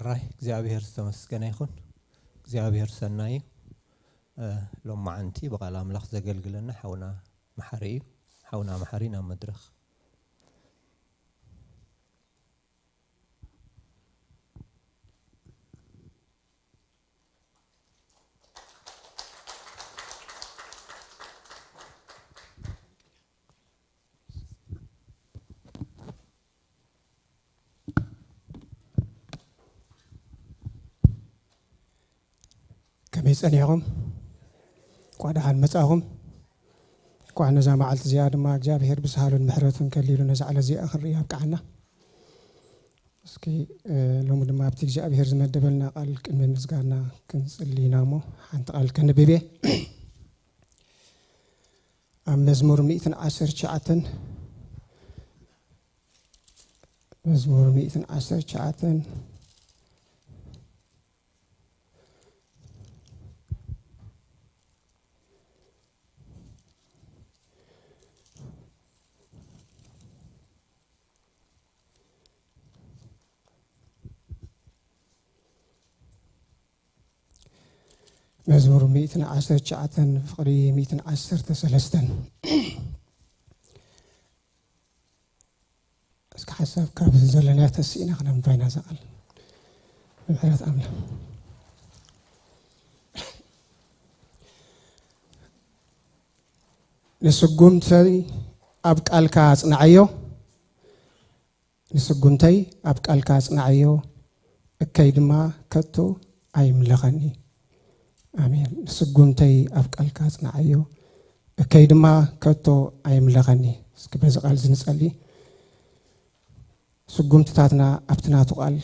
ራይ እግዚኣብሔር ዝተመስገነ ይኹን። እግዚኣብሔር ሰናይ እዩ። እ፣ ሎማዓንቲ ብቓል ኣምላኽ ዘገልግለና ሓውና መሓሪ እዩ። ሓውና መሓሪ ናብ መድረኽ። ከመይ ጸኒሕኹም? እንኳዕ ደሓን መጻኹም። እንኳዕ ነዛ መዓልቲ እዚኣ ድማ እግዚኣብሔር ብሳህሉን ምሕረቱን ከሊሉ ነዛ ዕለት እዚኣ ክንርኢ ኣብቅዓና። እስኪ፣ እ፣ ሎሚ ድማ ኣብቲ እግዚኣብሔር ዝመደበልና ቃል ቅድሚ ምዝጋና ክንጽሊ ኢና እሞ ሓንቲ ቃል ከንብብ እየ። ኣብ መዝሙር ሚእትን ዓሰርተ ትሽዓተን፣ መዝሙር ሚእትን ዓሰርተ ትሽዓተን፣ መዝሙር ሚእትን ዓሰርተ ትሽዓተን፣ ፍቕሪ ሚእትን ዓሰርተ ሰለስተን። እስኪ ሓሳብ ካብ ዘለናዮ ተስኢና ክነንባይና እዛ ቃል ብምሕረት ኣምላኽ። ንስጉምተይ ኣብ ቃልካ ኣጽንዓዮ፣ ንስጉምተይ ኣብ ቃልካ ኣጽንዓዮ፣ እከይ ድማ ከቶ ኣይምለኸኒ። ኣሜን። ንስጉምተይ ኣብ ቃልካ ኣጽንዓዮ፣ እከይ ድማ ከቶ ኣይምለኸኒ። እስኪ በዚ ቃል እዚ ንጸሊ። ስጉምትታትና ኣብቲ ናቱ ቃል፣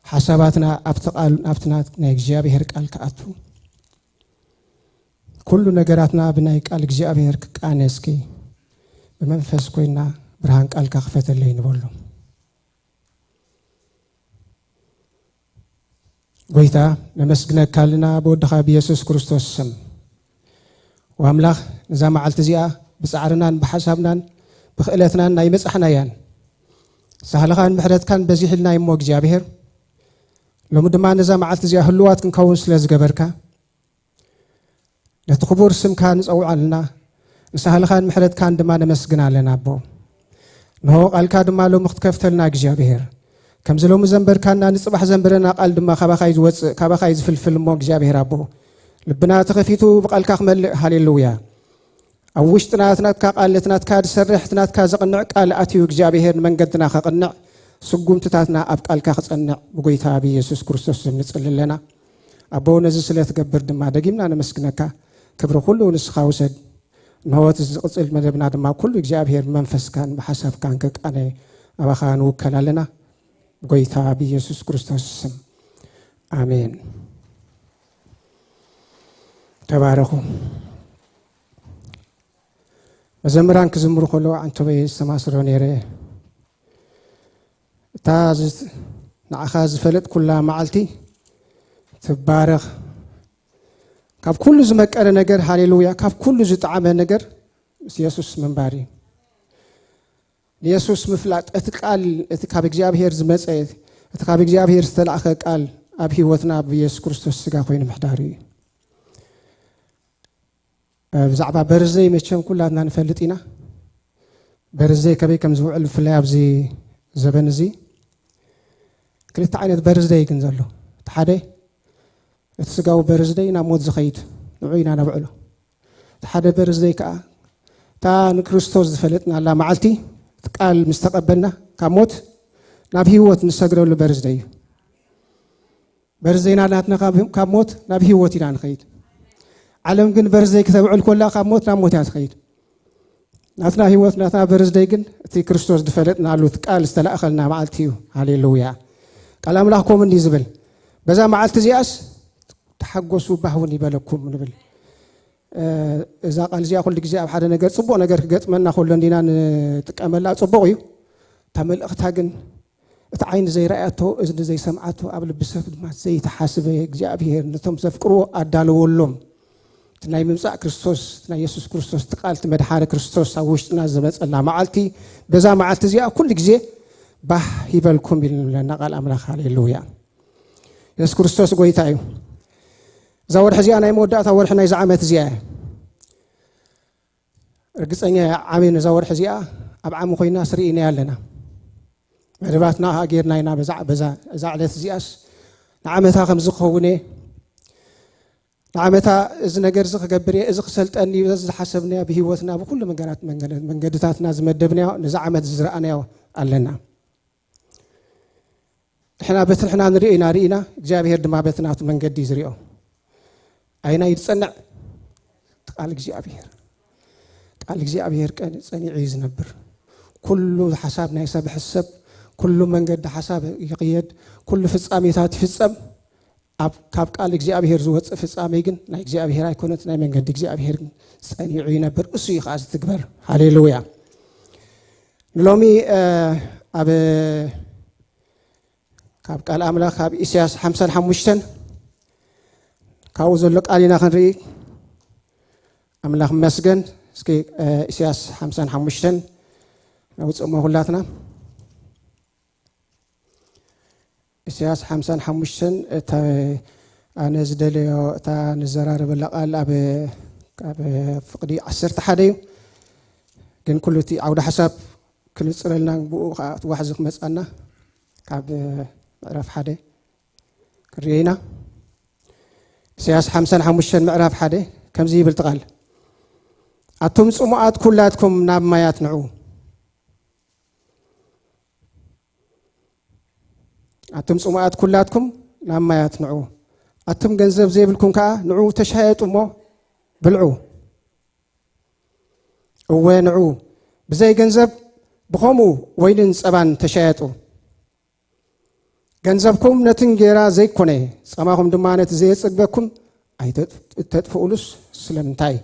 ሓሳባትና ኣብቲ ቃል፣ ኣብቲ ናት ናይ እግዚኣብሔር ቃል ክኣቱ፣ ኩሉ ነገራትና ብናይ ቃል እግዚኣብሔር ክቃነ እስኪ ብመንፈስ ኮይና ብርሃን ቃልካ ክፈተለይ ንበሎ። ጎይታ፣ ነመስግነካ ኣለና ብወድኻ ብየሱስ ክርስቶስ ስም። ወኣምላኽ፣ ነዛ መዓልቲ እዚኣ ብጻዕርናን ብሓሳብናን ብኽእለትናን ናይ መጻሕናያን፣ ሳህልኻን ምሕረትካን በዚሕልና እሞ እግዚኣብሔር፣ ሎሚ ድማ ነዛ መዓልቲ እዚኣ ህልዋት ክንከውን ስለ ዝገበርካ፣ ነቲ ክቡር ስምካ ንጸውዕ ኣለና፣ ንሳህልኻን ምሕረትካን ድማ ነመስግን ኣለና ኣቦ። እንሆ ቃልካ ድማ ሎሚ ክትከፍተልና እግዚኣብሔር፣ ከምዚ ሎሚ ዘንበርካና ንጽባሕ ዘንበረና ቃል ድማ ካባኻ እዩ ዝወጽእ፣ ካባኻ እዩ ዝፍልፍል እሞ እግዚኣብሔር ኣቦ፣ ልብና ተኸፊቱ ብቃልካ ክመልእ። ሃሌሉያ። ኣብ ውሽጥና እቲ ናትካ ቃል፣ እቲ ናትካ ዝሰርሕ፣ እቲ ናትካ ዘቕንዕ ቃል ኣትዩ እግዚኣብሔር ንመንገድና ከቕንዕ፣ ስጉምትታትና ኣብ ቃልካ ክጸንዕ ብጎይታ ብኢየሱስ ክርስቶስ ስም ንጽሊ ኣለና። ኣቦ ነዚ ስለ ትገብር ድማ ደጊምና ነመስግነካ። ክብሪ ኩሉ ንስኻ ውሰድ። እንሆ እቲ ዝቕጽል መደብና ድማ ኩሉ እግዚኣብሔር ብመንፈስካን ብሓሳብካን ክቃነ ኣባኻ ንውከል ኣለና። ብጎይታ ብኢየሱስ ክርስቶስ ስም። ኣሜን። ተባረኹ። መዘምራን ክዝምሩ ከለዉ ዓንተበይ ዝተማስሮ ነይረ። እታ ዝ-፣ ንዓኻ ዝፈለጥኩላ መዓልቲ ትባረኽ። ካብ ኩሉ ዝመቀረ ነገር፣ ሃሌሉያ፣ ካብ ኩሉ ዝጠዓመ ነገር ምስ የሱስ ምንባር እዩ። ንየሱስ ምፍላጥ፣ እቲ ቃል፣ እቲ ካብ እግዚኣብሔር ዝመጸ፣ እቲ ካብ እግዚኣብሔር ዝተላእከ ቃል ኣብ ህይወትና ብየሱስ ክርስቶስ ስጋ ኮይኑ ምሕዳሩ እዩ። እ፣ ብዛዕባ በርዝደይ መቸም ኩላትና ንፈልጥ ኢና። በርዝደይ ከመይ ከም ዝውዕል ብፍላይ ኣብዚ ዘበን እዚ ክልተ ዓይነት በርዝደይ ግን ዘሎ። እቲ ሓደ እቲ ስጋዊ በርዝደይ ናብ ሞት ዝኸይድ፣ ንዑ ኢና ነብዕሎ። እቲ ሓደ በርዝደይ ከኣ እታ ንክርስቶስ ዝፈለጥናላ መዓልቲ፣ እቲ ቃል ምስ ተቐበልና ካብ ሞት ናብ ህይወት ንሰግረሉ በርዝደይ እዩ። በርዝደይና ናትና ካብ፣ ካብ ሞት ናብ ህይወት ኢና ንኸይድ። ዓለም ግን በርዝደይ ክተብዕል ኮላ ካብ ሞት ናብ ሞት እያ ትኸይድ። ናትና ህይወት፣ ናትና በርዝደይ ግን እቲ ክርስቶስ ዝፈለጥናሉ፣ እቲ ቃል ዝተላእኸልና መዓልቲ እዩ። ሃሌሉያ። ቃል ኣምላኽ ከምኡ እንዲዩ ዝብል፣ በዛ መዓልቲ እዚኣስ ተሓጎሱ ባህውን ይበለኩም ንብል። እ፣ እዛ ቃል እዚኣ ኩሉ ግዜ ኣብ ሓደ ነገር፣ ጽቡቕ ነገር ክገጥመና ከሎ እንዲና ንጥቀመላ፣ ጽቡቕ እዩ። እታ መልእኽታ ግን እቲ ዓይኒ ዘይረኣያቶ፣ እዝኒ ዘይሰምዓቶ፣ ኣብ ልቢ ሰብ ድማ ዘይተሓስበ፣ እግዚኣብሔር ነቶም ዘፍቅርዎ ኣዳለወሎም። እቲ ናይ ምምጻእ ክርስቶስ፣ እቲ ናይ የሱስ ክርስቶስ፣ እቲ ቃል፣ እቲ መድሓኒ ክርስቶስ ኣብ ውሽጥና ዝመጸላ መዓልቲ፣ በዛ መዓልቲ እዚኣ ኩሉ ግዜ ባህ ይበልኩም ይብለና ቃል ኣምላኽ። ሃሌሉያ። የሱስ ክርስቶስ ጎይታ እዩ። እዛ ወርሒ እዚኣ ናይ መወዳእታ ወርሒ ናይዛ ዓመት እዚኣ እያ። ርግጸኛ እየ፣ ዓሚ ነዛ ወርሒ እዚኣ ኣብ ዓሚ ኮይና ስርኢናያ ኣለና። መደባትና ከኣ ጌርና ኢና በዛ፣ በዛ፣ እዛ ዕለት እዚኣስ ንዓመታ ከም ዝኸውን እየ። ንዓመታ እዚ ነገር እዚ ክገብር እየ፣ እዚ ክሰልጠኒ እዩ፣ እዚ ዝሓሰብናዮ ብህይወትና ብኩሉ መንገዳት-፣ መንገድ-፣ መንገድታትና ዝመደብናዮ፣ ነዛ ዓመት ዝዝረኣናዮ ኣለና። ንሕና በቲ ንሕና ንሪኦ ኢና ርኢና፣ እግዚኣብሔር ድማ በቲ ናቱ መንገዲ እዩ ዝሪኦ። ኣየናይ እዩ ዝጸንዕ? እቲ ቃል እግዚኣብሔር። ቃል እግዚኣብሔር ቀን-፣ ጸኒዑ እዩ ዝነብር። ኩሉ ሓሳብ ናይ ሰብ ይሕሰብ፣ ኩሉ መንገዲ ሓሳብ ይቕየድ፣ ኩሉ ፍጻሜታት ይፍጸም። ኣብ፣ ካብ ቃል እግዚኣብሔር ዝወጽእ ፍጻሜ ግን ናይ እግዚኣብሔር ኣይኮነን፣ ናይ መንገዲ እግዚኣብሔር ግን ጸኒዑ ይነብር። እሱ እዩ ከኣ ዝትግበር። ሃሌሉያ። ንሎሚ፣ እ፣ ኣብ፣ ካብ ቃል ኣምላኽ ካብ ኢሳያስ ሓምሳን ሓሙሽተን ካብኡ ዘሎ ቃል ኢና ክንርኢ። ኣምላኽ ይመስገን። እስኪ፣ እ፣ ኢሳያስ ሓምሳን ሓሙሽተን ነውጽእ እሞ ኩላትና። ኢሳያስ ሓምሳን ሓሙሽተን፣ እታ ኣነ ዝደለዮ፣ እታ ንዘራረበላ ቃል ኣብ፣ ኣብ ፍቕዲ ዓሰርተ ሓደ እዩ። ግን ኩሉ እቲ ዓውደ ሓሳብ ክንጽረልና ብኡ ኸኣ እቲ ዋሕዚ ክመጽኣና ካብ ምዕራፍ ሓደ ክንርእዮ ኢና። ኢሳያስ ሓምሳን ሓሙሽተን ምዕራፍ ሓደ ከምዚ ይብል እቲ ቃል፣ ኣቱም ጽሙኣት ኩላትኩም ናብ ማያት ንዑ። ኣቱም ጽሙኣት ኩላትኩም ናብ ማያት ንዑ። ኣቱም ገንዘብ ዘይብልኩም ከኣ ንዑ ተሻየጡ እሞ ብልዑ። እወ ንዑ ብዘይ ገንዘብ ብኸምኡ ወይንን ጸባን ተሻየጡ። ገንዘብኩም ነቲ እንጌራ ዘይኮነ፣ ጸማኹም ድማ ነቲ ዘየጽግበኩም ኣይተጥፍ-፣ እተጥፍኡሉስ ስለምንታይ?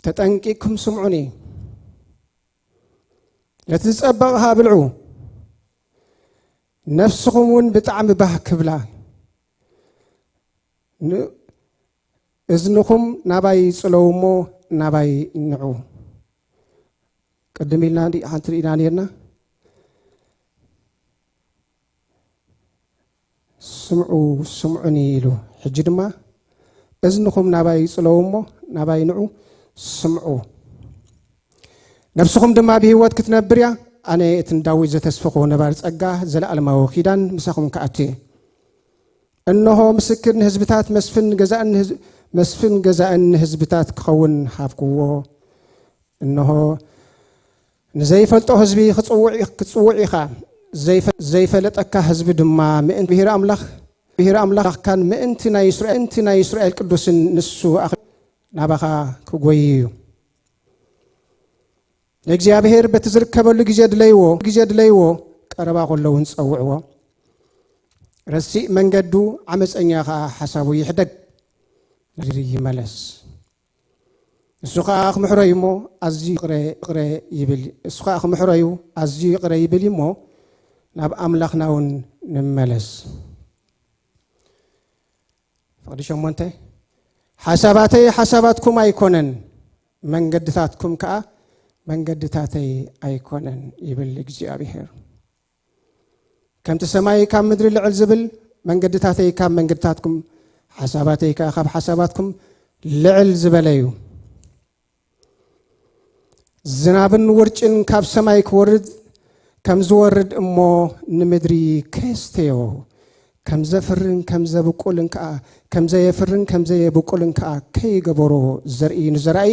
ተጠንቂቕኩም ስምዑኒ። ነቲ ዝጸበቐ ኸኣ ብልዑ፣ ነፍስኹም እውን ብጣዕሚ ባህ ክብላ፣ ን-፣ እዝንኹም ናባይ ጽለዉ እሞ ናባይ ንዑ። ቅድም ኢልና እንዲ-፣ ሓንቲ ርኢና ነርና። ስምዑ፣ ስምዑኒ ኢሉ። ሕጂ ድማ፣ እዝንኹም ናባይ ጽለዉ እሞ፣ ናባይ ንዑ፣ ስምዑ። ነፍስኹም ድማ ብህይወት ክትነብር እያ። ኣነ እቲ ንዳዊት ዘተስፈኹ ነባሪ ጸጋ፣ ዘለኣለማዊ ኪዳን ምሳኹም ክኣቱ እየ። እንሆ፣ ምስክር ንህዝብታት፣ መስፍን ገዛእን ንህዝ-፣ መስፍን ገዛእን ንህዝብታት ክኸውን ሃብክዎ። እንሆ፣ ንዘይፈልጦ ህዝቢ ክጽውዕ፣ ክትጽውዕ ኢኻ፣ ዘይፈ-፣ ዘይፈለጠካ ህዝቢ ድማ ምእንቲ ብሄር ኣምላኽ፣ ብሄር ኣምላኽካን ምእንቲ ናይ እስራኤል፣ ምእንቲ ናይ እስራኤል ቅዱስን ንሱ ኣኽ-፣ ናባኻ ክጎይ እዩ። ንእግዚኣብሔር በቲ ዝርከበሉ ግዜ ድለይዎ፣ ግዜ ድለይዎ፣ ቀረባ ከሎ እውን ጸውዕዎ። ረሲእ መንገዱ፣ ዓመጸኛ ኸኣ ሓሳቡ ይሕደግ፣ ይመለስ። እሱ ኸኣ ክምሕሮ እዩ እሞ ኣዝዩ ይቕረ፣ ይቕረ ይብል። እሱ ኸኣ ክምሕሮ እዩ፣ ኣዝዩ ይቕረ ይብል እዩ እሞ ናብ ኣምላኽና እውን ንመለስ። ፍቕዲ ሸሞንተ፣ ሓሳባተይ ሓሳባትኩም ኣይኮነን፣ መንገድታትኩም ከኣ መንገድታተይ ኣይኮነን ይብል እግዚኣብሔር። ከምቲ ሰማይ ካብ ምድሪ ልዕል ዝብል፣ መንገድታተይ ካብ መንገድታትኩም፣ ሓሳባተይ ከኣ ካብ ሓሳባትኩም ልዕል ዝበለ እዩ። ዝናብን ውርጭን ካብ ሰማይ ክወርድ ከም ዝወርድ እሞ ንምድሪ ከየስተዮ፣ ከም ዘፍርን ከም ዘብቁልን ከኣ፣ ከም ዘየፍርን ከም ዘየብቁልን ከኣ ከይገበሮ፣ ዘርኢ ንዘራኢ፣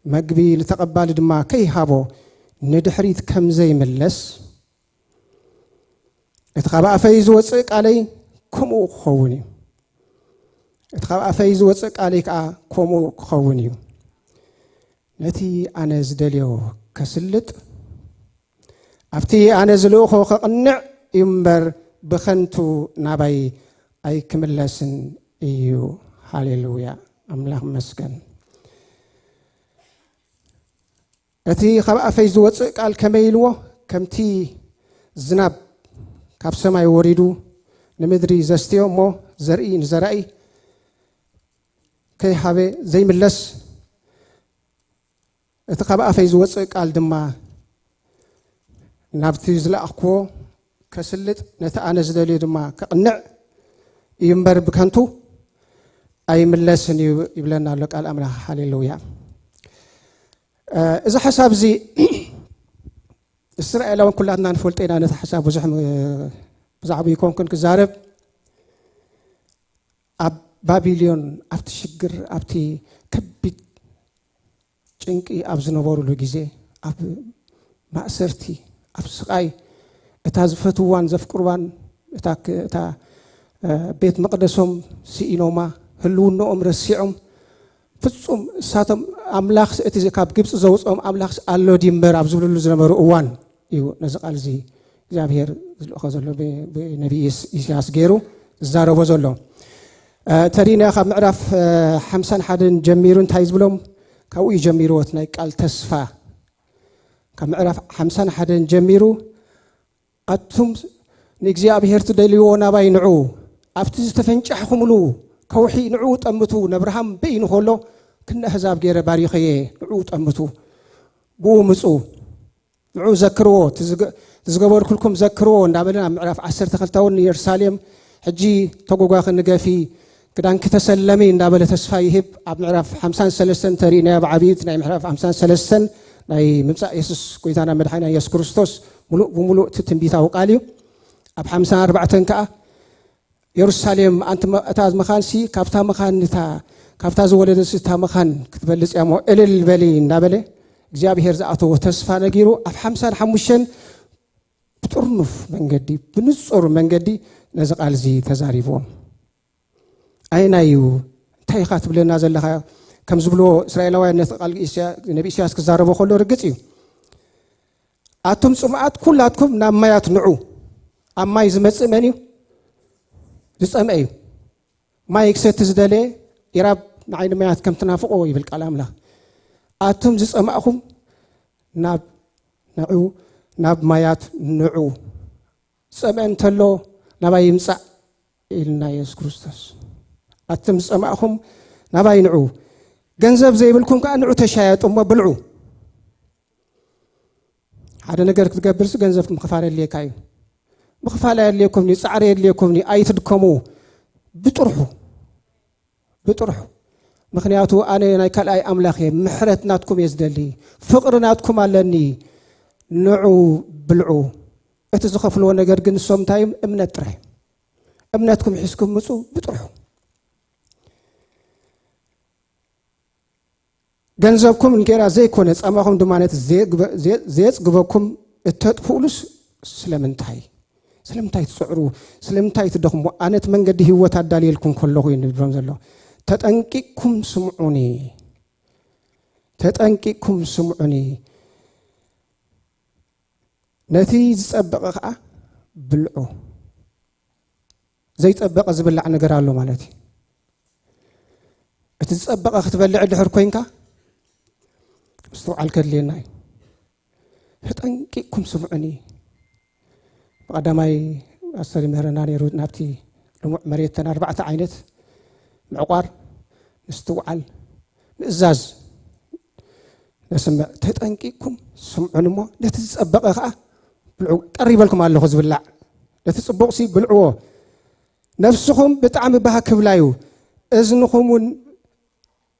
መግቢ ንተቐባሊ ድማ ከይሃቦ፣ ንድሕሪት ከም ዘይምለስ፣ እቲ ካብ ኣፈይ ዝወጽእ ቃለይ ከምኡ ክኸውን እዩ። እቲ ካብ ኣፈይ ዝወጽእ ቃለይ ከኣ ከምኡ ክኸውን እዩ። ነቲ ኣነ ዝደልዮ ከስልጥ፣ ኣብቲ ኣነ ዝልእኾ ከቕንዕ እዩ እምበር፣ ብኸንቱ ናባይ ኣይክምለስን እዩ። ሃሌሉያ፣ ኣምላኽ ይመስገን። እቲ ካብ ኣፈይ ዝወጽእ ቃል ከመይ ኢልዎ? ከምቲ ዝናብ ካብ ሰማይ ወሪዱ ንምድሪ ዘስትዮ እሞ ዘርኢ ንዘራኢ ከይሃበ ዘይምለስ፣ እቲ ካብ ኣፈይ ዝወጽእ ቃል ድማ ናብቲ ዝለኣኽዎ ከስልጥ፣ ነቲ ኣነ ዝደልዮ ድማ ከቕንዕ እዩ እምበር ብከንቱ ኣይምለስን እዩ ይብለና ኣሎ ቃል ኣምላኽ። ሃሌሉያ። እዚ ሓሳብ እዚ እስራኤላውያን ኩላትና ንፈልጦ ኢና። ነቲ ሓሳብ ብዙሕ ብዛዕባ ይኮንኩን ክዛረብ። ኣብ ባቢሎን፣ ኣብቲ ሽግር፣ ኣብቲ ከቢድ ጭንቂ ኣብ ዝነበሩሉ ግዜ፣ ኣብ ማእሰርቲ፣ ኣብ ስቓይ፣ እታ ዝፈትዋን ዘፍቅርዋን እታ ቤት መቕደሶም ስኢኖማ፣ ህልውናኦም ረሲዖም፣ ፍጹም እሳቶም ኣምላኽ እቲ ካብ ግብፂ ዘውፅኦም ኣምላኽ ኣሎ ድዩ እምበር ኣብ ዝብልሉ ዝነበሩ እዋን እዩ ነዚ ቃል እዚ እግዚኣብሔር ዝልእኾ ዘሎ። ብነቢይ ኢሳያስ ገይሩ ዝዛረቦ ዘሎ። ተሪና ካብ ምዕራፍ ሓምሳን ሓደን ጀሚሩ እንታይ ዝብሎም? ካብኡ እዩ ጀሚርዎ እቲ ናይ ቃል ተስፋ። ካብ ምዕራፍ ሓምሳን ሓደን ጀሚሩ፣ ኣቱም ንእግዚኣብሔር ትደልይዎ ናባይ ንዑ፣ ኣብቲ ዝተፈንጫሕኹምሉ ከውሒ ንዑ ጠምቱ። ነብርሃም በይኑ ከሎ ክነ ኣህዛብ ገይረ ባሪኸየ፣ ንዑ ጠምቱ፣ ብኡ ምፁ፣ ንዑ ዘክርዎ፣ ዝገበርኩልኩም ዘክርዎ እንዳበለ ኣብ ምዕራፍ ዓሰርተ ክልተ እውን ንየሩሳሌም ሕጂ ተጎጓኺ ንገፊ፣ ክዳንኪ ተሰለሚ እንዳበለ ተስፋ ይህብ። ኣብ ምዕራፍ ሓምሳን ሰለስተን ተሪእናዮ ብዓብይት ናይ ምዕራፍ ሓምሳን ሰለስተን ናይ ምምፃእ የሱስ ጎይታና መድሓኒና የሱስ ክርስቶስ ሙሉእ ብሙሉእ እቲ ትንቢታዊ ቃል እዩ። ኣብ ሓምሳን ኣርባዕተን ከዓ የሩሳሌም ኣንቲ እታ መኻንሲ ካብታ መኻን እታ ካብታ ዝወለደሲ እታ መኻን ክትበልጽ እያ እሞ እልል በሊ እንዳበለ እግዚኣብሔር ዝኣተዎ ተስፋ ነጊሩ ኣብ ሓምሳን ሓሙሽተን ብጥርኑፍ መንገዲ ብንጹር መንገዲ ነዚ ቃል እዚ ተዛሪብዎም። ኣይናይ እዩ እንታይ ኢኻ ትብለና ዘለኻ ከም ዝብልዎ እስራኤላውያን ነቲ ቃል ነቢ ኢሳያስ ክዛረቦ ከሎ ርግጽ እዩ። ኣቱም ጽሙኣት ኩላትኩም ናብ ማያት ንዑ። ኣብ ማይ ዝመጽእ መን እዩ? ዝጸምአ እዩ። ማይ ክሰቲ ዝደለየ ይራብ ንዓይኒ ማያት ከም ትናፍቆ ይብል ቃል ኣምላኽ። ኣቱም ዝጸማእኹም ናብ ንዑ፣ ናብ ማያት ንዑ። ዝጸምአ እንተሎ ናባይ ይምጻእ ኢልና የሱስ ክርስቶስ። ኣቱም ዝጸማእኹም ናባይ ንዑ። ገንዘብ ዘይብልኩም ከኣ ንዑ ተሻየጡ እሞ ብልዑ። ሓደ ነገር ክትገብርሲ ገንዘብ ምኽፋል የድልየካ እዩ። ምኽፋል ኣየድልየኩም እዩ፣ ጻዕሪ የድልየኩም እዩ። ኣይትድከሙ። ብጥርሑ። ብጥርሑ። ምኽንያቱ ኣነ ናይ ካልኣይ ኣምላኽ እየ። ምሕረት ናትኩም እየ ዝደሊ። ፍቕሪ ናትኩም ኣለኒ። ንዑ ብልዑ። እቲ ዝኸፍልዎ ነገር ግን ንሶም እንታይ እዮም? እምነት ጥራሕ። እምነትኩም ሒዝኩም ምጹ ብጥርሑ። ገንዘብኩም እንጌራ ዘይኮነ ጻማኹም ድማ ነቲ ዘየጽግበኩም እተጥፍኡሉስ ስለምንታይ? ስለምንታይ ትጽዕሩ? ስለምንታይ ትደኽሙ? ኣነ እቲ መንገዲ ህይወት ኣዳልየልኩም ከለኹ እዩ ንብሎም ዘሎ። ተጠንቂቕኩም ስምዑኒ። ተጠንቂቕኩም ስምዑኒ። ነቲ ዝጸበቐ ኸኣ ብልዑ። ዘይጸበቐ ዝብላዕ ነገር ኣሎ ማለት እዩ። እቲ ዝጸበቐ ክትበልዕ ድሕር ኮይንካ ምስትውዓል ከድልየና እዩ። ተጠንቂቕኩም ስምዑኒ። ብቐዳማይ ኣስተር ይምህረና ነይሩ ናብቲ ልሙዕ መሬት ተን ኣርባዕተ ዓይነት ምዕቋር፣ ምስትውዓል፣ ምእዛዝ ነስምዕ። ተጠንቂቕኩም ስምዑን እሞ ነቲ ዝጸበቐ ኸዓ ብልዑ። ቀሪበልኩም ኣለኹ ዝብላዕ። ነቲ ጽቡቕሲ ብልዕዎ። ነፍስኹም ብጣዕሚ ባህ ክብላ እዩ። እዝንኹም እውን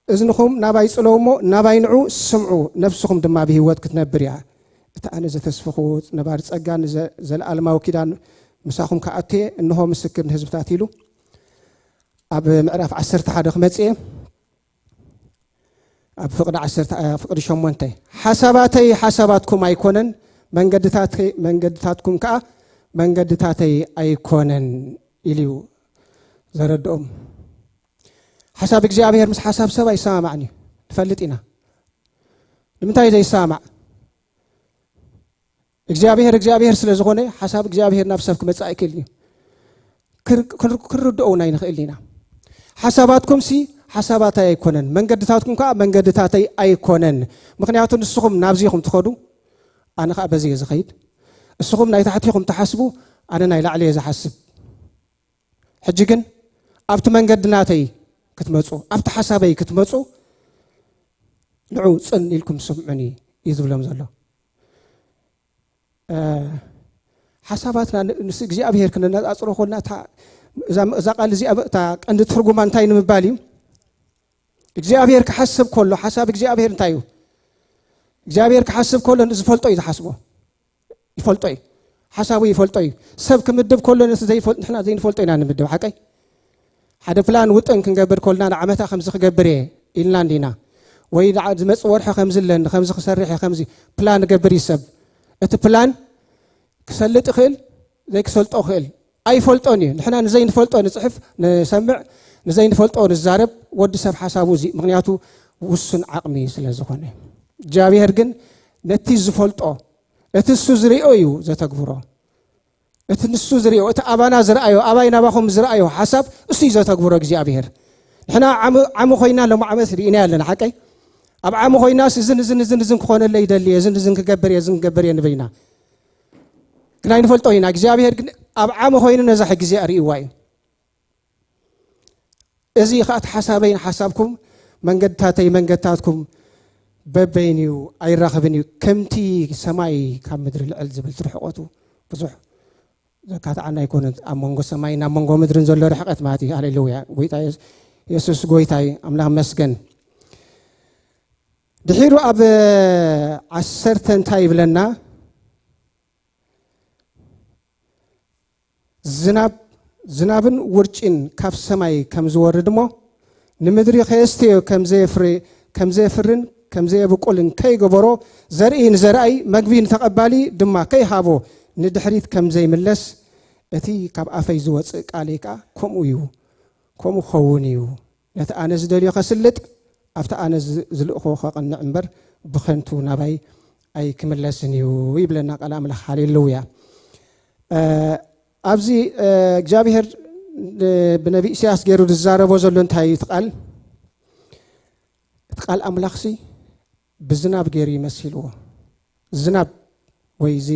እዝንኹም ናባይ ጽለው እሞ ናባይ ንዑ ስምዑ። ነፍስኹም ድማ ብህይወት ክትነብር እያ። እቲ ኣነ ዘተስፈኹ ነባሪ ጸጋ ንዘለኣለማዊ ኪዳን ምሳኹም ክኣቱ እየ። እንሆ ምስክር ንህዝብታት ኢሉ ኣብ ምዕራፍ ዓሰርተ ሓደ ክመጽእ እየ። ኣብ ፍቕዲ ዓሰርተ ፍቕዲ ሸሞንተ ሓሳባተይ ሓሳባትኩም ኣይኮነን፣ መንገድታተይ መንገድታትኩም ከኣ መንገድታተይ ኣይኮነን ኢሉ እዩ ዘረድኦም። ሓሳብ እግዚኣብሔር ምስ ሓሳብ ሰብ ኣይሰማማዕን እዩ፣ ንፈልጥ ኢና። ንምንታይ ዘይሰማማዕ? እግዚኣብሔር እግዚኣብሔር ስለ ዝኾነ ሓሳብ እግዚኣብሔር ናብ ሰብ ክመጽእ ኣይክእልን እዩ። ክር- ክር- ክንርድኦ እውን ኣይንኽእልን ኢና። ሓሳባትኩምሲ ሓሳባተይ ኣይኮነን፣ መንገድታትኩም ከዓ መንገድታተይ ኣይኮነን። ምኽንያቱ ንስኹም ናብዚ ኢኹም ትኸዱ፣ ኣነ ከዓ በዚ እየ ዝኸይድ። እስኹም ናይ ታሕቲ ኢኹም ትሓስቡ፣ ኣነ ናይ ላዕሊ እየ ዝሓስብ። ሕጂ ግን ኣብቲ መንገዲ ናተይ ክትመፁ፣ ኣብቲ ሓሳበይ ክትመፁ ንዑ ፅን ኢልኩም ስምዑኒ እዩ ዝብሎም ዘሎ። ሓሳባትና ምስ እግዚኣብሔር ክነነፃፅሮ ኮልና እዛ ቃል እዚኣ እታ ቀንዲ ትርጉማ እንታይ ንምባል እዩ? እግዚኣብሔር ክሓስብ ከሎ ሓሳብ እግዚኣብሔር እንታይ እዩ? እግዚኣብሔር ክሓስብ ከሎ ዝፈልጦ እዩ ዝሓስቦ። ይፈልጦ እዩ። ሓሳቡ ይፈልጦ እዩ። ሰብ ክምድብ ከሎ ነቲ ዘይፈልጥ ንሕና ዘይንፈልጦ ኢና ንምድብ። ሓቀይ ሓደ ፕላን ውጥን ክንገብር ከልና ንዓመታ ከምዚ ክገብር እየ ኢልና እንዲና ወይ ዝመፅ ወርሒ ከምዚ ኣለኒ ከምዚ ክሰርሕ እየ ከምዚ ፕላን ገብር እዩ ሰብ። እቲ ፕላን ክሰልጥ ይኽእል ዘይክሰልጦ ይኽእል ኣይፈልጦን እዩ። ንሕና ንዘይንፈልጦ ንፅሕፍ ንሰምዕ ንዘይንፈልጦ ንዛረብ። ወዲ ሰብ ሓሳቡ እዚ ምክንያቱ ውሱን ዓቕሚ ስለ ዝኾነ እግዚኣብሔር ግን ነቲ ዝፈልጦ እቲ እሱ ዝሪኦ እዩ ዘተግብሮ። እቲ ንሱ ዝሪኦ እቲ ኣባና ዝረኣዮ ኣባይ ናባኹም ዝረኣዮ ሓሳብ እሱ እዩ ዘተግብሮ እግዚኣብሔር። ንሕና ዓሚ ኮይና ሎም ዓመት ርኢና ኣለና ሓቀይ ኣብ ዓሚ ኮይናስ እዝን እዝን እዝን እዝን ክኾነለ ይደሊ እዝን እዝን ክገብር እየ እዝን ክገብር እየ ንብል ኢና። ግን ኣይንፈልጦ ኢና እግዚኣብሔር ግን ኣብ ዓሚ ኮይኑ ነዛ ሕጊ እዚኣ ርእይዋ እዩ። እዚ ኸዓ እቲ ሓሳበይን ሓሳብኩም መንገድታተይ መንገድታትኩም በበይን እዩ ኣይራኸብን እዩ። ከምቲ ሰማይ ካብ ምድሪ ልዕል ዝብል ትርሕቆቱ ብዙሕ ዘካትዓና ኣይኮነን። ኣብ መንጎ ሰማይን ኣብ መንጎ ምድርን ዘሎ ርሕቀት ማለት እዩ። ሃሌሉያ ጎይታ የሱስ ጎይታ እዩ። ኣምላኽ መስገን። ድሒሩ ኣብ ዓሰርተ እንታይ ይብለና? ዝናብ ዝናብን ውርጭን ካብ ሰማይ ከም ዝወርድ እሞ ንምድሪ ከየስተዮ ከም ዘየፍርን ከም ዘየብቁልን ከይገበሮ ዘርኢ ንዘርኣይ መግቢ ንተቐባሊ ድማ ከይሃቦ ንድሕሪት ከም ዘይምለስ እቲ ካብ ኣፈይ ዝወፅእ ቃለይ ከዓ ከምኡ እዩ ከምኡ ክኸውን እዩ። ነቲ ኣነ ዝደልዮ ከስልጥ ኣብቲ ኣነ ዝልእኾ ከቕንዕ እምበር ብኸንቱ ናባይ ኣይክምለስን እዩ ይብለና ቃል ኣምላኽ። ሃሌሉያ። ኣብዚ እግዚኣብሔር ብነቢ ኢሳያስ ገይሩ ዝዛረቦ ዘሎ እንታይ እዩ? እቲ ቃል እቲ ቃል ኣምላኽሲ ብዝናብ ገይሩ ይመሲልዎ። ዝናብ ወይ እዚ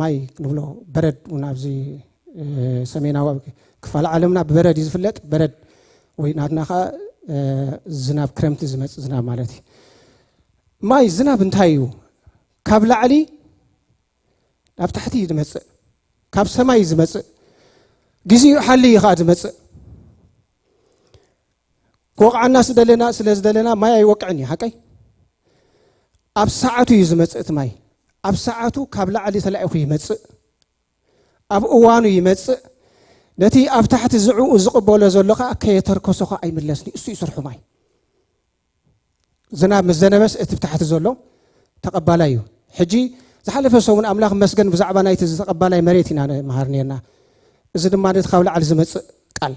ማይ ንብሎ በረድ እውን ኣብዚ ሰሜናዊ ክፋል ዓለምና ብበረድ እዩ ዝፍለጥ። በረድ ወይ ናትና ከዓ ዝናብ ክረምቲ ዝመፅእ ዝናብ ማለት እዩ። ማይ ዝናብ እንታይ እዩ? ካብ ላዕሊ ናብ ታሕቲ እዩ ዝመፅእ። ካብ ሰማይ እዩ ዝመፅእ። ግዜኡ ሓሊ እዩ ከዓ ዝመፅእ። ክወቕዓና ስደለና ስለ ዝደለና ማይ ኣይወቅዕን እዩ ሓቀይ። ኣብ ሰዓቱ እዩ ዝመፅእ እቲ ማይ። ኣብ ሰዓቱ ካብ ላዕሊ ተላኢኹ ይመፅእ። ኣብ እዋኑ ይመፅእ። ነቲ ኣብ ታሕቲ ዝዕኡ ዝቕበሎ ዘሎ ከዓ ከየተርከሶ ከዓ ኣይምለስን እዩ። እሱ እዩ ስርሑ ማይ። ዝናብ ምስ ዘነበስ እቲ ብታሕቲ ዘሎ ተቐባላይ እዩ። ሕጂ ዝሓለፈ ሰሙን ኣምላኽ መስገን ብዛዕባ ናይቲ ዝተቐባላይ መሬት ኢና ንመሃር ነርና። እዚ ድማ ነቲ ካብ ላዕሊ ዝመፅእ ቃል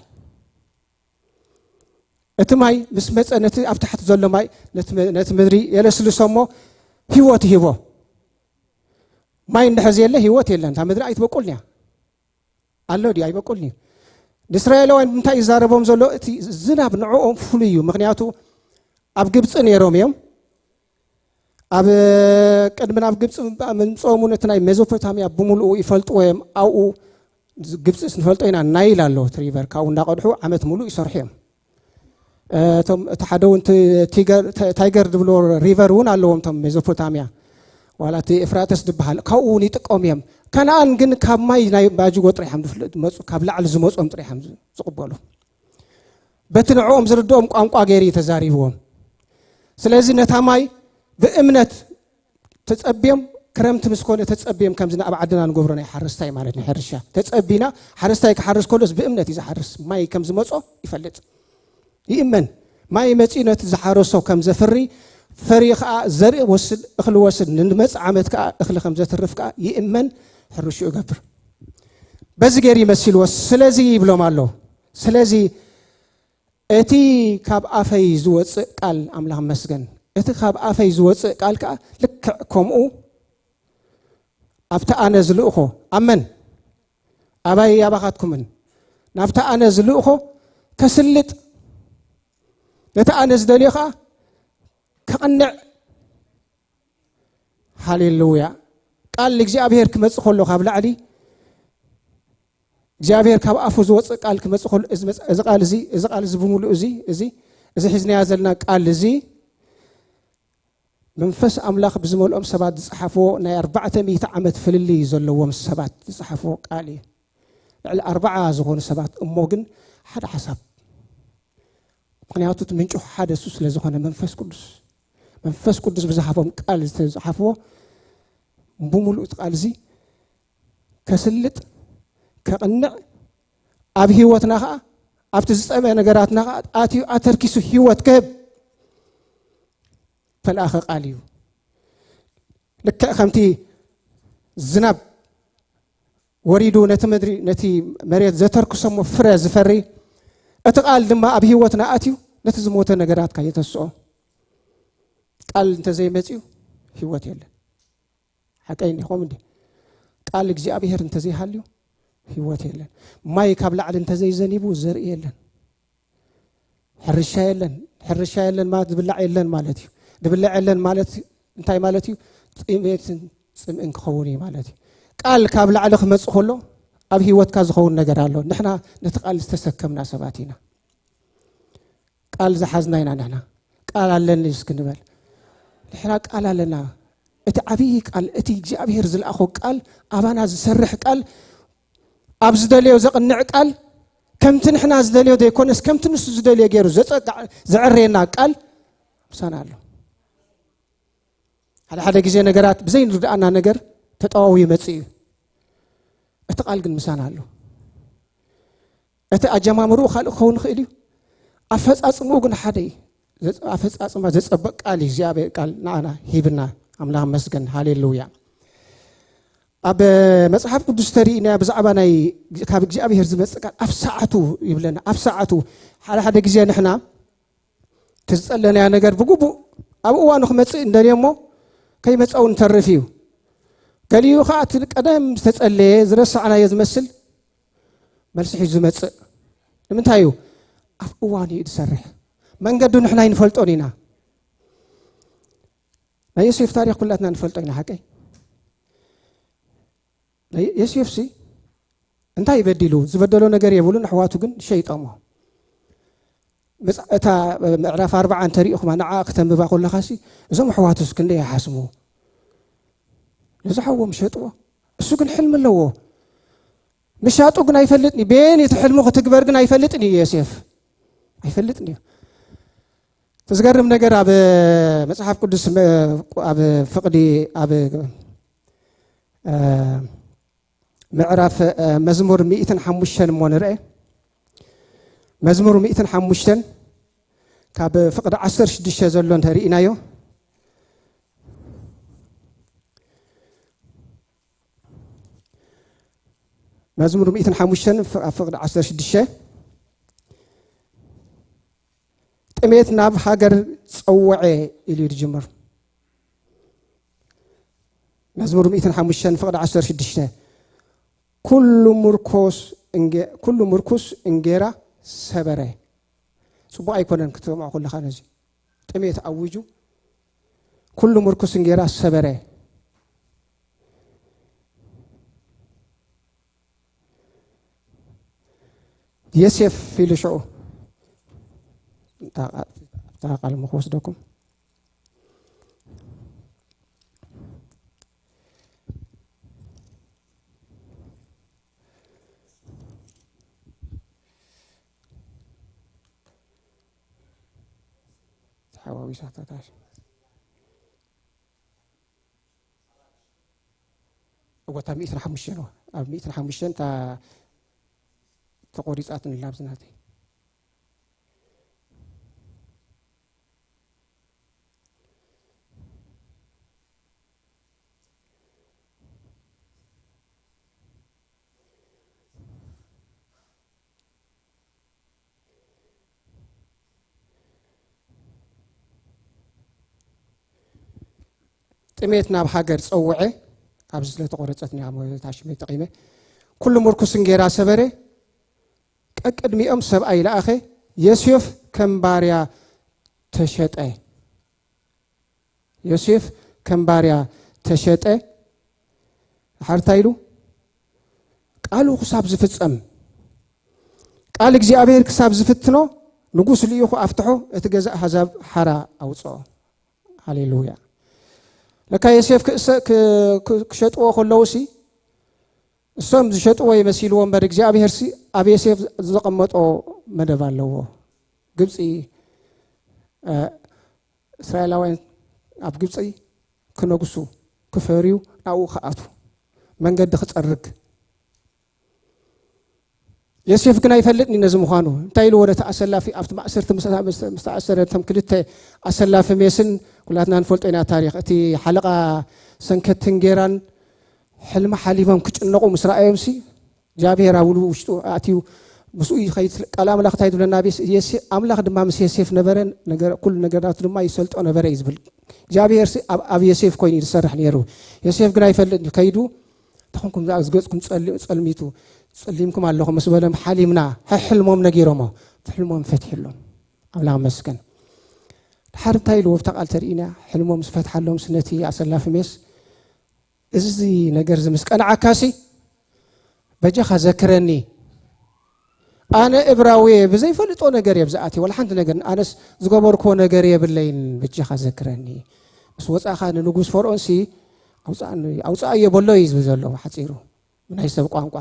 እቲ ማይ ምስ መፀ ነቲ ኣብ ታሕቲ ዘሎ ማይ ነቲ ምድሪ የለስልሶ እሞ ህይወት ይህቦ። ማይ እንድሕር ዘየለ ህይወት የለን። እታ ምድሪ ኣይትበቁልን እያ። ኣሎ ድዩ? ኣይበቁልን እዩ። ንእስራኤላውያን እንታይ ይዛረቦም ዘሎ? እቲ ዝናብ ንዕኦም ፍሉይ እዩ። ምክንያቱ ኣብ ግብፂ ነይሮም እዮም። ኣብ ቅድሚ ናብ ግብፂ ምምፅኦም እውን እቲ ናይ ሜዞፖታሚያ ብምልኡ ይፈልጥዎ እዮም። ኣብኡ ግብፂስ ንፈልጦ ኢና ናይል ኣሎ እቲ ሪቨር ካብኡ እንዳቀድሑ ዓመት ሙሉእ ይሰርሑ እዮም። እቶም እቲ ሓደ እውን ታይገር ዝብሎ ሪቨር እውን ኣለዎም እቶም ሜዞፖታሚያ ዋላ እቲ ኤፍራተስ ዝበሃል ካብኡ እውን ይጥቀሙ እዮም። ከነኣን ግን ካብ ማይ ናይ ባጅጎ ጥራይ እዮም ዝፍለጡ ዝመፁ ካብ ላዕሊ ዝመፁም ጥራይ እዮም ዝቕበሉ። በቲ ንዕኦም ዝርድኦም ቋንቋ ገይሩ እዩ ተዛሪብዎም። ስለዚ ነታ ማይ ብእምነት ተፀብዮም ክረምቲ ምስ ኮነ ተፀብዮም ከምዚ ኣብ ዓድና ንገብሮ ናይ ሓረስታይ ማለት ናይ ሕርሻ ተፀቢና ሓረስታይ ክሓርስ ከሎስ ብእምነት እዩ ዝሓርስ ማይ ከም ዝመፆ ይፈልጥ ይእመን ማይ መፂኡ ነቲ ዝሓረሶ ከም ዘፍሪ ፈሪ ከዓ ዘርኢ ወስድ እኽሊ ወስድ ንመፅ ዓመት ከዓ እኽሊ ከም ዘትርፍ ከዓ ይእመን ሕርሽኡ ይገብር በዚ ገይሩ ይመሲልዎ ስለዚ ይብሎም ኣሎ ስለዚ እቲ ካብ ኣፈይ ዝወፅእ ቃል ኣምላኽ መስገን እቲ ካብ ኣፈይ ዝወፅእ ቃል ከዓ ልክዕ ከምኡ ኣብቲ ኣነ ዝልእኾ ኣመን ኣባይ ኣባኻትኩምን ናብቲ ኣነ ዝልእኾ ከስልጥ ነቲ ኣነ ዝደልዮ ከዓ ከቕንዕ ሃሌሉያ ቃል እግዚኣብሔር ክመፅእ ከሎ ካብ ላዕሊ እግዚኣብሔር ካብ ኣፉ ዝወፅእ ቃል ክመፅእ ከሎ እዚ ቃል እዚ እዚ ቃል እዚ ብምሉእ እዚ እዚ እዚ ሒዝናያ ዘለና ቃል እዚ መንፈስ ኣምላኽ ብዝመልኦም ሰባት ዝጸሓፍዎ ናይ ኣርባዕተ ሚእቲ ዓመት ፍልልይ ዘለዎም ሰባት ዝጸሓፍዎ ቃል እዩ። ልዕሊ ኣርባዓ ዝኾኑ ሰባት እሞ ግን ሓደ ሓሳብ። ምኽንያቱ እቲ ምንጩ ሓደ እሱ ስለ ዝኾነ መንፈስ ቅዱስ። መንፈስ ቅዱስ ብዝሃቦም ቃል ዝተጻሓፍዎ ብምሉእ እቲ ቃል እዚ ከስልጥ፣ ከቕንዕ፣ ኣብ ህይወትና ኸዓ ኣብቲ ዝጸመ ነገራትና ኸዓ ኣትዩ ኣተርኪሱ ህይወት ክህብ ተልኣኸ ቃል እዩ። ልክዕ ከምቲ ዝናብ ወሪዱ ነቲ ምድሪ፣ ነቲ መሬት ዘተርክሶሞ ፍረ ዝፈሪ፣ እቲ ቃል ድማ ኣብ ህይወትና ኣትዩ ነቲ ዝሞተ ነገራትካ የተስኦ። ቃል እንተዘይመጽዩ ህይወት የለን። ሓቀይ እንዲኹም እንዲ ቃል እግዚኣብሔር እንተዘይሃልዩ ህይወት የለን። ማይ ካብ ላዕሊ እንተዘይዘኒቡ ዘርኢ የለን። ሕርሻ የለን። ሕርሻ የለን ማለት ዝብላዕ የለን ማለት እዩ። ዝብላዕ የለን ማለት እንታይ ማለት እዩ? ጥሜትን ጽምእን ክኸውን እዩ ማለት እዩ። ቃል ካብ ላዕሊ ክመጽእ ከሎ ኣብ ህይወትካ ዝኸውን ነገር ኣሎ። ንሕና ነቲ ቃል ዝተሰከምና ሰባት ኢና። ቃል ዝሓዝና ኢና ንሕና። ቃል ኣለኒ እስኪ ንበል። ንሕና ቃል ኣለና። እቲ ዓብዪ ቃል፣ እቲ እግዚኣብሔር ዝለኣኾ ቃል፣ ኣባና ዝሰርሕ ቃል፣ ኣብ ዝደልዮ ዘቕንዕ ቃል፣ ከምቲ ንሕና ዝደልዮ ዘይኮነስ ከምቲ ንሱ ዝደልዮ ገይሩ ዘጸጋዕ-፣ ዘዕርየና ቃል ምሳና ኣሎ። ሓደ ሓደ ግዜ ነገራት ብዘይንርድኣና ነገር ተጠዋዊ ይመጽእ እዩ። እቲ ቃል ግን ምሳና ኣሎ። እቲ ኣጀማምርኡ ካልእ ክኸውን ይኽእል እዩ። ኣፈጻጽምኡ ግን ሓደ እዩ። ዘጽ-፣ ኣፈጻጽማ ዘጸበቕ ቃል እዩ። እግዚኣብሔር ቃል ንዓና ሂብና። ኣምላኽ መስገን። ሃሌሉያ። ኣብ መጽሓፍ ቅዱስ ተሪእና ብዛዕባ ናይ ካብ እግዚኣብሔር ዝመጽእ ቃል ኣብ ሰዓቱ ይብለና። ኣብ ሰዓቱ ሓደ ሓደ ግዜ ንሕና እቲ ዝጸለናዮ ነገር ብግቡእ ኣብ እዋኑ ክመጽእ እንደልዮ እሞ ከይመጸ እውን ተርፍ እዩ። ገሊኡ ኸዓ እቲ ቀደም ዝተጸለየ ዝረሳዕናዮ ዝመስል መልሲ ሒዙ ዝመጽእ ንምንታይ እዩ? ኣብ እዋኑ እዩ ዝሰርሕ። መንገዱ ንሕና ኣይንፈልጦን ኢና። ናይ ዮሴፍ ታሪኽ ኩላትና ንፈልጦ ኢና። ሓቀይ ናይ ዮሴፍሲ እንታይ በዲሉ? ዝበደሎ ነገር የብሉን። ኣሕዋቱ ግን ሸይጦሞ። መጽ-፣ እታ ምዕራፍ ኣርባዓ እንተሪእኹማ ንዓ ክተንብባ ከለኻሲ እዞም ኣሕዋቱስ ክንደይ ይሓስሙ? ነዚ ሓዎም ሸጥዎ። እሱ ግን ሕልሚ ኣለዎ። ምሻጡ ግን ኣይፈልጥን እዩ። በየን እቲ ሕልሙ ክትግበር ግን ኣይፈልጥን እዩ ዮሴፍ። ኣይፈልጥን እዩ። እቲ ዝገርም ነገር ኣብ መጽሓፍ ቅዱስ መ-፣ ኣብ ፍቕዲ ኣብ፣ እ፣ ምዕራፍ፣ እ፣ መዝሙር ሚእትን ሓሙሽተን እሞ ንርአ። መዝሙር ሚእትን ሓሙሽተን ካብ ፍቕዲ ዓሰርተ ሽዱሽተ ዘሎ እንተርኢናዮ፣ መዝሙር ሚእትን ሓሙሽተን ፍ-፣ ኣብ ፍቕዲ ዓሰርተ ሽዱሽተ፣ ጥሜት ናብ ሃገር ጸውዐ ኢሉ እዩ ዝጅምር። መዝሙር ሚእትን ሓሙሽተን ፍቕዲ ዓሰርተ ሽዱሽተ፣ ኩሉ ምርኮስ እንጌ-፣ ኩሉ ምርኩስ እንጌራ ሰበረ። ጽቡቕ ኣይኮነን ክትሰምዖ ከለኻ ነዚ። ጥሜት ኣዊጁ ኩሉ ምርኩስ እንጌራ ሰበረ። የሴፍ ኢሉ ሽዑ እታ ቃል ምኽወስደኩም። ተሓዋዊሳታታ። እወ፣ እታ ሚእትን ሓሙሽተን፣ እወ፣ ኣብ ሚእትን ሓሙሽተን እታ ተቖሪጻትኒ ላብዚ ናተይ። ጥሜት ናብ ሃገር ጸውዐ፣ ኣብዚ ስለ ተቖረጸት እያ ታሽመይ ጠቒመ። ኩሉ ምርኩስ እንጌራ ሰበረ፣ ቀቅድሚኦም ሰብኣይ ለኣኸ፣ ዮሴፍ ከም ባርያ ተሸጠ። ዮሴፍ ከም ባርያ ተሸጠ። ሓርታ ኢሉ ቃሉ ክሳብ ዝፍጸም፣ ቃል እግዚኣብሔር ክሳብ ዝፍትኖ፣ ንጉስ ልኢኹ ኣፍትሖ፣ እቲ ገዛእ ኣሕዛብ ሓራ ኣውፅኦ። ሃሌሉያ። ለካ ዮሴፍ ክእሰ- ክ- ክ- ክሸጥዎ ከለዉ ሲ እሶም ዝሸጥዎ ይመሲልዎ እምበር እግዚኣብሔር ሲ ኣብ ዮሴፍ ዘቐመጦ መደብ ኣለዎ። ግብፂ እ፣ እስራኤላውያን ኣብ ግብፂ ክነግሱ ክፈርዩ ናብኡ ክኣቱ መንገዲ ክፀርግ ዮሴፍ ግን ኣይፈልጥን እዩ ነዚ ምዃኑ። እንታይ ኢልዎ ነቲ ኣሰላፊ ኣብቲ ማእሰርቲ ምስ ምስ ተኣሰረ እቶም ክልተ ኣሰላፊ ሜስን ኩላትና ንፈልጦ ኢና ታሪኽ። እቲ ሓለቓ ሰንከትን ጌራን ሕልሚ ሓሊሞም ክጭነቑ ምስ ረኣዮም ሲ እግዚኣብሔር ኣብ ውሽጡ ኣትዩ ምስኡ ይኸይድ። ቃል ኣምላኽ እንታይ ትብለና? ኣምላኽ ድማ ምስ ዮሴፍ ነበረ፣ ኩሉ ነገራቱ ድማ ይሰልጦ ነበረ እዩ ዝብል። እግዚኣብሔር ኣብ ዮሴፍ ኮይኑ እዩ ዝሰርሕ ነይሩ። ዮሴፍ ግን ኣይፈልጥን እዩ። ከይዱ ተኾንኩም ዝገፅኩም ፀልሚቱ ፀሊምኩም ኣለኹም ምስ በሎም ሓሊምና ሕልሞም ነጊሮሞ ሕልሞም ፈትሕሎም። ኣምላኽ መስገን። ድሓር እንታይ ኢልዎ ኣብታ ቃል ተርእና? ሕልሞም ዝፈትሓሎም ስነቲ ኣሰላፊ ሜስ እዚ ነገር እዚ ምስ ቀንዓካሲ በጃኻ ዘክረኒ። ኣነ እብራዊ ብዘይፈልጦ ነገር እየ ብዝኣት ወላ ሓንቲ ነገር ኣነስ ዝገበርክዎ ነገር የብለይን። በጃኻ ዘክረኒ። ምስ ወፃኻ ንንጉስ ፈርኦንሲ ኣውፃእዮ በሎ እዩ ዝብል ዘሎ ሓፂሩ ናይ ሰብ ቋንቋ።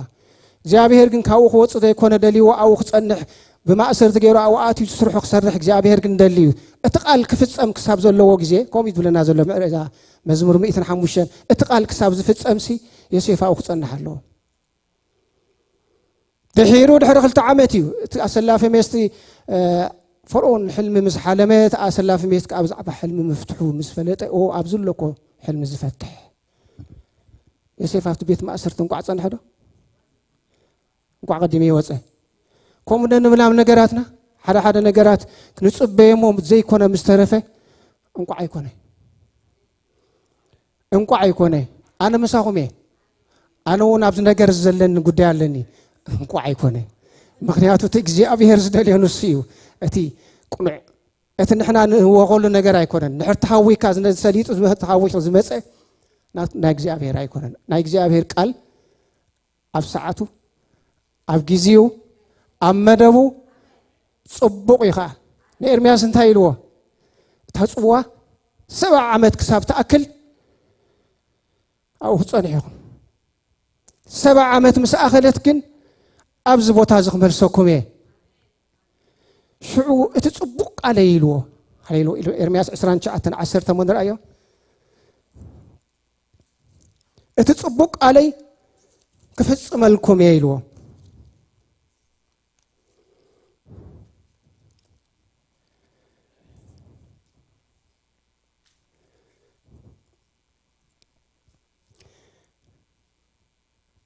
እግዚኣብሔር ግን ካብኡ ክወፅእ ዘይኮነ ደልይዎ ኣብኡ ክፀንሕ ብማእሰርቲ ገይሩ ኣብኡ ኣትዩ ስርሑ ክሰርሕ እግዚኣብሔር ግን ደልዩ እቲ ቃል ክፍፀም ክሳብ ዘለዎ ግዜ ከምኡ እዩ ዝብለና ዘሎ ምዕረዛ መዝሙር ሚእትን ሓሙሽተን እቲ ቃል ክሳብ ዝፍፀምሲ ዮሴፍ ኣብኡ ክፀንሕ ኣለዎ። ድሒሩ ድሕሪ ክልተ ዓመት እዩ እቲ ኣሰላፊ ሜስቲ ፈርኦን ሕልሚ ምስ ሓለመ እቲ ኣሰላፊ ሜስቲ ከዓ ብዛዕባ ሕልሚ ምፍትሑ ምስ ፈለጠ ኦ ኣብዚ ኣለኮ ሕልሚ ዝፈትሕ ዮሴፍ ኣብቲ ቤት ማእሰርቲ እንቋዕ ፀንሐ ዶ እንቋዕ ቀዲመ ይወፀ። ከምኡ ነንብላም ነገራትና ሓደ ሓደ ነገራት ክንፅበየሞ ዘይኮነ ምስ ተረፈ እንቋዕ ኣይኮነ እንቋዕ ኣይኮነ። ኣነ ምሳኹም እየ። ኣነ እውን ኣብዚ ነገር ዘለኒ ጉዳይ ኣለኒ። እንቋዕ ኣይኮነ። ምክንያቱ እቲ እግዚኣብሔር ዝደልዮ ንሱ እዩ። እቲ ቅኑዕ እቲ ንሕና ንህወኸሉ ነገር ኣይኮነን። ንሕር ተሃዊካ ዝነ- ሰሊጡ ዝመ- ተሃዊክ ዝመፀ ናት- ናይ እግዚኣብሔር ኣይኮነን። ናይ እግዚኣብሔር ቃል ኣብ ሰዓቱ ኣብ ግዜኡ ኣብ መደቡ ፅቡቕ እዩ ከዓ። ንኤርምያስ እንታይ ኢልዎ? እታ ፅዋ ሰብዓ ዓመት ክሳብ ትኣክል ኣብኡ ክፀንሑ ኢኹም። ሰብዓ ዓመት ምስ ኣኸለት ግን ኣብዚ ቦታ እዚ ክመልሰኩም እየ። ሽዑ እቲ ፅቡቕ ቃለይ ኢልዎ። ሃሌሉ ኢሉ ኤርምያስ ዕስራን ትሽዓተን ዓሰርተ እሞ ንርኣዮ። እቲ ፅቡቕ ቃለይ ክፍፅመልኩም እየ ኢልዎ።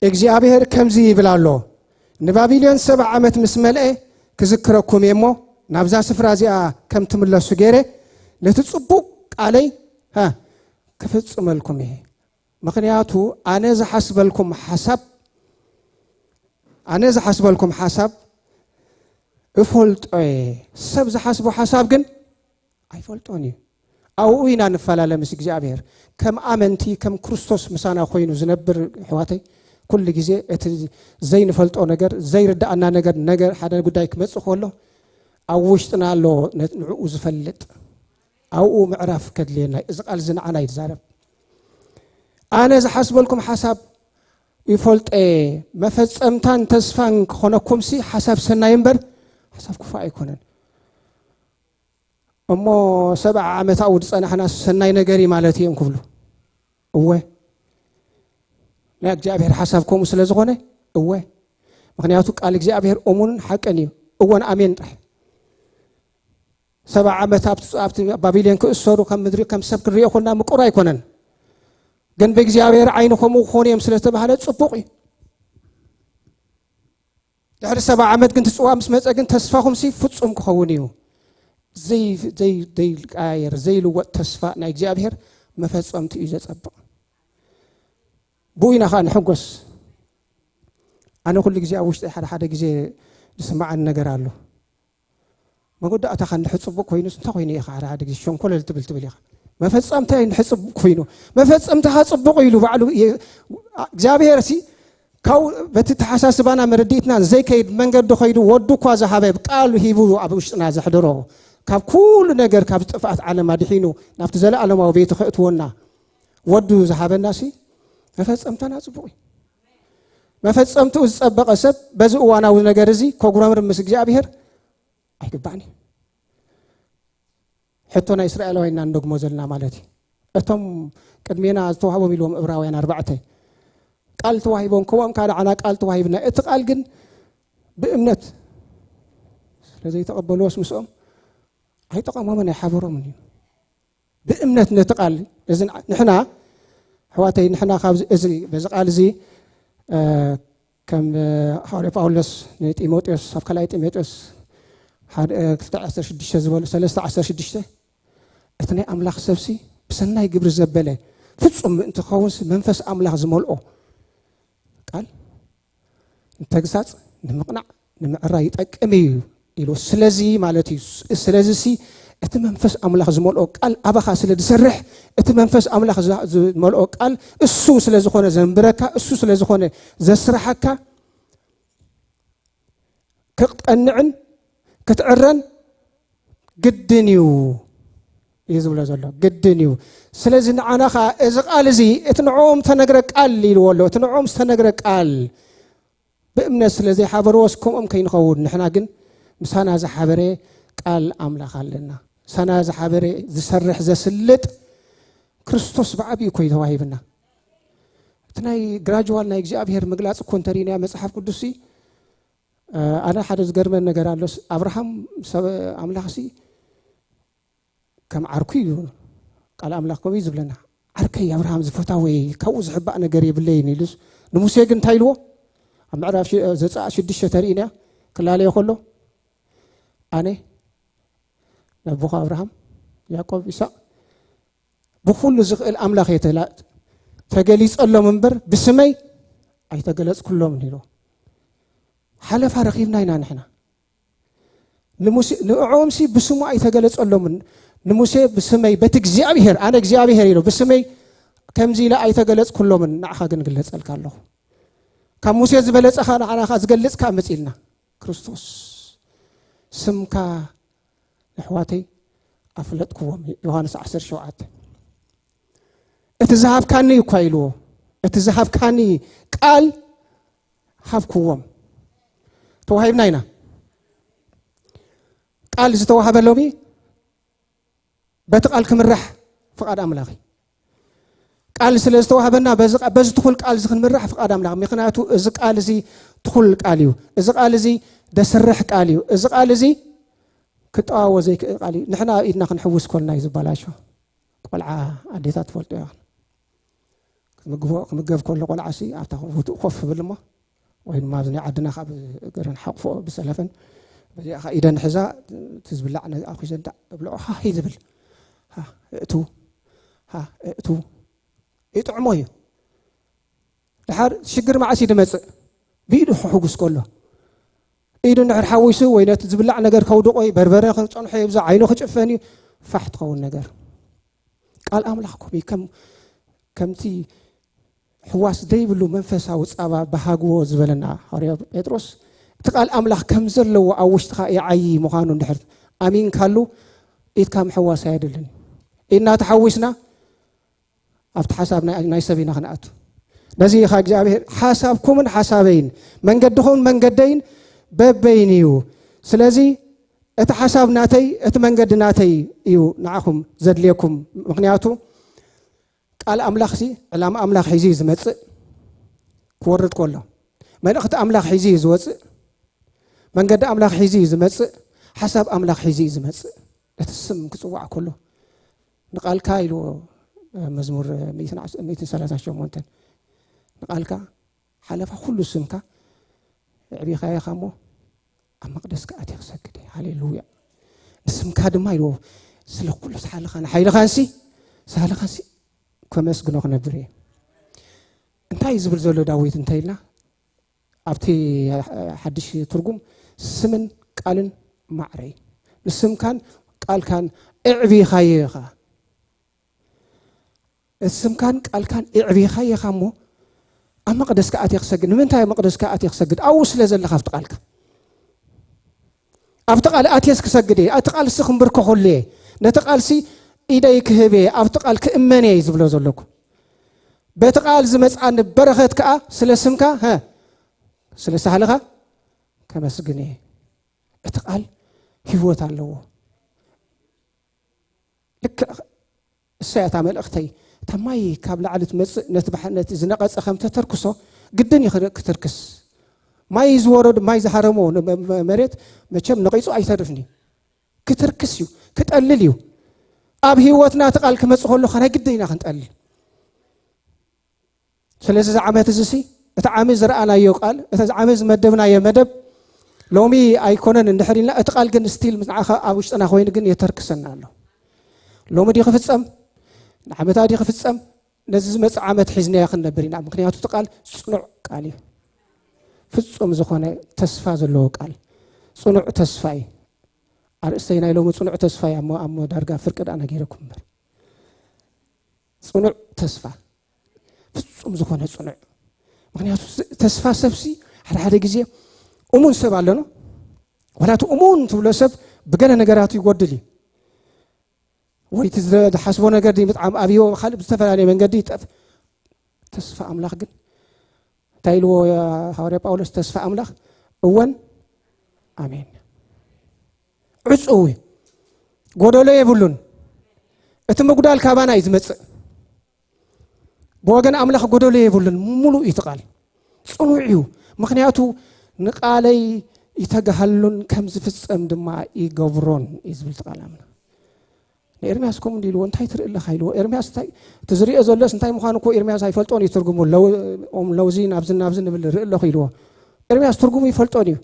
እግዚኣብሔር ከምዚ ይብል ኣሎ፣ ንባቢሎን ሰብዓ ዓመት ምስ መልአ ክዝክረኩም እየ እሞ ናብዛ ስፍራ እዚኣ ከም ትምለሱ ገይረ ነቲ ጽቡቕ ቃለይ ሃ ክፍጽመልኩም እየ። ምኽንያቱ ኣነ ዝሓስበልኩም ሓሳብ ኣነ ዝሓስበልኩም ሓሳብ እፈልጦ እየ። ሰብ ዝሓስቦ ሓሳብ ግን ኣይፈልጦን እዩ። ኣብኡ ኢና ንፈላለ ምስ እግዚኣብሔር። ከም ኣመንቲ ከም ክርስቶስ ምሳና ኮይኑ ዝነብር ኣሕዋተይ ኩሉ ግዜ እቲ ዘይንፈልጦ ነገር ዘይርድኣና ነገር ነገር ሓደ ጉዳይ ክመፅእ ከሎ ኣብ ውሽጥና ኣሎ ንዕኡ ዝፈልጥ ኣብኡ ምዕራፍ ከድልየና እዩ። እዚ ቃል እዚ ንዓና እዩ ዝዛረብ። ኣነ ዝሓስበልኩም ሓሳብ ይፈልጦ እየ፣ መፈፀምታን ተስፋን ክኾነኩምሲ ሓሳብ ሰናይ እምበር ሓሳብ ክፉእ ኣይኮነን። እሞ ሰብዓ ዓመት ኣብኡ ዝፀናሕናስ ሰናይ ነገር እዩ ማለት እዩ ክብሉ። እወ፣ ናይ እግዚኣብሔር ሓሳብ ከምኡ ስለ ዝኾነ እወ። ምኽንያቱ ቃል እግዚኣብሔር እሙንን ሓቅን እዩ። እወን ኣሜን ጥራሕ። ሰብዓ ዓመት ኣብቲ ኣብቲ ባቢሎን ክእሰሩ ከም ምድሪ ከም ሰብ ክንሪኦ ኮና ምቁር ኣይኮነን። ግን ብእግዚኣብሔር ዓይኒ ከምኡ ክኾኑ እዮም ስለ ዝተባህለ ጽቡቕ እዩ። ድሕሪ ሰብዓ ዓመት ግን ትጽዋ ምስ መጸ ግን ተስፋኹምሲ ፍጹም ክኸውን እዩ። ዘይቀያየር ዘይልወጥ ተስፋ ናይ እግዚኣብሔር መፈጸምቲ እዩ ዘጸብቕ። ብኡ ኢና ከዓ ንሕጎስ። ኣነ ኩሉ ግዜ ኣብ ውሽጢ ሓደ ሓደ ግዜ ዝስማዓኒ ነገር ኣሎ። መወዳእታኻ እንድሕር ጽቡቕ ኮይኑስ እንታይ ኮይኑ ኢኻ ሓደ ሓደ ግዜ ሸንኮለል ትብል ትብል ኢኻ። መፈጸምታ እንድሕር ጽቡቕ ኮይኑ መፈጸምታኻ ጽቡቕ ኢሉ ባዕሉ እግዚኣብሔር ሲ ካብ በቲ ተሓሳስባና መረዲእትና ዘይከይድ መንገዲ ከይዱ ወዱ እኳ ዝሃበ ቃሉ ሂቡ ኣብ ውሽጥና ዘሕደሮ ካብ ኩሉ ነገር ካብ ጥፍኣት ዓለም ኣድሒኑ ናብቲ ዘለኣለማዊ ቤቱ ከእትወና ወዱ ዝሃበናሲ መፈጸምታና ጽቡቕ እዩ። መፈጸምትኡ ዝጸበቐ ሰብ በዚ እዋናዊ ነገር እዚ ከጉረምርም ምስ እግዚኣብሔር ኣይግባእን እዩ። ሕቶ ናይ እስራኤላውያን ኢና እንደግሞ ዘለና ማለት እዩ። እቶም ቅድሜና ዝተዋህቦም ኢልዎም ዕብራውያን ኣርባዕተ ቃል ተዋሂቦም ከምኦም ከዓ ንዓና ቃል ተዋሂብና። እቲ ቃል ግን ብእምነት ስለዘይተቐበልዎስ ምስኦም ኣይጠቐሞምን ኣይሓበሮምን እዩ። ብእምነት ነቲ ቃል እዚ ንሕና ኣሕዋተይ ንሕና ካብዚ እዚ በዚ ቃል እዚ ከም ሃዋርያ ጳውሎስ ንጢሞቴዎስ ኣብ ካልኣይ ጢሞቴዎስ ሓደ ክልተ ዓሰርተ ሽዱሽተ ዝበሎ ሰለስተ ዓሰርተ ሽዱሽተ እቲ ናይ ኣምላኽ ሰብሲ ብሰናይ ግብሪ ዘበለ ፍጹም ምእንቲ ክኸውን መንፈስ ኣምላኽ ዝመልኦ ቃል ንተግሳጽ ንምቕናዕ ንምዕራ ይጠቅም እዩ ኢሉ። ስለዚ ማለት እዩ ስለዚ ሲ እቲ መንፈስ ኣምላኽ ዝመልኦ ቃል ኣባኻ ስለ ዝሰርሕ እቲ መንፈስ ኣምላኽ ዝመልኦ ቃል እሱ ስለ ዝኾነ ዘንብረካ እሱ ስለ ዝኾነ ዘስራሓካ ክትቀንዕን ክትዕረን ግድን እዩ እዩ ዝብሎ ዘሎ ግድን እዩ። ስለዚ ንዓና ኸዓ እዚ ቃል እዚ እቲ ንዕኦም ዝተነግረ ቃል ኢልዎ ኣሎ። እቲ ንዕኦም ዝተነግረ ቃል ብእምነት ስለ ዘይሓበርዎስ ከምኦም ከይንኸውን ንሕና ግን ምሳና ዝሓበረ ቃል ኣምላኽ ኣለና። ምሳና ዝሓበረ ዝሰርሕ ዘስልጥ ክርስቶስ ብዓብዩ እኮ እዩ ተዋሂብና። እቲ ናይ ግራጅዋል ናይ እግዚኣብሔር ምግላፅ እኮ እንተሪእናዮ መፅሓፍ ቅዱስ ኣነ ሓደ ዝገርመን ነገር ኣሎስ ኣብርሃም ሰብ ኣምላኽ ሲ ከም ዓርኩ እዩ። ቃል ኣምላኽ ከምኡ እዩ ዝብለና። ዓርከይ ኣብርሃም ዝፈታወይ ካብኡ ዝሕባእ ነገር የብለይን ኢሉስ ንሙሴ ግን እንታይ ኢልዎ? ኣብ ምዕራፍ ዘፀኣት ሽዱሽተ ተርእይና ክላለዮ ከሎ ኣነ ነቦኻ ኣብርሃም ያዕቆብ ይስሐቅ ብኩሉ ዝኽእል ኣምላኽ እየ ተላ- ተገሊጸሎም እምበር ብስመይ ኣይተገለጽኩሎምን ኢሉ። ሓለፋ ረኺብና ኢና ንሕና። ንሙሴ- ንዕኦምሲ ብስሙ ኣይተገለጸሎምን። ንሙሴ ብስመይ በቲ እግዚኣብሔር ኣነ እግዚኣብሔር ኢሉ ብስመይ ከምዚ ኢለ ኣይተገለጽኩሎምን ንዓኻ ግን ግለጸልካ ኣለኹ። ካብ ሙሴ ዝበለጸኻ ንዓናኻ ዝገልጽካ መጺልና ክርስቶስ ስምካ ንኣሕዋተይ ኣፍለጥክዎም። ዮሃንስ ዓሰርተ ሸውዓተ እቲ ዝሃብካኒ እኳ ኢልዎ፣ እቲ ዝሃብካኒ ቃል ሃብክዎም። ተዋሂብና ኢና። ቃል ዝተዋህበ ሎሚ በቲ ቃል ክምራሕ ፍቓድ ኣምላኽ እዩ። ቃል ስለ ዝተዋህበና በዚ ቃ- በዚ ትኹል ቃል እዚ ክንምራሕ ፍቓድ ኣምላኽ። ምኽንያቱ እዚ ቃል እዚ ትኹል ቃል እዩ። እዚ ቃል እዚ ደስርሕ ቃል እዩ። እዚ ቃል እዚ ክጠዋወ ዘይክእል ቃል እዩ። ንሕና ኢድና ክንሕውስ ኮልና እዩ ዝበላሾ። ቆልዓ ኣዴታት ትፈልጦ ይኹን ክምግቦ ክምገብ ከሎ ቆልዓ ሲ ኣብታ ውትእ ኮፍ ይብል እሞ ወይ ድማ ኣብዚ ናይ ዓድና ካብ እግረን ሓቕፎ ብሰለፈን በዚኣ ኢደን ሕዛ እቲ ዝብላዕ ነገር ኣኩዘን እብልዖ ሃ ይብል። ሃ እእቱ ሃ እእቱ ይጥዕሞ እዩ። ድሓር ሽግር መዓስ እዩ ድመፅእ? ብኢዱ ሕጉስ ከሎ ኢዱ እንድሕር ሓዊሱ ወይ ነቲ ዝብላዕ ነገር ከውድቆ እዩ፣ በርበረ ክፀንሖ ይብዛ ዓይኑ ክጭፈን እዩ ፋሕ ትኸውን ነገር። ቃል ኣምላኽ ከምኡ እዩ። ከም ከምቲ ሕዋስ ደይብሉ መንፈሳዊ ጻባ ብሃግዎ ዝበለና ሃዋርያ ጴጥሮስ እቲ ቃል ኣምላኽ ከም ዘለዎ ኣብ ውሽጥኻ ይዓዪ ምዃኑ እንድሕር ኣሚንካሉ ኢድካ ምሕዋስ ኣየድልን። ኢድና ተሓዊስና ኣብቲ ሓሳብ ናይ ናይ ሰብ ኢና ክንኣቱ። ነዚ ኢኻ እግዚኣብሔር ሓሳብኩምን ሓሳበይን መንገድኹምን መንገደይን በበይን እዩ። ስለዚ እቲ ሓሳብ ናተይ እቲ መንገዲ ናተይ እዩ ንዓኹም ዘድልየኩም። ምኽንያቱ ቃል ኣምላኽ ሲ ዕላማ ኣምላኽ ሒዙ እዩ ዝመጽእ። ክወርድ ከሎ መልእኽቲ ኣምላኽ ሒዙ እዩ ዝወጽእ። መንገዲ ኣምላኽ ሒዙ እዩ ዝመጽእ። ሓሳብ ኣምላኽ ሒዙ እዩ ዝመጽእ። ነቲ ስም ክጽዋዕ ከሎ ንቃልካ ኢልዎ መዝሙር ሚእትን ሰላሳን ሸሞንተን ንቃልካ ሓለፋ ኩሉ ስምካ ኣዕቢኻዮ ኢኻ እሞ ኣብ መቕደስካ ኣትየ ክሰግድ እየ። ሃሌሉያ። ንስምካ ድማ ኢልዎ ስለ ኩሉ ሳህልኻን ሓይልኻንሲ ሳህልኻንሲ ከመስግኖ ክነብር እየ። እንታይ እዩ ዝብል ዘሎ ዳዊት እንተ ኢልና ኣብቲ ሓድሽ ትርጉም ስምን ቃልን ማዕረ እዩ። ንስምካን ቃልካን ኣዕቢኻዮ ኢኻ። እቲ ስምካን ቃልካን ኣዕቢኻዮ ኢኻ እሞ ኣብ መቕደስካ ኣትየ ክሰግድ። ንምንታይ ኣብ መቕደስካ ኣትየ ክሰግድ? ኣብኡ ስለ ዘለኻ ኣብቲ ቃልካ ኣብቲ ቃል ኣትየስ ክሰግድ እየ። ኣብቲ ቃልሲ ክንብርከኸሉ እየ። ነቲ ቃልሲ ኢደይ ክህብ እየ። ኣብቲ ቃል ክእመን እየ እዩ ዝብሎ ዘለኩ። በቲ ቃል ዝመጽኣኒ በረኸት ከኣ ስለ ስምካ፣ ሀ፣ ስለ ሳህልኻ ከመስግን እየ። እቲ ቃል ህይወት ኣለዎ። ልክዕ እሳ እያ እታ መልእኽተይ። እታ ማይ ካብ ላዕሊ ትመጽእ ነቲ ባሕሪ፣ ነቲ ዝነቐጸ ከም ተተርክሶ ግድን እዩ ክር-፣ ክትርክስ። ማይ ዝወረዶ፣ ማይ ዝሃረሞ ነ-፣ መ-፣ መ-፣ መሬት መቸም ነቒጹ ኣይተርፍን እዩ። ክትርክስ እዩ፣ ክጠልል እዩ። ኣብ ህይወትና እቲ ቃል ክመጽእ ከሎ ናይ ግድን ኢና ክንጠልል። ስለዚ እዚ ዓመት እዚ ሲ፣ እቲ ዓሚ ዝረኣናዮ ቃል፣ እቲ ዓሚ ዝመደብናዮ መደብ ሎሚ ኣይኮነን እንድሕር ኢልና፣ እቲ ቃል ግን ስቲል ንዓኻ ኣብ ውሽጥና ኮይኑ ግን የተርክሰና ኣሎ። ሎሚ ድዩ ክፍጸም? ንዓመታ ድዩ ክፍጸም? ነዚ ዝመጽእ ዓመት ሒዝናዮ ክንነብር ኢና። ምክንያቱ እቲ ቃል ጽኑዕ ቃል እዩ። ፍጹም ዝኾነ ተስፋ ዘለዎ ቃል፣ ጽኑዕ ተስፋ እዩ። ኣርእስተይ ናይ ሎሚ ጽኑዕ ተስፋ እዩ። ኣሞ፣ ኣሞ ዳርጋ ፍርቂ ደኣ ነጊረኩም እምበር። ጽኑዕ ተስፋ፣ ፍጹም ዝኾነ ጽኑዕ። ምክንያቱ ስ-፣ ተስፋ ሰብሲ ሓደ ሓደ ግዜ እሙን ሰብ ኣለኖ። ዋላ እቲ እሙን ትብሎ ሰብ ብገለ ነገራቱ ይጎድል እዩ። ወይ እቲ ዝደ-፣ ዝሓስቦ ነገር ድዩ ብጣዕሚ ኣብዮ፣ ካልእ ብዝተፈላለየ መንገዲ ይጠፍ-፣ ተስፋ ኣምላኽ ግን እንታይ ኢልዎ ሃዋርያ ጳውሎስ? ተስፋ ኣምላኽ እወን ኣሜን። ዕጹው እዩ። ጎደሎ የብሉን። እቲ ምጉዳል ካባና እዩ ዝመጽእ። ብወገን ኣምላኽ ጎደሎ የብሉን። ምሉእ እዩ እቲ ቃል። ጽኑዕ እዩ። ምኽንያቱ ንቃለይ ይተግሃሉን ከም ዝፍጸም ድማ ይገብሮን እዩ ዝብል እቲ ቃል ኣምና። ንኤርምያስ ከምኡ እንዲ ኢልዎ፣ "እንታይ ትርኢ ኣለኻ?" ኢልዎ። ኤርምያስ እንታይ፣ እቲ ዝሪኦ ዘሎስ እንታይ ምዃኑ እኮ ኤርምያስ ኣይፈልጦን እዩ ትርጉሙ። ለው-፣ ኦም ለውዚ ናብዚ ናብዚ ንብል ርኢ ኣለኹ ኢልዎ። ኤርምያስ ትርጉሙ ይፈልጦን እዩ።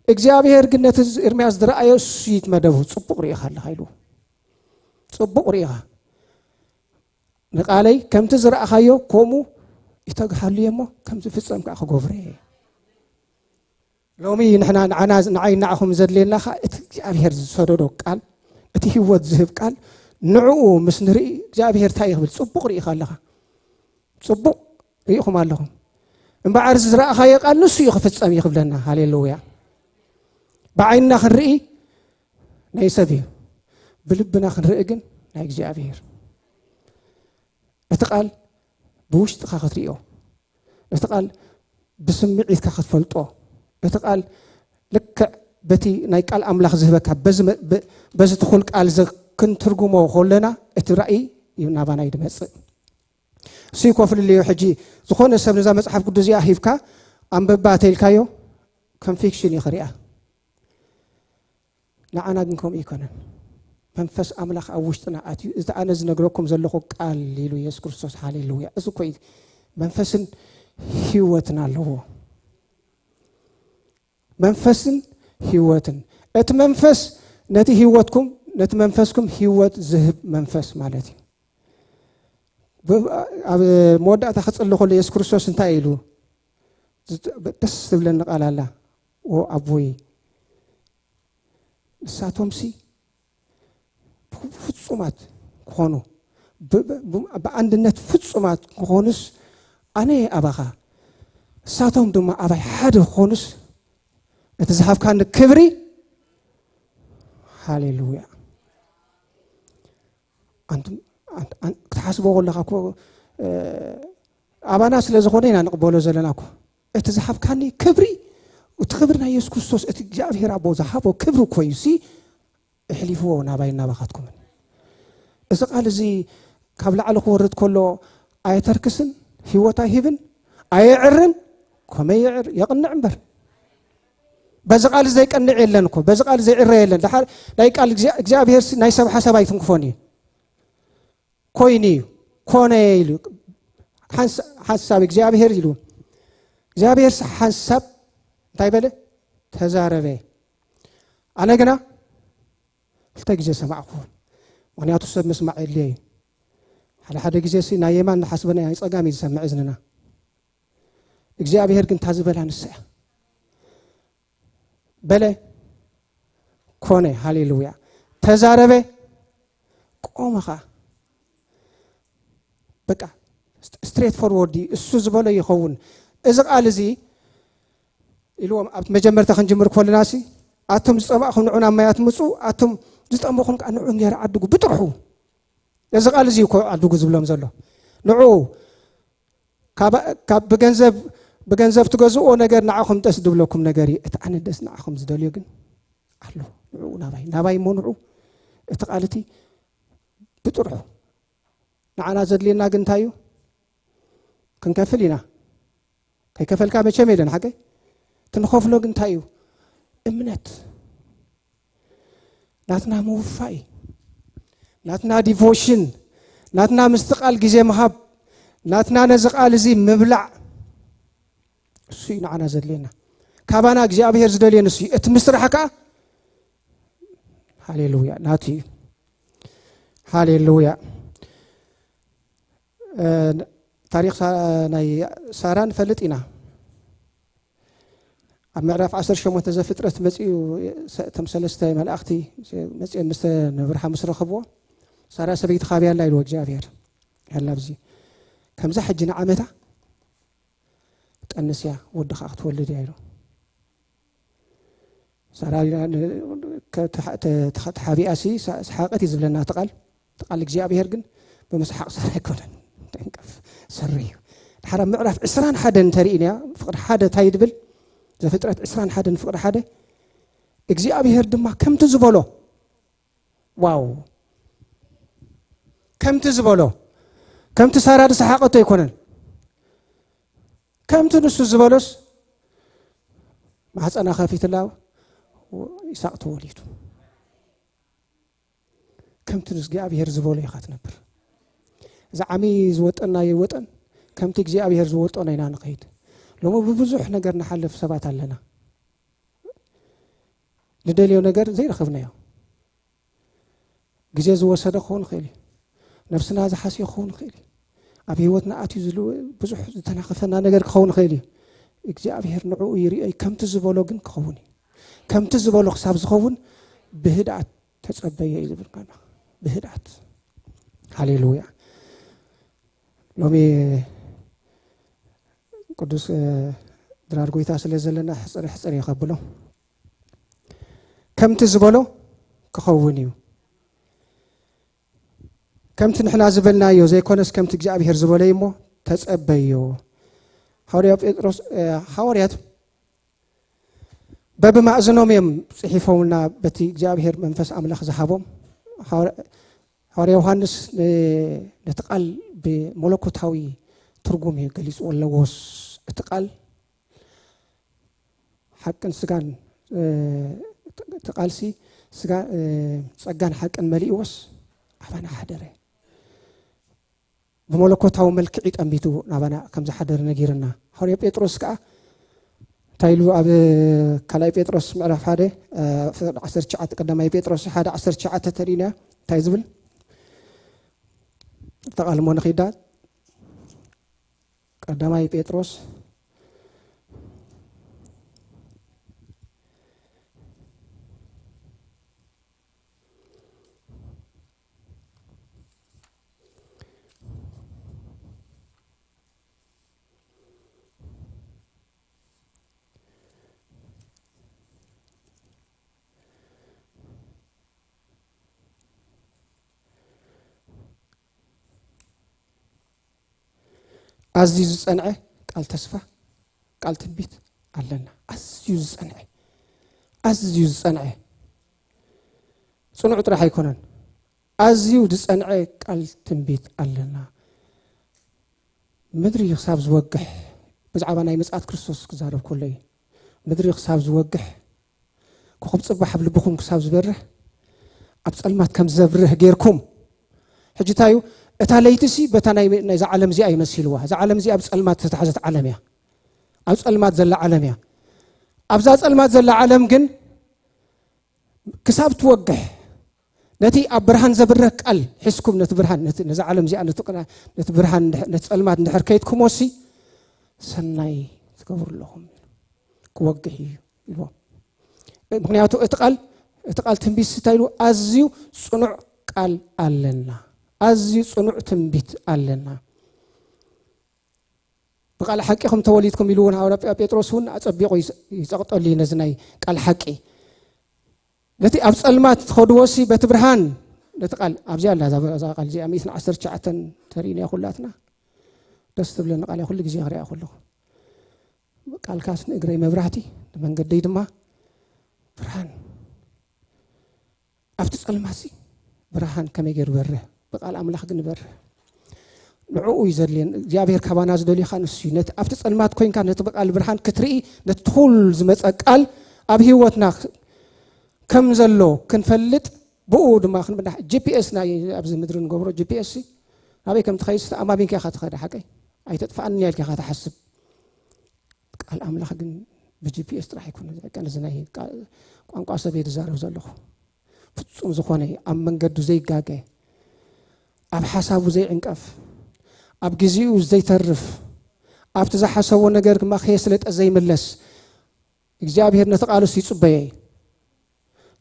እግዚኣብሔር ግን ነቲ ኤርምያስ ዝረኣዮ እሱ እዩ መደቡ። "ጽቡቕ ርኢኻ ኣለኻ" ኢልዎ። "ጽቡቕ ርኢኻ። ንቃለይ ከምቲ ዝረኣኻዮ ከምኡ ይተግሃሉ እየ እሞ ከም ዝፍጸም ከኣ ክገብሮ እየ።" ሎሚ ንሕና ንዓና፣ ንዓይ ንዓኹም ዘድልየና ኸኣ እቲ እግዚኣብሔር ዝሰደዶ ቃል፣ እቲ ህይወት ዝህብ ቃል፣ ንዕኡ ምስ ንርኢ እግዚኣብሔር እንታይ ይኽብል? "ጽቡቕ ርኢኻ ኣለኻ። ጽቡቕ ርኢኹም ኣለኹም። እምበኣር እዚ ዝረኣኻዮ ቃል ንሱ እዩ ክፍጸም" እዩ ክብለና። ሃሌሉያ። ብዓይንና ክንርኢ ናይ ሰብ እዩ። ብልብና ክንርኢ ግን ናይ እግዚኣብሔር። እቲ ቃል ብውሽጥኻ ክትርእዮ፣ እቲ ቃል ብስምዒትካ ክትፈልጦ፣ እቲ ቃል ልክዕ በቲ ናይ ቃል ኣምላኽ ዝህበካ በዚ መ-፣ በ-፣ በዚ ትኹል ቃል ዘ-፣ ክንትርጉሞ ከለና እቲ ራእይ እዩ ናባና እዩ ዝመጽእ። እሱ ይኮፍልልዮ። ሕጂ ዝኾነ ሰብ ነዛ መጽሓፍ ቅዱስ እዚኣ ሂብካ ኣንብባ ተይልካዮ ከም ፊክሽን እዩ ክሪኣ። ንዓና ግን ከምኡ ኣይኮነን። መንፈስ ኣምላኽ ኣብ ውሽጥና ኣትዩ፣ "እዚ ኣነ ዝነግረኩም ዘለኹ ቃል" ኢሉ የሱስ ክርስቶስ። ሃሌሉያ። እዚ እኮ እዩ መንፈስን ህይወትን ኣለዎ። መንፈስን ህይወትን። እቲ መንፈስ ነቲ ህይወትኩም፣ ነቲ መንፈስኩም ህይወት ዝህብ መንፈስ ማለት እዩ። ብ-፣ ኣብ መወዳእታ ክጽሊ ከሎ የሱስ ክርስቶስ እንታይ ኢሉ? ዝት-፣ ደስ ትብለኒ ቃል ኣላ። "ኦ ኣቦይ፣ ንሳቶምሲ ፍጹማት ክኾኑ፣ ብ-፣ ብ-፣ ብ-፣ ብኣንድነት ፍጹማት ክኾኑስ፣ ኣነ ኣባኻ፣ ንሳቶም ድማ ኣባይ ሓደ ክኾኑስ፣ እቲ ዝሃብካኒ ክብሪ" ሃሌሉያ። ኣንቱም፣ ኣን-፣ ኣን-፣ ክትሓስቦ ከለኻ እኮ፣ እ፣ ኣባና ስለ ዝኾነ ኢና ንቕበሎ ዘለና እኮ። እቲ ዝሃብካኒ ክብሪ፣ እቲ ክብሪ ናይ የሱስ ክርስቶስ፣ እቲ እግዚኣብሔር ኣቦ ዝሃቦ ክብሪ እኮ እዩ ሲ፣ እሕሊፍዎ ናባይ ናባኻትኩምን። እዚ ቃል እዚ ካብ ላዕሊ ክወርድ ከሎ ኣየተርክስን፣ ህይወት ኣይህብን፣ ኣየዕርን፣ ከመይ የዕር፣ የቕንዕ እምበር። በዚ ቃል ዘይቀንዕ የለን እኮ፣ በዚ ቃል ዘይዕረ የለን። ደሓር ናይ ቃል እግዚኣብ-፣ እግዚኣብሔር ሲ ናይ ሰብ ሓሳብ ኣይትንክፎን እዩ። ኮይኑ እዩ፣ ኮነ ኢሉ። ሓንሳ-፣ ሓንሳብ እግዚኣብሔር ኢሉ። እግዚኣብሔር ሲ ሓንሳብ እንታይ በለ? ተዛረበ። ኣነ ግና ክልተ ግዜ ሰማዕኩ። ምኽንያቱ ሰብ ምስማዕ የድልዮ እዩ። ሓደ ሓደ ግዜ ሲ ናይ የማን ንሓስበ ናይ ጸጋም እዩ ዝሰምዕ እዝንና። እግዚኣብሔር ግን እታ ዝበላ ንሳ እያ። በለ፣ ኮነ። ሃሌሉያ። ተዛረበ፣ ቆመ ኸዓ። በቃ፣ ስትሬት ፎርወርድ እዩ። እሱ ዝበሎ ይኸውን። እዚ ቃል እዚ ኢልዎም፣ ኣብ መጀመርታ ክንጅምር ከለና ሲ፣ "ኣቱም ዝጸማእኹም ንዑ ናብ ማያት ምጹ፣ ኣቱም ዝጠመኹም ከኣ ንዑ እንጌራ ዓድጉ ብጥርሑ።" እዚ ቃል እዚ እኮ ዓድጉ ዝብሎም ዘሎ። ንዑ ካብ ካብ ብገንዘብ ብገንዘብ ትገዝእዎ ነገር ንዓኹም ደስ ዝብለኩም ነገር እዩ። እቲ ኣነ ደስ ንዓኹም ዝደልዮ ግን ኣሎ። ንዕኡ ናባይ፣ ናባይ እሞ ንዑ። እቲ ቃል እቲ ብጥርሑ ንዓና ዘድልየና ግን እንታይ እዩ? ክንከፍል ኢና። ከይከፈልካ መቸም የለን፣ ሓቀይ? እቲ ንኸፍሎ ግን እንታይ እዩ? እምነት። ናትና ምውፋይ፣ ናትና ዲቮሽን፣ ናትና ምስቲ ቃል ግዜ ምሃብ፣ ናትና ነዚ ቃል እዚ ምብላዕ፣ እሱ እዩ ንዓና ዘድልየና። ካባና እግዚኣብሔር ዝደልዮ ንሱ እዩ። እቲ ምስራሕ ከኣ፣ ሃሌሉያ፣ ናቱ እዩ። ሃሌሉያ። እ፣ ታሪኽ ሳ-፣ ናይ ሳራ ንፈልጥ ኢና። ኣብ ምዕራፍ ዓሰርተ ሸሞንተ ዘፍጥረት መጺኡ፣ ሰ-፣ እቶም ሰለስተ መላእኽቲ መጺኦም ምስ ነብርሃ ምስ ረኸብዎ፣ ሳራ ሰበይቲ ካበይ ኣላ ኢልዎ እግዚኣብሔር። ኣላ ኣብዚ። ከምዛ ሕጂ ንዓመታ ጠንስ እያ፣ ወዲ ኸኣ ክትወልድ እያ ኢሉ። ሳራ ን-፣ ን-፣ ከ-፣ ተሓ-፣ ተ-፣ ተሓ-፣ ተሓቢኣሲ ሳ-፣ ሰሓቐት እዩ ዝብለና እቲ ቃል። እቲ ቃል እግዚኣብሔር ግን ብምስሓቕ ስራሕ ኣይኮነን። ደንቀፍ ስሪ እዩ። ድሓር ኣብ ምዕራፍ ዕስራን ሓደን እንተሪእናያ፣ ፍቕዲ ሓደ እንታይ ድብል? ዘፍጥረት ዕስራን ሓደን ፍቕዲ ሓደ፣ እግዚኣብሔር ድማ ከምቲ ዝበሎ፣ ዋው! ከምቲ ዝበሎ፣ ከምቲ ሳራ ዝሰሓቐቶ ኣይኮነን። ከምቲ ንሱ ዝበሎስ፣ ማሕፀና ከፊትላ፣ ይስሐቅ ተወሊዱ። ከምቲ ንእግዚኣብሔር ዝበሎ ኢኻ ትነብር። እዚ ዓሚ ዝወጠና ይወጠን፣ ከምቲ እግዚኣብሔር ዝወጠኖ ኢና ንኸይድ። ሎሚ ብብዙሕ ነገር ንሓልፍ ሰባት ኣለና። ንደልዮ ነገር ዘይረኸብናዮ። ግዜ ዝወሰደ ክኸውን ይኽእል እዩ። ነብስና ዝሓስዮ ክኸውን ይኽእል እዩ። ኣብ ህይወትና ኣትዩ ዝሉ-፣ ብዙሕ ዝተናኸፈና ነገር ክኸውን ይኽእል እዩ። እግዚኣብሔር ንዕኡ ይርእዮ እዩ። ከምቲ ዝበሎ ግን ክኸውን እዩ። ከምቲ ዝበሎ ክሳብ ዝኸውን ብህድኣት ተጸበዮ እዩ ዝብል ቃል። ብህድኣት። ሃሌሉያ። ሎሚ ቅዱስ፣ እ፣ ድራር ጎይታ ስለ ዘለና ሕጽር ሕጽር እየ ከብሎ። ከምቲ ዝበሎ ክኸውን እዩ። ከምቲ ንሕና ዝበልናዮ ዘይኮነስ ከምቲ እግዚኣብሔር ዝበሎ እዩ እሞ ተጸበዮ። ሃዋርያ ጴጥሮስ፣ እ፣ ሃዋርያት በብማእዝኖም እዮም ጽሒፎምና በቲ እግዚኣብሔር መንፈስ ኣምላኽ ዝሃቦም። ሃዋርያ-፣ ሃዋርያ ዮሃንስ ን-፣ ነቲ ቃል ብመለኮታዊ ትርጉም እዩ ገሊጽዎ ኣለዎስ እቲ ቃል ሓቅን ስጋን፣ እ፣ እቲ ቃልሲ ስጋ-፣ እ፣ ጸጋን ሓቅን መሊእዎስ ኣባና ሓደረ። ብመለኮታዊ መልክዕ ጠሚቱ ናባና ከም ዝሓደረ ነጊርና። ሃዋርያ ጴጥሮስ ከኣ እንታይ ኢሉ ኣብ ካልኣይ ጴጥሮስ ምዕራፍ ሓደ፣ እ፣ ዓሰርተ ትሽዓተ፣ ቀዳማይ ጴጥሮስ ሓደ ዓሰርተ ትሽዓተ ተሪእና እንታይ ዝብል? እታ ቃል እሞ ንኺዳ። ቀዳማይ ጴጥሮስ ኣዝዩ ዝጸንዐ ቃል ተስፋ፣ ቃል ትንቢት ኣለና። ኣዝዩ ዝጸንዐ፣ ኣዝዩ ዝጸንዐ፣ ጽኑዕ ጥራሕ ኣይኮነን፣ ኣዝዩ ዝጸንዐ ቃል ትንቢት ኣለና። ምድሪ ክሳብ ዝወግሕ፣ ብዛዕባ ናይ ምጽኣት ክርስቶስ ክዛረብ ከሎ እዩ። ምድሪ ክሳብ ዝወግሕ፣ ኮኸብ ጽባሕ ኣብ ልብኹም ክሳብ ዝበርህ፣ ኣብ ጸልማት ከም ዘብርህ ጌርኩም። ሕጂ እንታይ እዩ? እታ ለይቲሲ በታ ናይ፣ ናይዛ ዓለም እዚኣ ይመሲልዋ። እዛ ዓለም እዚኣ ኣብ ጸልማት ዝተታሕዘት ዓለም እያ። ኣብ ጸልማት ዘላ ዓለም እያ። ኣብዛ ጸልማት ዘላ ዓለም ግን ክሳብ ትወግሕ፣ ነቲ ኣብ ብርሃን ዘብርህ ቃል ሒዝኩም ነቲ ብርሃን፣ ነቲ፣ ነዛ ዓለም እዚኣ፣ ነቲ ቅና-፣ ነቲ ብርሃን እንድሕ-፣ ነቲ ጸልማት እንድሕር ከይድኩሞሲ፣ ሰናይ ትገብሩ ኣለኹም። ክወግሕ እዩ ኢልዎም። ምኽንያቱ እቲ ቃል፣ እቲ ቃል ትንቢት እንታይ ኢሉ? ኣዝዩ ጽኑዕ ቃል ኣለና። ኣዝዩ ጽኑዕ ትንቢት ኣለና። ብቃል ሓቂ ከም ተወሊድኩም ኢሉ እውን ሃዋርያ ጴጥሮስ እውን ኣጸቢቑ ይጸ-፣ ይጸቕጠሉ እዩ ነዚ ናይ ቃል ሓቂ። ነቲ ኣብ ጸልማት ትኸድዎሲ በቲ ብርሃን፣ ነቲ ቃል፣ ኣብዚኣ ኣላ፣ እዛ፣ እዛ ቃል እዚኣ ሚእትን ዓሰርተ ትሽዓተን ተርእዩና ኩላትና። ደስ ትብለኒ ቃል ኩሉ ግዜ ክሪኣ ከለኹ። ቃልካስ ንእግረይ መብራህቲ፣ ንመንገደይ ድማ ብርሃን። ኣብቲ ጸልማሲ ብርሃን ከመይ ገይሩ በርህ? ብቃል ኣምላኽ ግን በርህ። ንዕኡ እዩ ዘድልየን። እግዚኣብሔር ካባና ዝደልዮ ኸኣ ንሱ እዩ። ነቲ ኣብቲ ጸልማት ኮይንካ ነቲ ብቃል ብርሃን ክትርኢ፣ ነቲ ትኹል ዝመጸ ቃል ኣብ ህይወትና ከም ዘሎ ክንፈልጥ፣ ብኡ ድማ ክንብዳሕ። ጂ ፒ ኤስ ናይ ኣብዚ ምድሪ ንገብሮ ጂ ፒ ኤስ ሲ ናበይ ከም ትኸይድ ተኣማሚንካ ኢኻ ትኸዳ። ሓቀይ ኣይተጥፋኣኒ ኢልካ ኢኻ ትሓስብ። ቃል ኣምላኽ ግን ብ ጂ ፒ ኤስ ጥራሕ ኣይኮነን ዝዕቀን። እዚ ናይ ቃ-፣ ቋንቋ ሰብ እየ ዝዛረብ ዘለኹ። ፍጹም ዝኾነ ኣብ መንገዱ ዘይጋገ፣ ኣብ ሓሳቡ ዘይዕንቀፍ፣ ኣብ ግዜኡ ዘይተርፍ፣ ኣብቲ ዝሓሰቦ ነገር ድማ ከየስለጠ ዘይምለስ፣ እግዚኣብሔር ነቲ ቃልስ ይጽበዮ እዩ።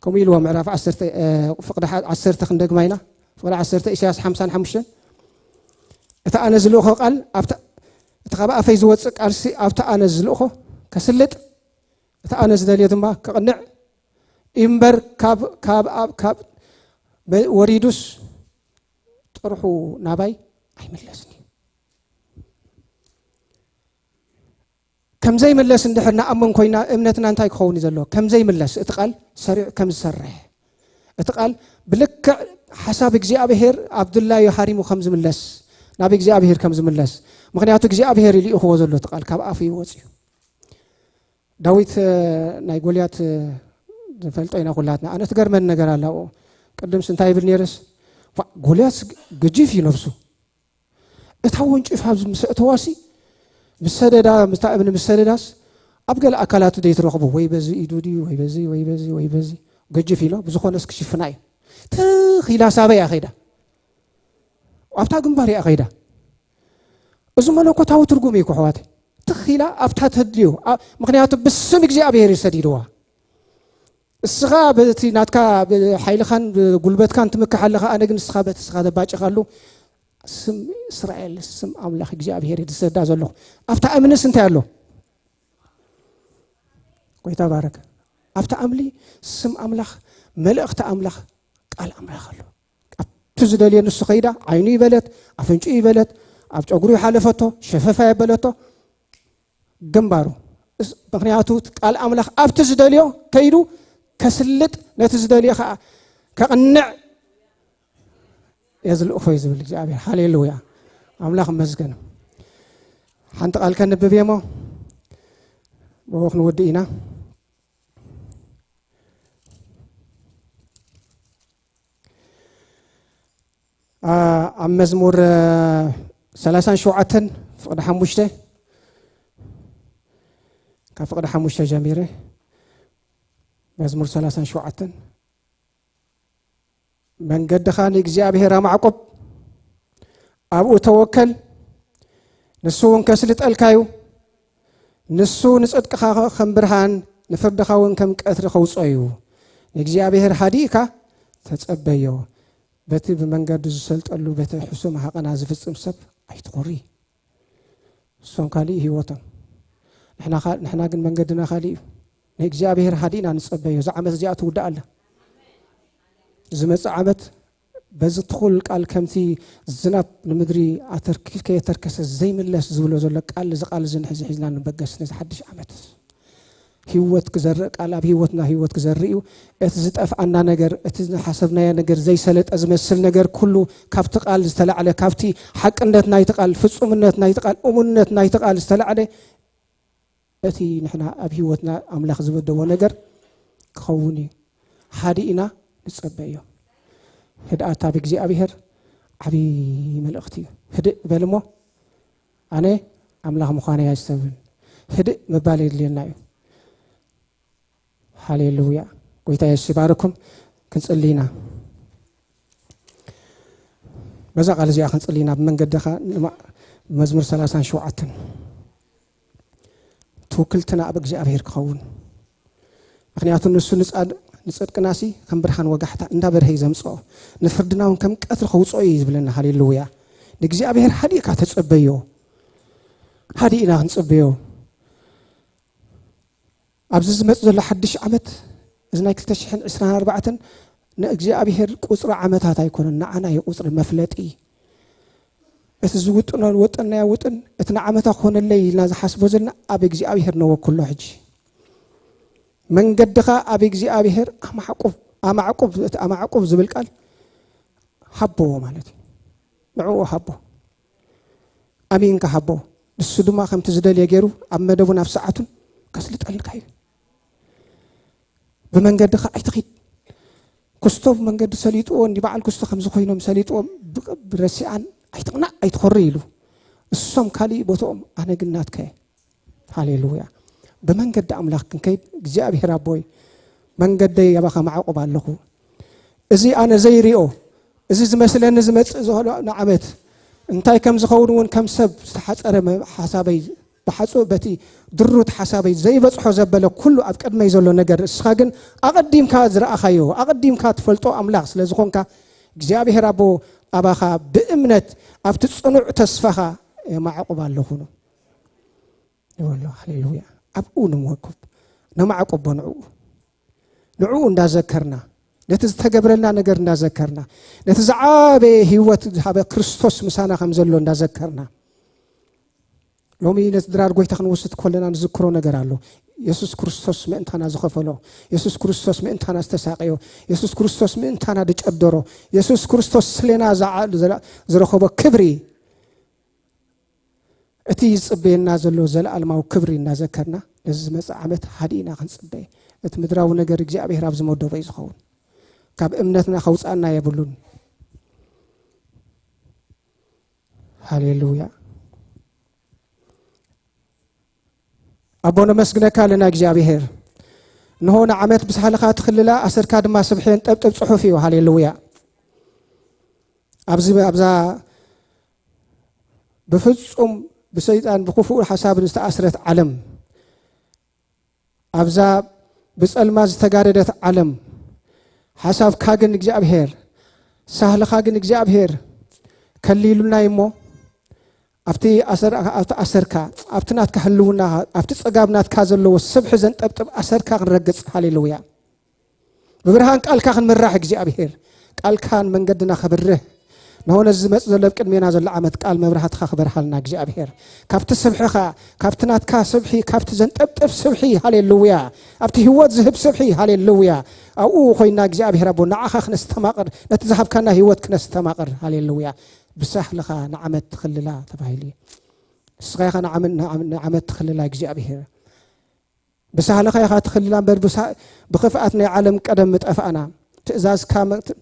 ከምኡ ኢልዎ ምዕራፍ ዓሰርተ፣ እ፣ ፍቕዲ ሓ-፣ ዓሰርተ ክንደግማ ኢና። ፍቕዲ ዓሰርተ ኢሳያስ ሓምሳን ሓሙሽተን። እቲ ኣነ ዝልእኾ ቃል ኣብታ፣ እቲ ካብ ኣፈይ ዝወጽእ ቃልሲ ኣብቲ ኣነ ዝልእኾ ከስልጥ፣ እቲ ኣነ ዝደልዮ ድማ ከቕንዕ እምበር ካብ፣ ካብ፣ ኣብ፣ ካብ በ-፣ ወሪዱስ ጥርሑ ናባይ ኣይምለስን እዩ። ከም ዘይምለስ እንድሕር ንኣምን ኮይና እምነትና እንታይ ክኸውን እዩ ዘለዎ? ከም ዘይምለስ፣ እቲ ቃል ሰሪዑ ከም ዝሰርሕ፣ እቲ ቃል ብልክዕ ሓሳብ እግዚኣብሔር ኣብ ድላዩ ሃሪሙ ከም ዝምለስ፣ ናብ እግዚኣብሔር ከም ዝምለስ። ምኽንያቱ እግዚኣብሔር እዩ ልኢኽዎ ዘሎ፣ እቲ ቃል ካብ ኣፉ እዩ ወፂኡ። ዳዊት፣ እ፣ ናይ ጎልያት፣ እ፣ ንፈልጦ ኢና ኩላትና። ኣነ ትገርመኒ ነገር ኣላ ኣብኡ። ቅድምስ እንታይ ይብል ነይረስ? ዋ፣ ጎልያትስ ግ-፣ ግጅፍ እዩ ነብሱ። እታ ወንጭፍ ኣብዚ ምስ ኣእተዋሲ፣ ምስ ሰደዳ፣ ምስታ እምኒ ምስ ሰደዳስ፣ ኣብ ገለ ኣካላቱ ዘይትረኽቡ፣ ወይ በዚ ኢዱ ድዩ፣ ወይ በዚ፣ ወይ በዚ፣ ወይ በዚ። ግጅፍ ኢሎ፣ ብዝኾነስ ክሽፍና እዩ። ትኽ ኢላ ሳበይ እያ ከይዳ? ኣብታ ግንባር እያ ከይዳ። እዚ መለኮታዊ ትርጉም እዩ፣ ክሕዋት። ትኽ ኢላ ኣብታ ተድልዮ፣ ኣ-፣ ምኽንያቱ ብስም እግዚኣብሔር እዩ ሰዲድዋ። እስኻ በቲ ናትካ ብሓይልኻን ብጉልበትካን ትምክሕ ኣለኻ፣ ኣነ ግን ንስኻ በቲ እስኻ ተባጭኻሉ ስም እስራኤል፣ ስም ኣምላኽ እግዚኣብሔር እዩ ዝሰዳ ዘለኹ። ኣብታ እምንስ እንታይ ኣሎ? ጎይታ ባረክ። ኣብታ እምሊ ስም ኣምላኽ፣ መልእኽቲ ኣምላኽ፣ ቃል ኣምላኽ ኣሎ። ኣብቲ ዝደልዮ ንሱ ከይዳ፣ ዓይኑ ይበለት፣ ኣፍንጭኡ ይበለት፣ ኣብ ጨጉሩ ይሓለፈቶ፣ ሸፈፋ የበለቶ፣ ግንባሩ። እስ-፣ ምኽንያቱ ቃል ኣምላኽ ኣብቲ ዝደልዮ ከይዱ ከስልጥ፣ ነቲ ዝደልዮ ኸዓ ከቕንዕ የዝልእፎ እዩ ዝብል እግዚኣብሔር። ሃሌሉያ። ኣምላኽ ይመስገን። ሓንቲ ቃል ከንብብ እየ እሞ ብኡ ክንውድእ ኢና። ኣ-፣ ኣብ መዝሙር፣ እ፣ ሰላሳን ሸውዓተን ፍቕዲ ሓሙሽተ፣ ካብ ፍቕዲ ሓሙሽተ ጀሚረ፣ መዝሙር ሰላሳን ሸውዓተን፣ መንገድኻ ንእግዚኣብሔር ኣማዕቁብ፣ ኣብኡ ተወከል፣ ንሱ እውን ከስልጠልካ እዩ። ንሱ ንጽድቅኻ ከም ብርሃን፣ ንፍርድኻ እውን ከም ቀትሪ ከውጽኦ እዩ። ንእግዚኣብሔር ሃዲእካ ተጸበዮ። በቲ ብመንገዱ ዝሰልጠሉ፣ በቲ ሕሱም ሃቐና ዝፍጽም ሰብ ኣይትኹሪ። እሶም ካልእ ህይወቶም። ንሕና ኻ-፣ ንሕና ግን መንገድና ካልእ እዩ። ንእግዚኣብሔር ሃዲእና ንጸበዮ። እዛ ዓመት እዚኣ ትውዳእ ኣላ። ዝመጽእ ዓመት በዚ ትኹል ቃል ከምቲ ዝናብ ንምድሪ ኣተርኪ-፣ ከየተርከሰ ዘይምለስ ዝብሎ ዘሎ ቃል፣ እዚ ቃል እዚ ንሕዚ ሒዝና ንበገስ ነዚ ሓድሽ ዓመት። ህይወት ክዘርእ፣ ቃል ኣብ ህይወትና ህይወት ክዘርእ እዩ። እቲ ዝጠፍኣና ነገር፣ እቲ ዝሓሰብናዮ ነገር፣ ዘይሰለጠ ዝመስል ነገር ኩሉ ካብቲ ቃል ዝተላዕለ፣ ካብቲ ሓቅነት ናይቲ ቃል፣ ፍጹምነት ናይቲ ቃል፣ እሙንነት ናይቲ ቃል ዝተላዕለ እቲ ንሕና ኣብ ህይወትና ኣምላኽ ዝመደቦ ነገር ክኸውን እዩ። ሃዲእና ንጸበዮ። ህድኣት ኣብ እግዚኣብሔር ዓብዪ መልእኽቲ እዩ። ህድእ በል እሞ ኣነ ኣምላኽ ምዃነይ ኣይሰብን። ህድእ ምባል የድልየና እዩ። ሃሌሉያ። ጎይታ የሱስ ይባርኩም። ክንጽሊ ኢና። በዛ ቃል እዚኣ ክንጽሊ ኢና። ብመንገድኻ ንማ-፣ መዝሙር ሰላሳን ሸውዓተን ትውክልትና ኣብ እግዚኣብሔር ክኸውን። ምኽንያቱ ንሱ ንጻድ-፣ ንጽድቅናሲ ከም ብርሃን ወጋሕታ እንዳበርሀ እዩ ዘምጽኦ። ንፍርድና እውን ከም ቀትሪ ከውጽኦ እዩ ዝብለና። ሃሌሉያ። ንእግዚኣብሔር ሃዲእካ ተጸበዮ። ሃዲእና ክንጽበዮ። ኣብዚ ዝመጽእ ዘሎ ሓድሽ ዓመት፣ እዚ ናይ ክልተ ሽሕን ዕስራን ኣርባዕተን ንእግዚኣብሔር ቁጽሪ ዓመታት ኣይኮነን፣ ንዓና እዩ ቁጽሪ መፍለጢ። እቲ ዝውጥኖ ወጠናያ ውጥን፣ እቲ ንዓመታ ክኾነለይ ኢልና ዝሓስቦ ዘለና ኣብ እግዚኣብሔር ነወክሎ። ሕጂ መንገድኻ ኣብ እግዚኣብሔር ኣማዕቁብ፣ ኣማዕቁብ፣ እቲ ኣማዕቁብ ዝብል ቃል ሃቦ ማለት እዩ። ንዕኡ ሃቦ፣ ኣሚንካ ሃቦ። ንሱ ድማ ከምቲ ዝደልዮ ገይሩ ኣብ መደቡን ኣብ ሰዓቱን ከስልጠልካ እዩ። ብመንገድኻ ኣይትኺድ። ክስቶ ብመንገዲ ሰሊጥዎ፣ እንዲ በዓል ክስቶ ከም ዝኾይኖም ሰሊጥዎም፣ ብቅ-፣ ብረሲኣን ኣይትቕናእ ኣይትኾሪ ኢሉ። እሶም ካሊእ ቦታኦም፣ ኣነ ግን ናትካ እየ። ሃሌሉያ። ብመንገዲ ኣምላኽ ክንከይድ እግዚኣብሔር ኣቦይ መንገደይ ኣባኻ ማዕቁብ ኣለኹ። እዚ ኣነ ዘይሪኦ፣ እዚ ዝመስለኒ ዝመጽእ ዘሎ ንዓመት እንታይ ከም ዝኸውን እውን ከም ሰብ ዝተሓጸረ መ-፣ ሓሳበይ ብሓጹ-፣ በቲ ድሩት ሓሳበይ ዘይበጽሖ ዘበለ ኩሉ ኣብ ቅድመይ ዘሎ ነገር፣ ንስኻ ግን ኣቐዲምካ ዝረኣኻዮ፣ ኣቐዲምካ ትፈልጦ ኣምላኽ ስለ ዝኾንካ፣ እግዚኣብሔር ኣቦ ኣባኻ ብእምነት ኣብቲ ጽኑዕ ተስፋኻ የማዕቁብ ኣለኹ ይበሎ። ሃሌሉያ። ኣብኡ ንመኩብ፣ ነማዕቁቦ ንዕኡ። ንዕኡ እንዳዘከርና፣ ነቲ ዝተገብረልና ነገር እንዳዘከርና፣ ነቲ ዝዓበየ ህይወት ዝሃበ ክርስቶስ ምሳና ከም ዘሎ እንዳዘከርና፣ ሎሚ ነቲ ድራር ጎይታ ክንወስድ ከለና ንዝክሮ ነገር ኣሎ። የሱስ ክርስቶስ ምእንታና ዝኸፈሎ፣ የሱስ ክርስቶስ ምእንታና ዝተሳቀዮ፣ የሱስ ክርስቶስ ምእንታና ዝጨደሮ፣ የሱስ ክርስቶስ ስሌና ዝዓ-፣ ዝረ-፣ ዝረኸቦ ክብሪ፣ እቲ ዝጽበየና ዘሎ ዘለኣለማዊ ክብሪ እናዘከርና፣ ነዚ ዝመጽእ ዓመት ሃዲእና ክንጽበ። እቲ ምድራዊ ነገር እግዚኣብሔር ኣብ ዝመደቦ እዩ ዝኸውን። ካብ እምነትና ከውጻእና የብሉን። ሃሌሉያ። ኣቦ ነመስግነካ ኣለና እግዚኣብሔር። እንሆ ንዓመት ብሳህልኻ ትኽልላ፣ ኣሰርካ ድማ ስብሒ የንጠብጥብ ጽሑፍ እዩ። ሃሌሉያ። ኣብዚ፣ ኣብዛ ብፍጹም ብሰይጣን ብክፉእ ሓሳብን ዝተኣስረት ዓለም፣ ኣብዛ ብጸልማ ዝተጋረደት ዓለም፣ ሓሳብካ ግን እግዚኣብሔር፣ ሳህልኻ ግን እግዚኣብሔር ከሊሉና እዩ እሞ፣ ኣብቲ ኣሰር-፣ ኣብቲ ኣሰርካ፣ ኣብቲ ናትካ ህልውና፣ ኣብቲ ጸጋብ ናትካ ዘለዎ ስብሒ ዘንጠብጥብ ኣሰርካ ክንረግጽ። ሃሌሉያ። ብብርሃን ቃልካ ክንምራሕ እግዚኣብሔር፣ ቃልካን መንገድና ከብርህ። ንሆነ ዝመጽእ ዘሎ ኣብ ቅድሜና ዘሎ ዓመት ቃል መብራህትኻ ክበርሃልና እግዚኣብሔር፣ ካብቲ ስብሕኻ፣ ካብቲ ናትካ ስብሒ፣ ካብቲ ዘንጠብጥብ ስብሒ፣ ሃሌሉያ፣ ኣብቲ ህይወት ዝህብ ስብሒ፣ ሃሌሉያ፣ ኣብኡ ኮይና እግዚኣብሔር ኣቦ ንዓኻ ክነስተማቕር፣ ነቲ ዝሃብካና ህይወት ክነስተማቕር። ሃሌሉያ። ብሳህልኻ ንዓመት ትኽልላ ተባሂሉ እዩ። ንስኻ ኢኻ ንዓመ-፣ ንዓመ-፣ ንዓመት ትኽልላ እግዚኣብሔር። ብሳህልኻ ኢኻ ትኽልላ እምበር ብሳ-፣ ብኽፍኣት ናይ ዓለም ቀደም ምጠፋእና። ትእዛዝካ መ-፣ ት-፣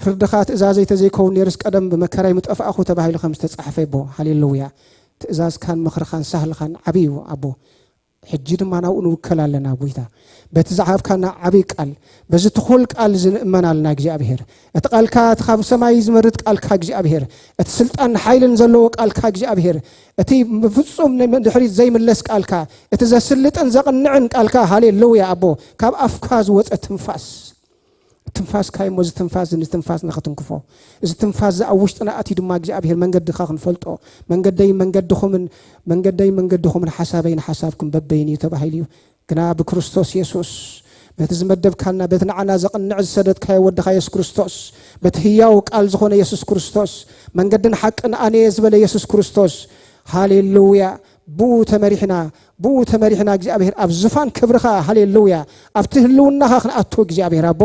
ፍርድኻ ትእዛዘይ ተዘይከውን ነይርስ ቀደም ብመከራይ ምጠፋእኹ ተባሂሉ ከም ዝተጻሕፈ ኣቦ። ሃሌሉያ። ትእዛዝካን ምኽርኻን ሳህልኻን ዓቢ እዩ ኣቦ። ሕጂ ድማ ናብኡ ንውከል ኣለና ጎይታ። በቲ ዝሃብካና ዓቢ ቃል፣ በዚ ትኹል ቃል እዚ ንእመን ኣለና እግዚኣብሔር። እቲ ቃልካ፣ እቲ ካብ ሰማይ ዝመርድ ቃልካ እግዚኣብሔር፣ እቲ ስልጣን ሓይልን ዘለዎ ቃልካ እግዚኣብሔር፣ እቲ ብፍጹም ንድሕሪት ዘይምለስ ቃልካ፣ እቲ ዘስልጥን ዘቕንዕን ቃልካ፣ ሃሌሉያ ኣቦ፣ ካብ ኣፍካ ዝወጸ ትንፋስ። ትንፋስካ እሞ እዚ ትንፋስ፣ እዚ ትንፋስ ንኽትንክፎ፣ እዚ ትንፋስ እዚ ኣብ ውሽጥና ኣትዩ ድማ እግዚኣብሔር መንገድኻ ክንፈልጦ፣ መንገደይ መንገድኹምን፣ መንገደይ መንገድኹምን ሓሳበይ ንሓሳብኩም በበይን እዩ ተባሂሉ እዩ። ግና ብክርስቶስ የሱስ በቲ ዝመደብካልና፣ በቲ ንዓና ዘቕንዕ ዝሰደድካዮ ወድኻ የሱስ ክርስቶስ፣ በቲ ህያው ቃል ዝኾነ የሱስ ክርስቶስ፣ መንገድን ሓቅን ኣነ እየ ዝበለ የሱስ ክርስቶስ፣ ሃሌሉያ፣ ብኡ ተመሪሕና፣ ብኡ ተመሪሕና እግዚኣብሔር ኣብ ዝፋን ክብርኻ፣ ሃሌሉያ፣ ኣብቲ ህልውናኻ ክንኣቱ እግዚኣብሔር ኣቦ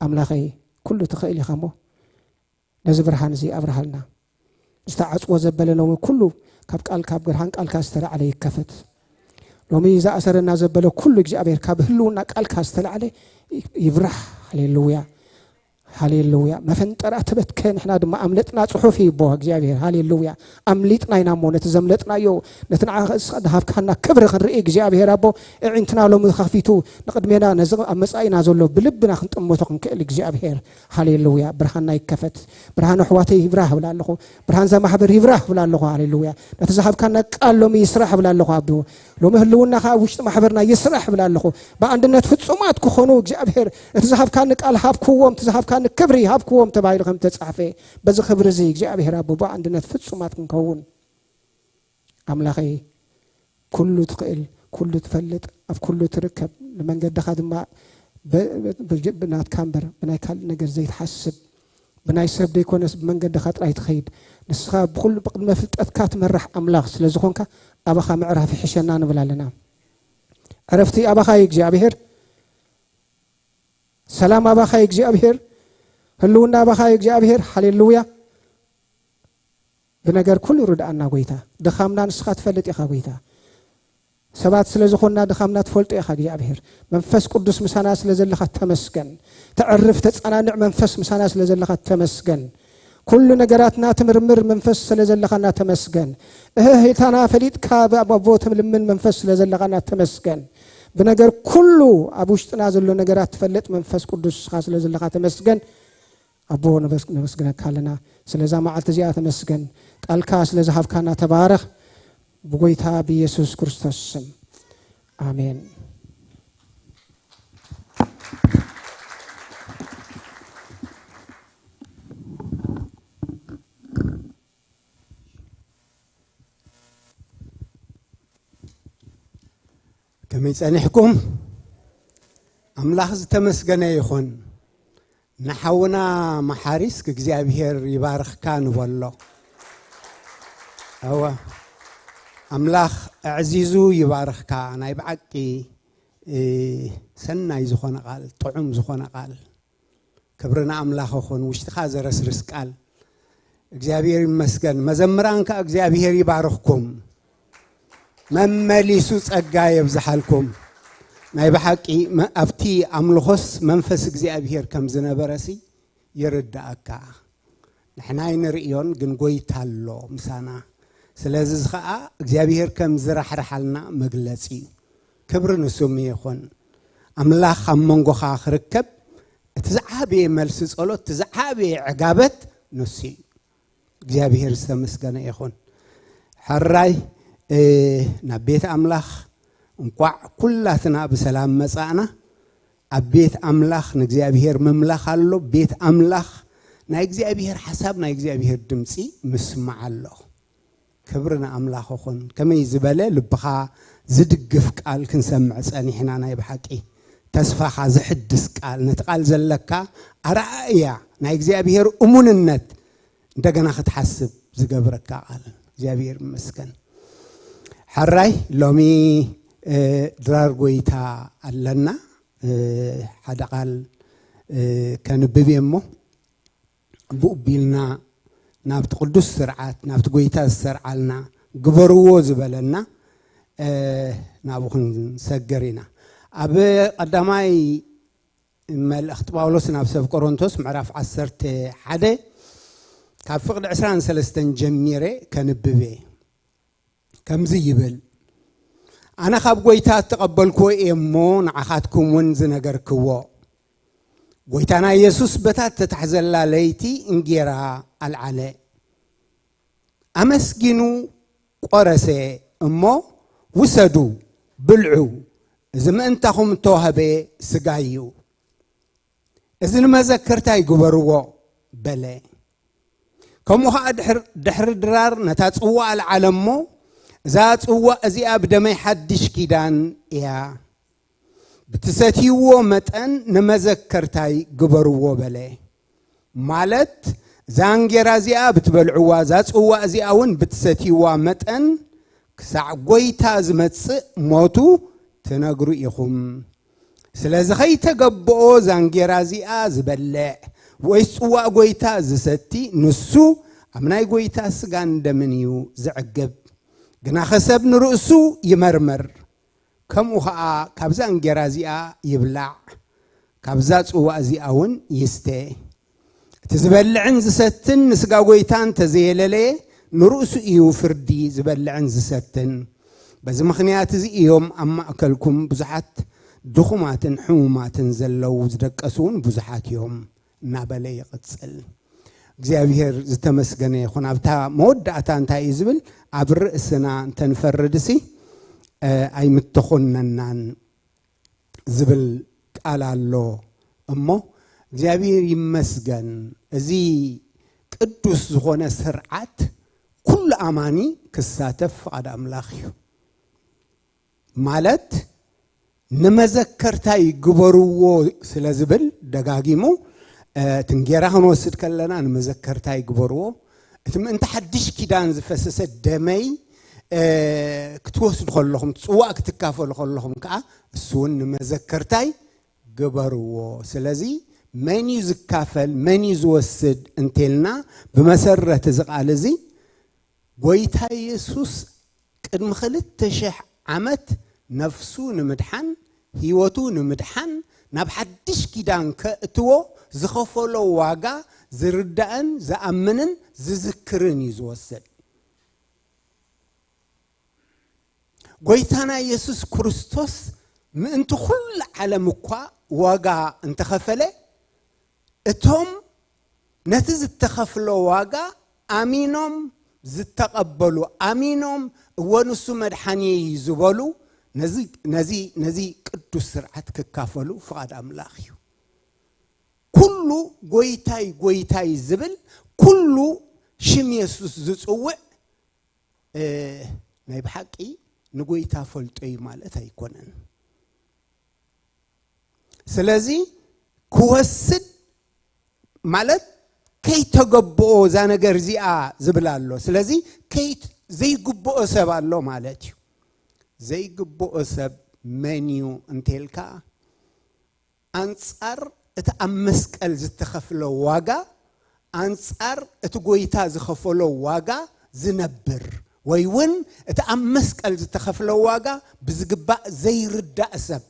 ኣምላኸይ፣ ኩሉ ትኽእል ኢኻ እሞ ነዚ ብርሃን እዚ ኣብርሃልና። ዝተዓጽዎ ዘበለ ሎሚ ኩሉ ካብ ቃል፣ ካብ ብርሃን ቃልካ ዝተላዕለ ይከፈት። ሎሚ ዝኣሰረና ዘበለ ኩሉ እግዚኣብሔር ካብ ህልውና ቃልካ ዝተላዕለ ይብራህ። ሃሌሉያ፣ ሃሌሉያ። መፈንጠራ ተበትከ፣ ንሕና ድማ ኣምለጥና ጽሑፍ ይቦ እግዚኣብሔር። ሃሌሉያ። ኣምሊጥና ኢና እሞ ነቲ ዘምለጥናዮ፣ ነቲ ንዓኻ ዝሃብካና ክብሪ ክንርኢ እግዚኣብሔር ኣቦ፣ ኣዒንትና ሎሚ ከፊቱ ንቕድሜና ነዚ ኣብ መጻኢና ዘሎ ብልብና ክንጥምቶ ክንክእል እግዚኣብሔር። ሃሌሉያ። ብርሃንና ይከፈት። ብርሃን ኣሕዋተይ ይብራህ እብል ኣለኹ። ብርሃን እዛ ማሕበር ይብራህ እብል ኣለኹ። ሃሌሉያ። ነቲ ዝሃብካና ቃል ሎሚ ይስራሕ እብል ኣለኹ ኣቦ። ሎሚ ህልውናኻ ኣብ ውሽጢ ማሕበርና ይስራሕ እብል ኣለኹ። ብኣንድነት ፍጹማት ክኾኑ እግዚኣብሔር፣ እቲ ዝሃብካኒ ቃል ሃብክዎም፣ እቲ ዝሃብካኒ ክብሪ ሃብክዎም ተባሂሉ ከም ተጻሕፈ፣ በዚ ክብሪ እዚ እግዚኣብሔር ኣቦ ብኣንድነት ፍጹማት ክንከውን ኣምላኸይ፣ ኩሉ ትኽእል፣ ኩሉ ትፈልጥ፣ ኣብ ኩሉ ትርከብ፣ ንመንገድኻ ድማ ብ-፣ ብ-፣ ብናትካ እምበር ብናይ ካልእ ነገር ዘይትሓስብ፣ ብናይ ሰብ ዘይኮነስ ብመንገድኻ ጥራይ ትኸይድ። ንስኻ ብኹሉ ብቕድመ ፍልጠትካ ትመራሕ ኣምላኽ ስለ ዝኾንካ፣ ኣባኻ ምዕራፍ ይሕሸና ንብል ኣለና። ዕረፍቲ ኣባኻ እዩ እግዚኣብሔር። ሰላም ኣባኻ እዩ እግዚኣብሔር። ህልውና ኣባኻ እዩ እግዚኣብሔር። ሃሌሉያ። ብነገር ኩሉ ርድኣና ጎይታ። ድኻምና ንስኻ ትፈልጥ ኢኻ ጎይታ። ሰባት ስለ ዝኾንና ድኻምና ትፈልጦ ኢኻ እግዚኣብሔር። መንፈስ ቅዱስ ምሳና ስለ ዘለኻ ተመስገን። ተዕርፍ ተጸናንዕ መንፈስ ምሳና ስለ ዘለኻ ተመስገን። ኩሉ ነገራትና ትምርምር መንፈስ ስለ ዘለኻና ተመስገን። እህህታና ፈሊጥካ ብኣቦ ትልምን መንፈስ ስለ ዘለኻና ተመስገን። ብነገር ኩሉ ኣብ ውሽጥና ዘሎ ነገራት ትፈልጥ መንፈስ ቅዱስ ንስኻ ስለ ዘለኻ ተመስገን። ኣቦ ነበስ-፣ ነመስግነካ ኣለና። ስለዛ መዓልቲ እዚኣ ተመስገን። ቃልካ ስለ ዝሃብካና ተባረኽ። ብጎይታ ብኢየሱስ ክርስቶስ ስም። ኣሜን። ከመይ ጸኒሕኩም? ኣምላኽ ዝተመስገነ ይኹን። ንሓውና መሓሪስ እግዚኣብሔር ይባርኽካ ንበሎ። እወ፣ ኣምላኽ ኣዕዚዙ ይባርኽካ። ናይ ብሓቂ፣ እ፣ ሰናይ ዝኾነ ቃል፣ ጥዑም ዝኾነ ቃል። ክብሪ ንኣምላኽ ይኹን። ውሽጥኻ ዘረስርስ ቃል። እግዚኣብሔር ይመስገን። መዘምራን ከኣ እግዚኣብሔር ይባርኽኩም። መመሊሱ ጸጋ የብዝሓልኩም። ናይ ብሓቂ መ-፣ ኣብቲ ኣምልኾስ መንፈስ እግዚኣብሔር ከም ዝነበረሲ ይርድኣካ። ንሕና ኣይንርእዮን፣ ግን ጎይታ ኣሎ ምሳና። ስለዚ እዚ ኸኣ እግዚኣብሔር ከም ዝራሕርሓልና መግለጺ እዩ። ክብሪ ንስሙ ይኹን። ኣምላኽ ኣብ መንጎኻ ክርከብ እቲ ዝዓበየ መልሲ ጸሎት፣ እቲ ዝዓበየ ዕጋበት ንሱ እዩ። እግዚኣብሔር ዝተመስገነ ይኹን። ሕራይ፣ እ፣ ናብ ቤት ኣምላኽ እንቋዕ ኩላትና ብሰላም መጻእና። ኣብ ቤት ኣምላኽ ንእግዚኣብሔር ምምላኽ ኣሎ። ቤት ኣምላኽ ናይ እግዚኣብሔር ሓሳብ፣ ናይ እግዚኣብሔር ድምጺ ምስማዕ ኣሎ። ክብሪ ንኣምላኽ ይኹን። ከመይ ዝበለ ልብኻ ዝድግፍ ቃል ክንሰምዕ ጸኒሕና። ናይ ብሓቂ ተስፋኻ ዘሕድስ ቃል፣ ነቲ ቃል ዘለካ ኣረኣእያ፣ ናይ እግዚኣብሔር እሙንነት እንደገና ክትሓስብ ዝገብረካ ቃል። እግዚኣብሔር ይመስገን። ሕራይ ሎሚ፣ እ፣ ድራር ጎይታ ኣለና። እ፣ ሓደ ቃል፣ እ፣ ከንብብ እየ እሞ ብኡ ቢልና ናብቲ ቅዱስ ስርዓት፣ ናብቲ ጎይታ ዝሰርዓልና ግበርዎ ዝበለና፣ እ፣ ናብኡ ክንሰግር ኢና። ኣብ ቀዳማይ መልእኽቲ ጳውሎስ ናብ ሰብ ቆሮንቶስ ምዕራፍ ዓሰርተ ሓደ ካብ ፍቕዲ ዕስራን ሰለስተን ጀሚረ ከንብብ እየ። ከምዚ ይብል፣ ኣነ ካብ ጎይታ እተቐበልክዎ እየ እሞ ንዓኻትኩም እውን ዝነገርክዎ። ጎይታና የሱስ በታ እተታሕዘላ ለይቲ እንጌራ ኣልዓለ። ኣመስጊኑ ቆረሰ እሞ፣ ውሰዱ፣ ብልዑ፣ እዚ ምእንታኹም እተዋህበ ስጋይ እዩ። እዚ ንመዘከርታይ ግበርዎ በለ። ከምኡ ኸዓ ድሕር-፣ ድሕሪ ድራር ነታ ጽዋእ ኣልዓለ እሞ፣ እዛ ጽዋእ እዚኣ ብደመይ ሓድሽ ኪዳን እያ። ብትሰትይዎ መጠን ንመዘከርታይ ግበርዎ በለ። ማለት እዛ እንጌራ እዚኣ ብትበልዕዋ፣ እዛ ጽዋእ እዚኣ እውን ብትሰትይዋ መጠን ክሳዕ ጎይታ ዝመጽእ ሞቱ ትነግሩ ኢኹም። ስለዚ ኸይተገብኦ እዛ እንጌራ እዚኣ ዝበልዕ ወይ ጽዋእ ጎይታ ዝሰቲ ንሱ ኣብ ናይ ጎይታ ስጋን ደምን እዩ ዝዕግብ። ግናኸ ሰብ ንርእሱ ይመርምር። ከምኡ ኸዓ ካብዛ እንጌራ እዚኣ ይብላዕ፣ ካብዛ ጽዋእ እዚኣ እውን ይስተ። እቲ ዝበልዕን ዝሰትን ንስጋ ጎይታ እንተ ዘየለለየ፣ ንርእሱ እዩ ፍርዲ ዝበልዕን ዝሰትን። በዚ ምኽንያት እዚ እዮም ኣብ ማእከልኩም ብዙሓት ድኹማትን ሕሙማትን ዘለዉ፣ ዝደቀሱ እውን ብዙሓት እዮም፣ እናበለ ይቕጽል። እግዚኣብሔር ዝተመስገነ ይኹን። ኣብታ መወዳእታ እንታይ እዩ ዝብል? ኣብ ርእስና እንተንፈርድሲ፣ እ፣ ኣይምተኾነናን ዝብል ቃል ኣሎ እሞ፣ እግዚኣብሔር ይመስገን። እዚ ቅዱስ ዝኾነ ስርዓት ኩሉ ኣማኒ ክሳተፍ ፍቓድ ኣምላኽ እዩ። ማለት ንመዘከርታይ ግበርዎ ስለ ዝብል ደጋጊሙ፣ እቲ እንጌራ ክንወስድ ከለና ንመዘከርታ ይግበርዎ። እቲ ምእንቲ ሓድሽ ኪዳን ዝፈሰሰ ደመይ ክትወስዱ ከለኹም፣ ጽዋእ ክትካፈሉ ከለኹም ከዓ እሱ እውን ንመዘከርታይ ግበርዎ። ስለዚ መን እዩ ዝካፈል፣ መን እዩ ዝወስድ እንተልና፣ ብመሰረት እዚ ቃል እዚ ጎይታ የሱስ ቅድሚ ክልተ ሽሕ ዓመት ነፍሱ ንምድሓን፣ ህይወቱ ንምድሓን፣ ናብ ሓድሽ ኪዳን ከእትዎ ዝኸፈሎ ዋጋ ዝርዳእን ዝኣምንን ዝዝክርን እዩ ዝወስድ። ጎይታና የሱስ ክርስቶስ ምእንቲ ኩሉ ዓለም እኳ ዋጋ እንተኸፈለ፣ እቶም ነቲ ዝተኸፍሎ ዋጋ ኣሚኖም ዝተቐበሉ፣ ኣሚኖም እወ ንሱ መድሓኒ እዩ ዝበሉ፣ ነዚ ነዚ ነዚ ቅዱስ ስርዓት ክካፈሉ ፍቓድ ኣምላኽ እዩ። ኩሉ ጎይታይ ጎይታይ ዝብል፣ ኩሉ ሽም የሱስ ዝጽውዕ፣ እ፣ ናይ ብሓቂ ንጎይታ ፈልጦ እዩ ማለት ኣይኮነን። ስለዚ ክወስድ ማለት ከይተገብኦ እዛ ነገር እዚኣ ዝብል ኣሎ። ስለዚ ከይት-፣ ዘይግብኦ ሰብ ኣሎ ማለት እዩ። ዘይግብኦ ሰብ መን እዩ እንተልካ፣ ኣንጻር እቲ ኣብ መስቀል ዝተኸፍለ ዋጋ፣ ኣንጻር እቲ ጎይታ ዝኸፈሎ ዋጋ ዝነብር፣ ወይ እውን እቲ ኣብ መስቀል ዝተኸፍለ ዋጋ ብዝግባእ ዘይርዳእ ሰብ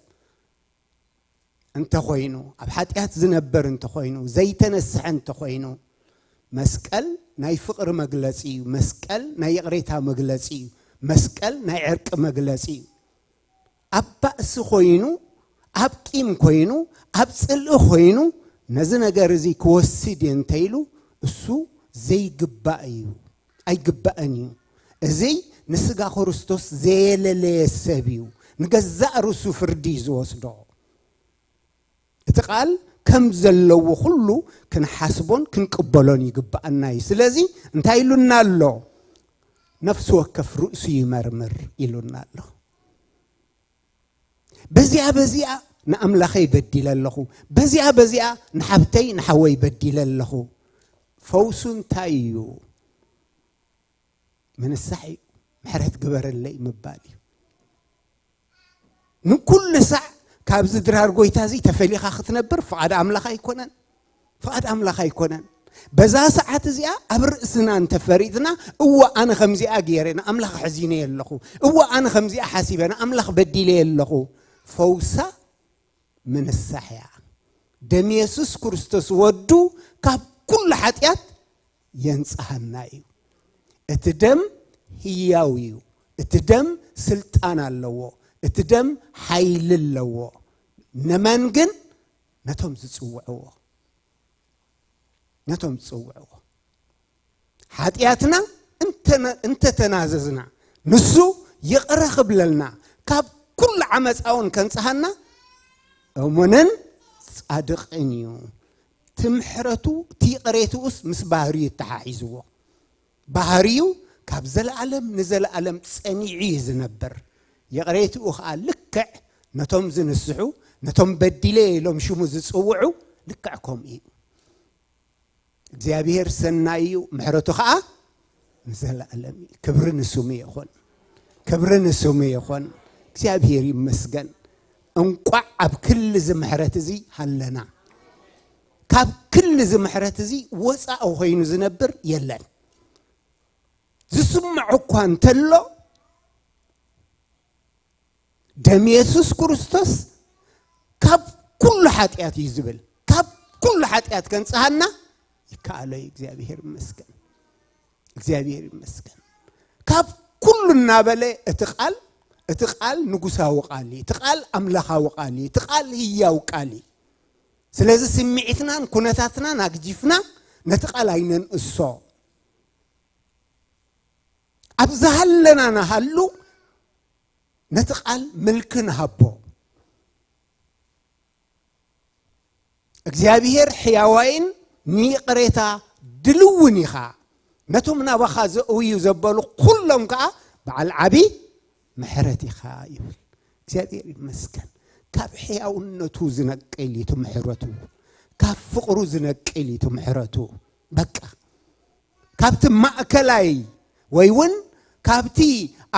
እንተኾይኑ፣ ኣብ ሓጢኣት ዝነብር እንተኾይኑ፣ ዘይተነስሐ እንተኾይኑ፣ መስቀል ናይ ፍቕሪ መግለጺ እዩ። መስቀል ናይ ይቕሬታ መግለጺ እዩ። መስቀል ናይ ዕርቂ መግለጺ እዩ። ኣብ ባእሲ ኮይኑ፣ ኣብ ቂም ኮይኑ፣ ኣብ ጽልኢ ኮይኑ፣ ነዚ ነገር እዚ ክወስድ እየ እንተኢሉ፣ እሱ ዘይግባእ እዩ፣ ኣይግባእን እዩ። እዚ ንስጋ ክርስቶስ ዘየለለየ ሰብ እዩ፣ ንገዛእ ርእሱ ፍርዲ እዩ ዝወስዶ። እቲ ቃል ከም ዘለዎ ኩሉ ክንሓስቦን ክንቅበሎን ይግባኣና እዩ። ስለዚ እንታይ ኢሉና ኣሎ? ነፍሲ ወከፍ ርእሱ ይመርምር ኢሉና ኣሎ። በዚኣ በዚኣ ንኣምላኸይ በዲለ ኣለኹ፣ በዚኣ በዚኣ ንሓብተይ ንሓወይ በዲለ ኣለኹ። ፈውሱ እንታይ እዩ? ምንሳሕ እዩ። ምሕረት ግበረለይ ምባል እዩ። ንኩሉ ሳዕ ካብዚ ድራር ጎይታ እዚ ተፈሊኻ ክትነብር ፍቓድ ኣምላኽ ኣይኮነን። ፍቓድ ኣምላኽ ኣይኮነን። በዛ ሰዓት እዚኣ ኣብ ርእስና እንተፈሪድና፣ እወ ኣነ ከምዚኣ ገይረ ንኣምላኽ ኣሕዚነ ኣለኹ፣ እወ ኣነ ከምዚኣ ሓሲበ ንኣምላኽ በዲለ ኣለኹ፣ ፈውሳ ምንሳሕ እያ። ደም የሱስ ክርስቶስ ወዱ ካብ ኩሉ ሓጢኣት የንጽሃና እዩ። እቲ ደም ህያው እዩ። እቲ ደም ስልጣን ኣለዎ። እቲ ደም ሓይሊ ኣለዎ። ንመን ግን? ነቶም ዝጽውዕዎ። ነቶም ዝጽውዕዎ። ሓጢኣትና እንተ-፣ እንተተናዘዝና፣ ንሱ ይቕረ ክብለልና፣ ካብ ኩሉ ዓመፃውን ከንጽሃና እሙንን ጻድቕን እዩ። እቲ ምሕረቱ፣ እቲ ይቕሬትኡስ ምስ ባህሪኡ ይተሓሒዝዎ። ባህሪኡ ካብ ዘለኣለም ንዘለኣለም ጸኒዑ እዩ ዝነብር። ይቕሬትኡ ኸኣ ልክዕ ነቶም ዝንስሑ፣ ነቶም በዲለ ኢሎም ሽሙ ዝጽውዑ ልክዕ ከምኡ እዩ። እግዚኣብሔር ሰናይ እዩ፣ ምሕረቱ ኸኣ ንዘለኣለም እዩ። ክብሪ ንስሙ ይኹን፣ ክብሪ ንስሙ ይኹን። እግዚኣብሔር ይመስገን። እንቋዕ ኣብ ክሊ እዚ ምሕረት እዚ ሃለና። ካብ ክሊ እዚ ምሕረት እዚ ወፃኢ ኮይኑ ዝነብር የለን። ዝስምዖ እኳ እንተሎ፣ ደም የሱስ ክርስቶስ ካብ ኩሉ ሓጢኣት እዩ ዝብል። ካብ ኩሉ ሓጢኣት ከንጽሃና ይከኣሎ እዩ። እግዚኣብሔር ይመስገን። እግዚኣብሔር ይመስገን። ካብ ኩሉ እናበለ እቲ ቃል፣ እቲ ቃል ንጉሳዊ ቃል እዩ። እቲ ቃል ኣምላኻዊ ቃል እዩ። እቲ ቃል ህያው ቃል እዩ። ስለዚ ስምዒትናን ኩነታትናን ኣግጂፍና ነቲ ቃል ኣይነንእሶ። ኣብ ዝሃለና ንሃሉ ነቲ ቃል ምልኪ ንሃቦ። እግዚኣብሔር ሕያዋይን ንይቕሬታ ድልውን ኢኻ። ነቶም ናባኻ ዘእውዩ ዘበሉ ኩሎም ከኣ በዓል ዓቢ ምሕረት ኢኻ ይብል። እግዚኣብሔር ይመስገን። ካብ ሕያውነቱ ዝነቅል እዩ እቲ ምሕረቱ። ካብ ፍቕሩ ዝነቅል እዩ እቲ ምሕረቱ። በቃ ካብቲ ማእከላይ ወይ እውን ካብቲ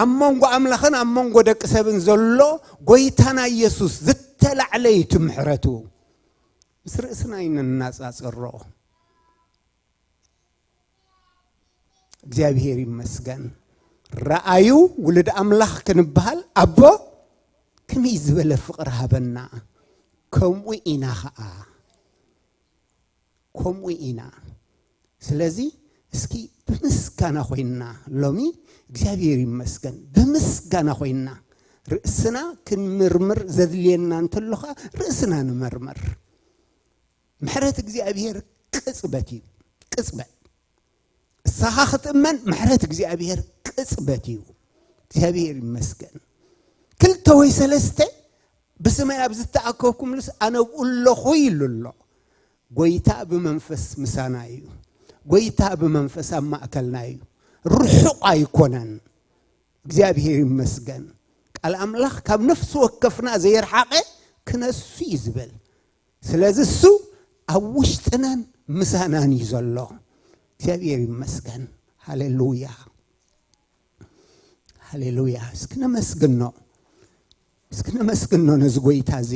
ኣብ መንጎ ኣምላኽን ኣብ መንጎ ደቂ ሰብን ዘሎ ጎይታና ኢየሱስ ዝተላዕለ እዩ እቲ ምሕረቱ። ምስ ርእስና ኢና ነናጻጽሮ። እግዚኣብሔር ይመስገን። ረኣዩ ውሉድ ኣምላኽ ክንበሃል ኣቦ ከመይ ዝበለ ፍቕሪ ሃበና። ከምኡ ኢና ኸዓ፣ ከምኡ ኢና። ስለዚ እስኪ ብምስጋና ኮይንና ሎሚ እግዚኣብሔር ይመስገን፣ ብምስጋና ኮይንና ርእስና ክንምርምር ዘድልየና እንተሎ ኸዓ ርእስና ንመርምር። ምሕረት እግዚኣብሔር ቅጽበት እዩ፣ ቅጽበት። እሳኻ ክትእመን ምሕረት እግዚኣብሔር ቅጽበት እዩ። እግዚኣብሔር ይመስገን። ክልተ ወይ ሰለስተ ብስመይ ኣብ ዝተኣከብኩምሉስ ኣነ ኣብኡ ኣለኹ ኢሉ ኣሎ። ጎይታ ብመንፈስ ምሳና እዩ። ጎይታ ብመንፈስ ኣብ ማእከልና እዩ። ርሑቕ ኣይኮነን። እግዚኣብሔር ይመስገን። ቃል ኣምላኽ ካብ ነፍሲ ወከፍና ዘይረሓቐ ክነሱ እዩ ዝብል። ስለዚ እሱ ኣብ ውሽጥናን ምሳናን እዩ ዘሎ። እግዚኣብሔር ይመስገን። ሃሌሉያ፣ ሃሌሉያ። እስኪ ነመስግኖ፣ እስኪ ነመስግኖ ነዚ ጎይታ እዚ።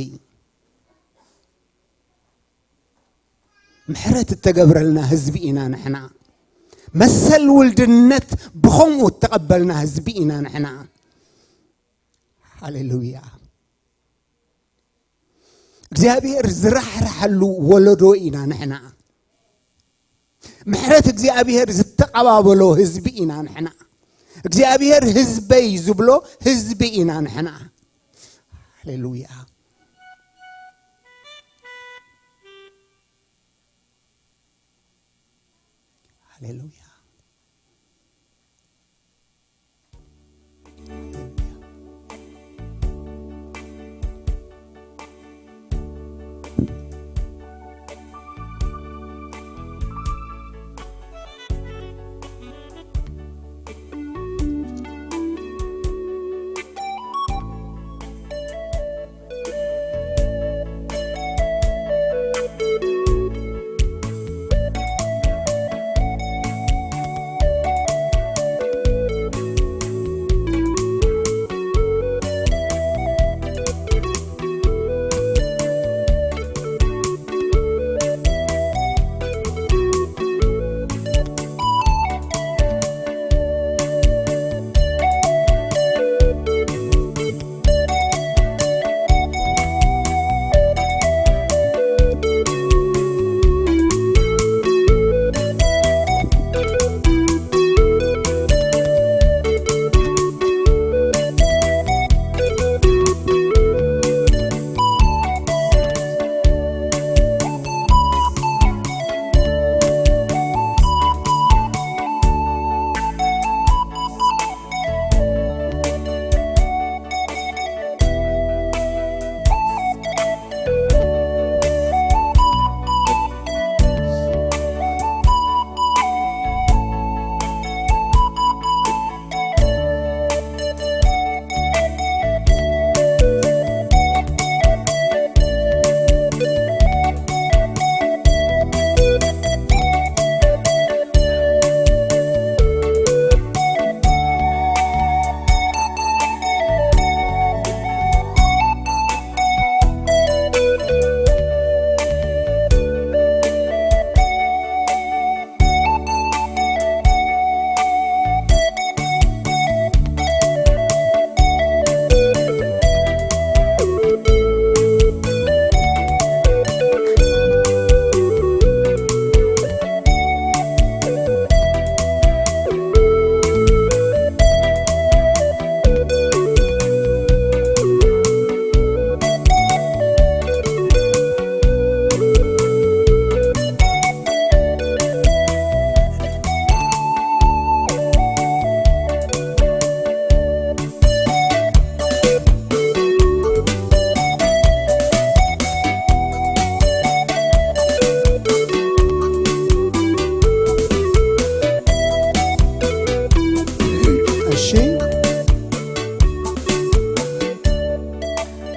ምሕረት እተገብረልና ህዝቢ ኢና ንሕና። መሰል ውልድነት ብኸምኡ እተቐበልና ህዝቢ ኢና ንሕና። ሃሌሉያ። እግዚኣብሔር ዝራሕርሐሉ ወለዶ ኢና ንሕና። ምሕረት እግዚኣብሔር ዝተቐባበሎ ህዝቢ ኢና ንሕና። እግዚኣብሔር ህዝበይ ዝብሎ ህዝቢ ኢና ንሕና። ሃሌሉያ፣ ሃሌሉያ።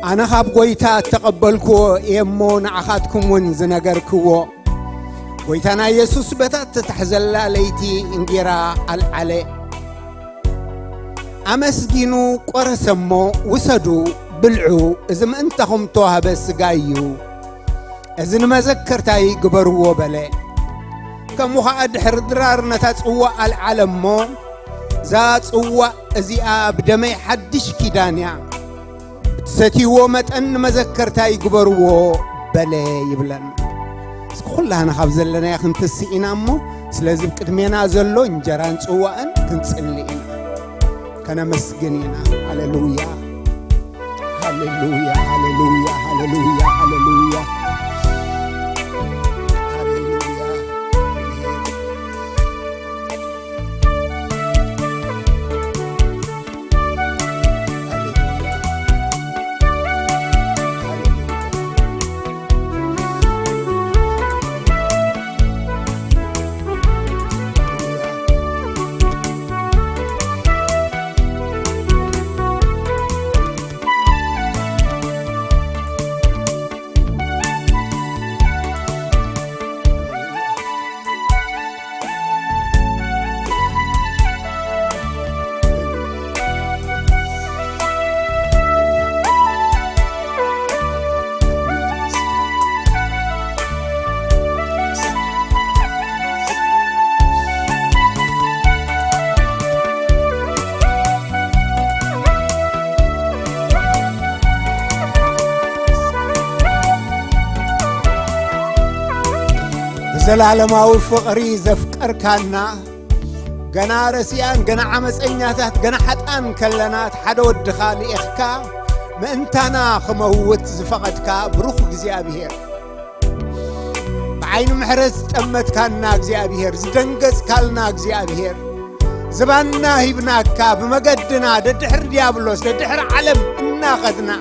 ኣነ ካብ ጐይታ እተቐበልክዎ እየ እሞ ንዓኻትኩም እውን ዝነገርክዎ። ጐይታና የሱስ በታ እተታሕዘላ ለይቲ እንጌራ ኣልዓለ። ኣመስጊኑ ቈረሰ እሞ፣ "ውሰዱ፣ ብልዑ፣ እዚ ምእንታኹም እተዋህበ ስጋይ እዩ። እዚ ንመዘከርታይ ግበርዎ" በለ። ከምኡ ኸኣ ድሕሪ ድራር ነታ ጽዋእ ኣልዓለ እሞ፣ "እዛ ጽዋእ እዚኣ ብደመይ ሓድሽ ኪዳን እያ። ብትሰትይዎ መጠን ንመዘከርታይ ግበርዎ" በለ ይብለና። እስኪ ኩላህና ካብ ዘለናዮ ክንትስእ ኢና እሞ፣ ስለዚ ብቅድሜና ዘሎ እንጀራን ጽዋእን ክንጽሊ ኢና። ከነመስግን ኢና። ሃሌሉያ፣ ሃሌሉያ፣ ሃሌሉያ፣ ሃሌሉያ፣ ሃሌሉያ። ሃሌሉያ። ብዘላለማዊ ፍቕሪ ዘፍቀርካና፣ ገና ረሲኣን፣ ገና ዓመፀኛታት፣ ገና ሓጣን ከለና፣ እቲ ሓደ ወድኻ ልኢኽካ ምእንታና ክመውት ዝፈቐድካ ብሩኽ እግዚኣብሔር፣ ብዓይኒ ምሕረት ዝጠመትካና እግዚኣብሔር፣ ዝደንገጽካልና እግዚኣብሔር፣ ዝባንና ሂብናካ፣ ብመገድና ደድሕሪ ዲያብሎስ፣ ደድሕሪ ዓለም እናኸድና፣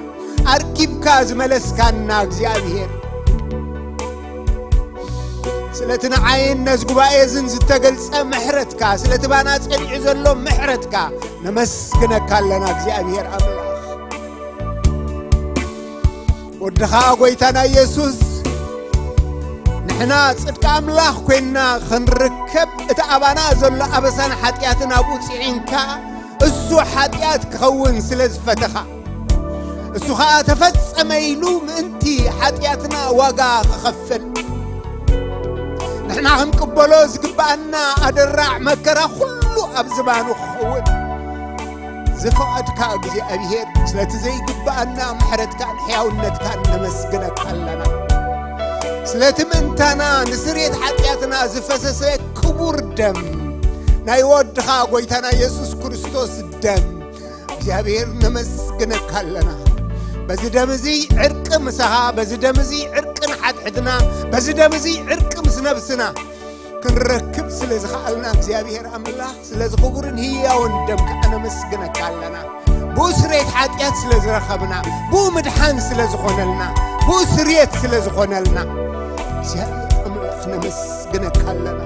ኣርኪብካ ዝመለስካና እግዚኣብሔር፣ ስለቲ ንዓይን ነዚ ጉባኤ እዝን ዝተገልጸ ምሕረትካ፣ ስለቲ ባና ጸኒዑ ዘሎ ምሕረትካ ነመስግነካ ኣለና እግዚኣብሔር ኣምላኽ። ወድኻ ጐይታና ኢየሱስ፣ ንሕና ጽድቂ ኣምላኽ ኮይንና ክንርከብ፣ እቲ ኣባና ዘሎ ኣበሳን ሓጢኣትን ኣብኡ ጽዒንካ፣ እሱ ሓጢኣት ክኸውን ስለ ዝፈተኻ፣ እሱ ኸኣ ተፈጸመ ኢሉ ምእንቲ ሓጢኣትና ዋጋ ክኸፍል፣ ንሕና ክንቅበሎ ዝግብኣና ኣደራዕ መከራ ኩሉ ኣብ ዝባኑ ክኸውን ዝፈቐድካ እግዚኣብሔር፣ ስለቲ ዘይግብኣና ምሕረትካን ሕያውነትካን ነመስግነካ ኣለና። ስለቲ ምእንታና ንስርየት ሓጢኣትና ዝፈሰሰ ክቡር ደም ናይ ወድኻ ጐይታና የሱስ ክርስቶስ ደም እግዚኣብሔር ነመስግነካ ኣለና። በዚ ደም እዚ ዕርቂ ምሳኻ፣ በዚ ደም እዚ ዕርቂ ንሓድሕድና፣ በዚ ደም እዚ ዕርቂ ምስ ነብስና ክንረክብ ስለ ዝኸኣልና እግዚኣብሔር ኣምላኽ፣ ስለዚ ክቡርን ህያውን ደም ከኣ ነመስግነካ ኣለና። ብኡ ስርየት ሓጢኣት ስለ ዝረኸብና፣ ብኡ ምድሓን ስለ ዝኾነልና፣ ብኡ ስርየት ስለ ዝኾነልና እግዚኣብሔር ኣምላኽ ነመስግነካ ኣለና።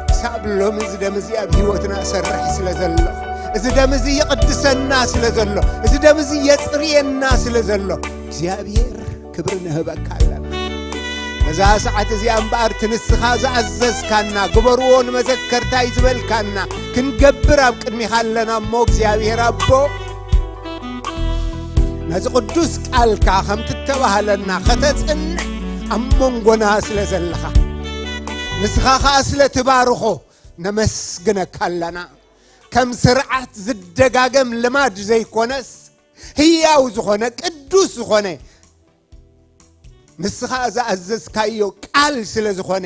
ክሳብ ሎሚ እዚ ደም እዚ ኣብ ህይወትና እሰርሕ ስለ ዘሎ፣ እዚ ደም እዚ ይቕድሰና ስለ ዘሎ፣ እዚ ደም እዚ የጽርየና ስለ ዘሎ እግዚኣብሔር ክብሪ ንህበካ ኣለና። በዛ ሰዓት እዚኣ እምበኣር እቲ ንስኻ ዝኣዘዝካና፣ ግበርዎ ንመዘከርታይ ዝበልካና ክንገብር ኣብ ቅድሚኻ ኣለና እሞ እግዚኣብሔር ኣቦ፣ ነዚ ቅዱስ ቃልካ ከምቲ እተባህለና ከተጽንዕ ኣብ መንጎና ስለ ዘለኻ፣ ንስኻ ኸኣ ስለ ትባርኾ ነመስግነካ ኣለና። ከም ስርዓት ዝደጋገም ልማድ ዘይኮነስ፣ ህያው ዝኾነ፣ ቅዱስ ዝኾነ፣ ንስኻ ዝኣዘዝካዮ ቃል ስለ ዝኾነ፣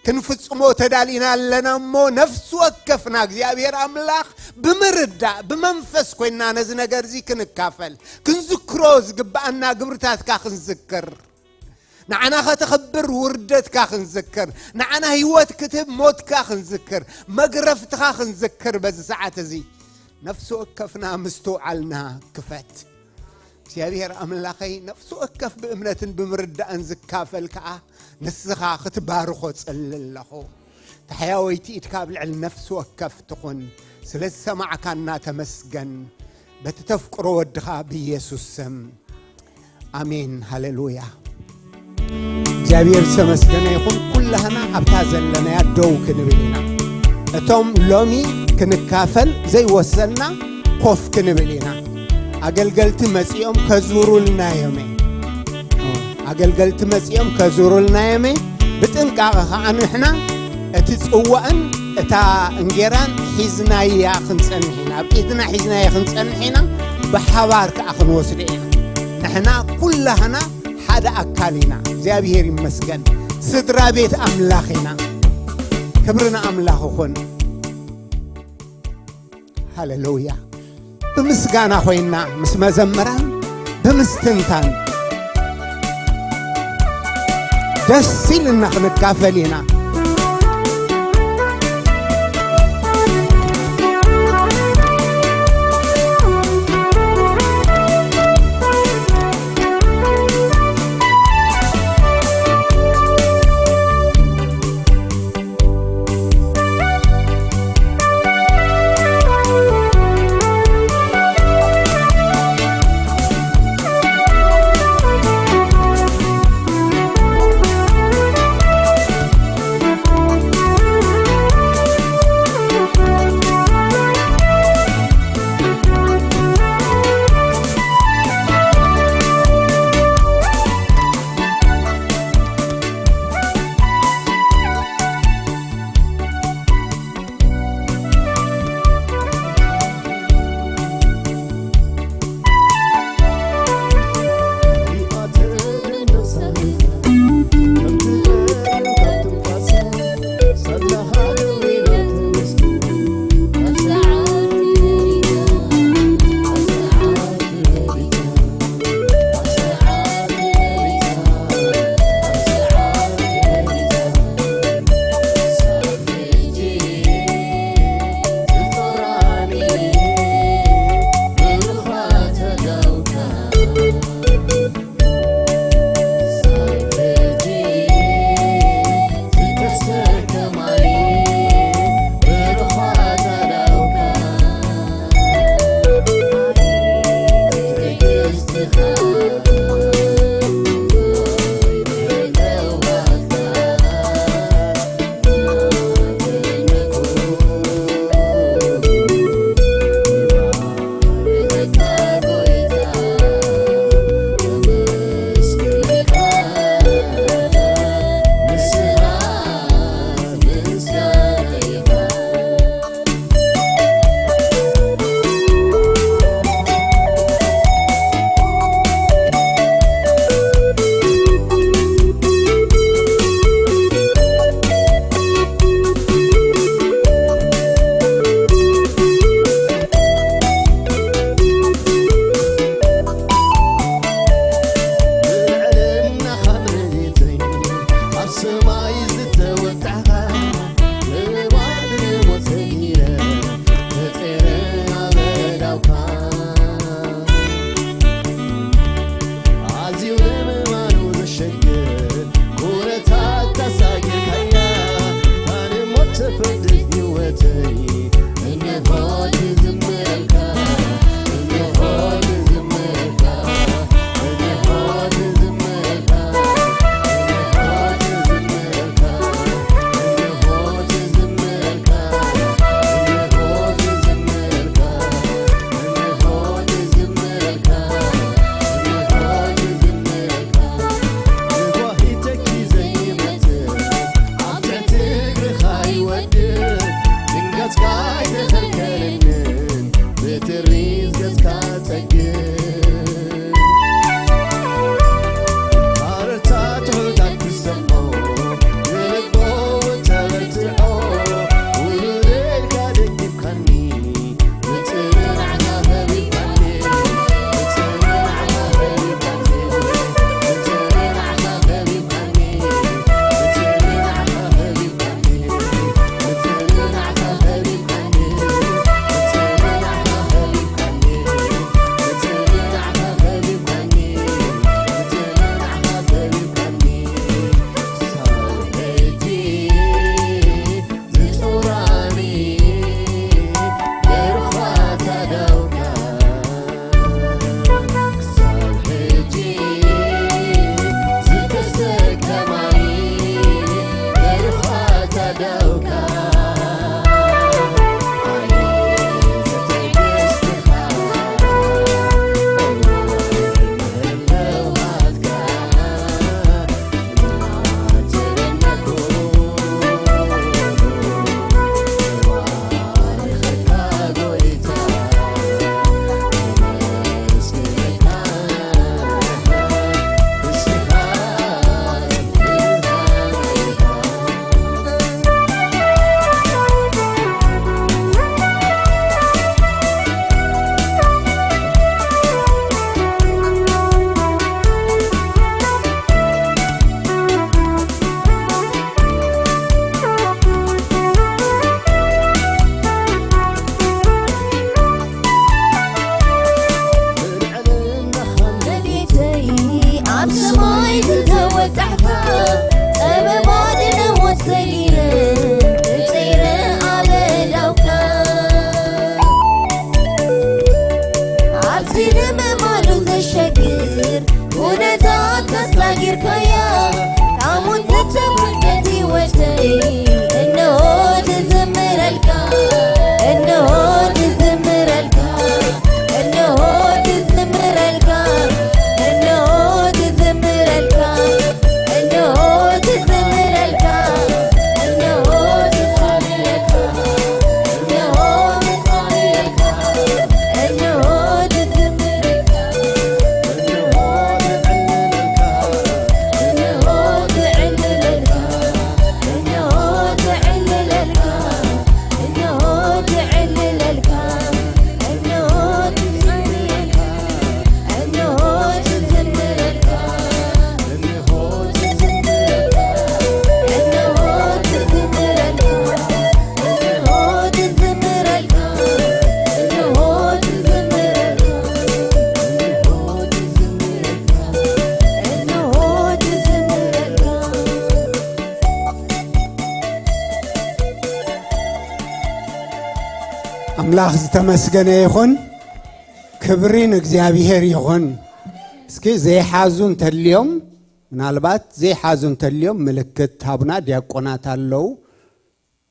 ክንፍጽሞ ተዳሊና ኣለና እሞ፣ ነፍሲ ወከፍና እግዚኣብሔር ኣምላኽ ብምርዳእ፣ ብመንፈስ ኮይንና ነዚ ነገር እዚ ክንካፈል፣ ክንዝክሮ ዝግብኣና ግብርታትካ ክንዝክር፣ ንዓና ከተኽብር ውርደትካ ክንዝክር፣ ንዓና ህይወት ክትህብ ሞትካ ክንዝክር፣ መግረፍትኻ ክንዝክር በዚ ሰዓት እዚ ነፍሲ ወከፍና ምስትውዓልና ክፈት። እግዚኣብሔር ኣምላኸይ፣ ነፍሲ ወከፍ ብእምነትን ብምርዳእን ዝካፈል ከኣ ንስኻ ክትባርኾ ጽሊ ኣለኹ። ተሕያወይቲ ኢድካ ኣብ ልዕሊ ነፍሲ ወከፍ ትኹን። ስለ ዝሰማዕካና ተመስገን። በቲ ተፍቅሮ ወድኻ ብኢየሱስ ስም። ኣሜን፣ ሃሌሉያ። እግዚኣብሔር ዝተመስገነ ይኹን። ኩላህና ኣብታ ዘለናያ ደው ክንብል ኢና። እቶም ሎሚ ክንካፈል ዘይወሰንና ኮፍ ክንብል ኢና። ኣገልገልቲ መጺኦም ከዙሩልና እዮም። ኣገልገልቲ መጺኦም ከዙሩልና እዮም። ብጥንቃቐ ኸዓ ንሕና እቲ ጽዋእን እታ እንጌራን ሒዝናያ ክንጸንሕ ኢና። ኣብ ኢድና ሒዝናያ ክንጸንሕ ኢና። ብሓባር ከኣ ክንወስዶ ኢና። ንሕና ኩላህና ሓደ ኣካል ኢና። እግዚኣብሔር ይመስገን። ስድራ ቤት ኣምላኽ ኢና። ክብሪ ንኣምላኽ ይኹን። ሃሌሉያ። ብምስጋና ኮይና ምስ መዘምራን ብምስትንታን ደስ ኢልና ክንካፈል ኢና። ነታ ተሳጊርካያ ካብ ሞት ዝተፈደት ህይወተይ፣ እንሆ ትዝምረልካ፣ እንሆ ትዝምረልካ፣ እንሆ ትዝምረልካ፣ እንሆ ትዝምረልካ፣ እንሆ ትዝምረልካ፣ እንሆ ትዝምረልካ፣ እንሆ ትዝምረልካ፣ እንሆ ትዝምረልካ። ኣምላኽ ዝተመስገነ ይኹን። ክብሪ ንእግዚኣብሔር ይኹን። እስኪ ዘይሓዙ እንተልዮም፣ ምናልባት ዘይሓዙ እንተልዮም ምልክት ሃቡና፣ ዲያቆናት ኣለዉ።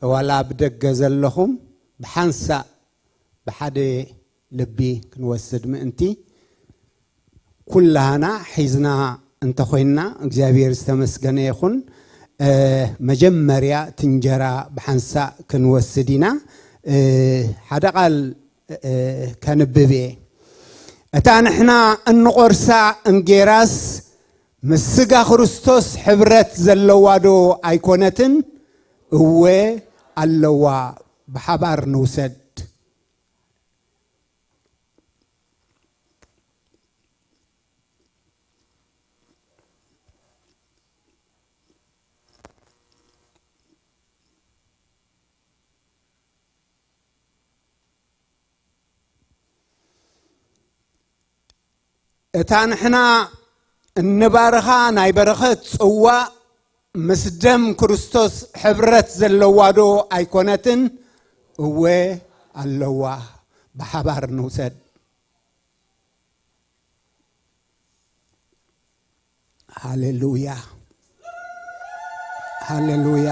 ዋላ ብደገ ዘለኹም ብሓንሳእ ብሓደ ልቢ ክንወስድ ምእንቲ፣ ኩላህና ሒዝና እንተኾይንና እግዚኣብሔር ዝተመስገነ ይኹን። እ፣ መጀመርያ እቲ እንጀራ ብሓንሳእ ክንወስድ ኢና። እ፣ ሓደ ቃል፣ እ፣ ከንብብ እየ። እታ ንሕና እንቖርሳ እንጌራስ ምስ ስጋ ክርስቶስ ሕብረት ዘለዋ ዶ ኣይኮነትን? እወ ኣለዋ። ብሓባር ንውሰድ። እታ ንሕና እንባርኻ ናይ በረኸት ጽዋእ ምስ ደም ክርስቶስ ሕብረት ዘለዋ ዶ ኣይኮነትን? እወ ኣለዋ። ብሓባር ንውሰድ። ሃሌሉያ፣ ሃሌሉያ፣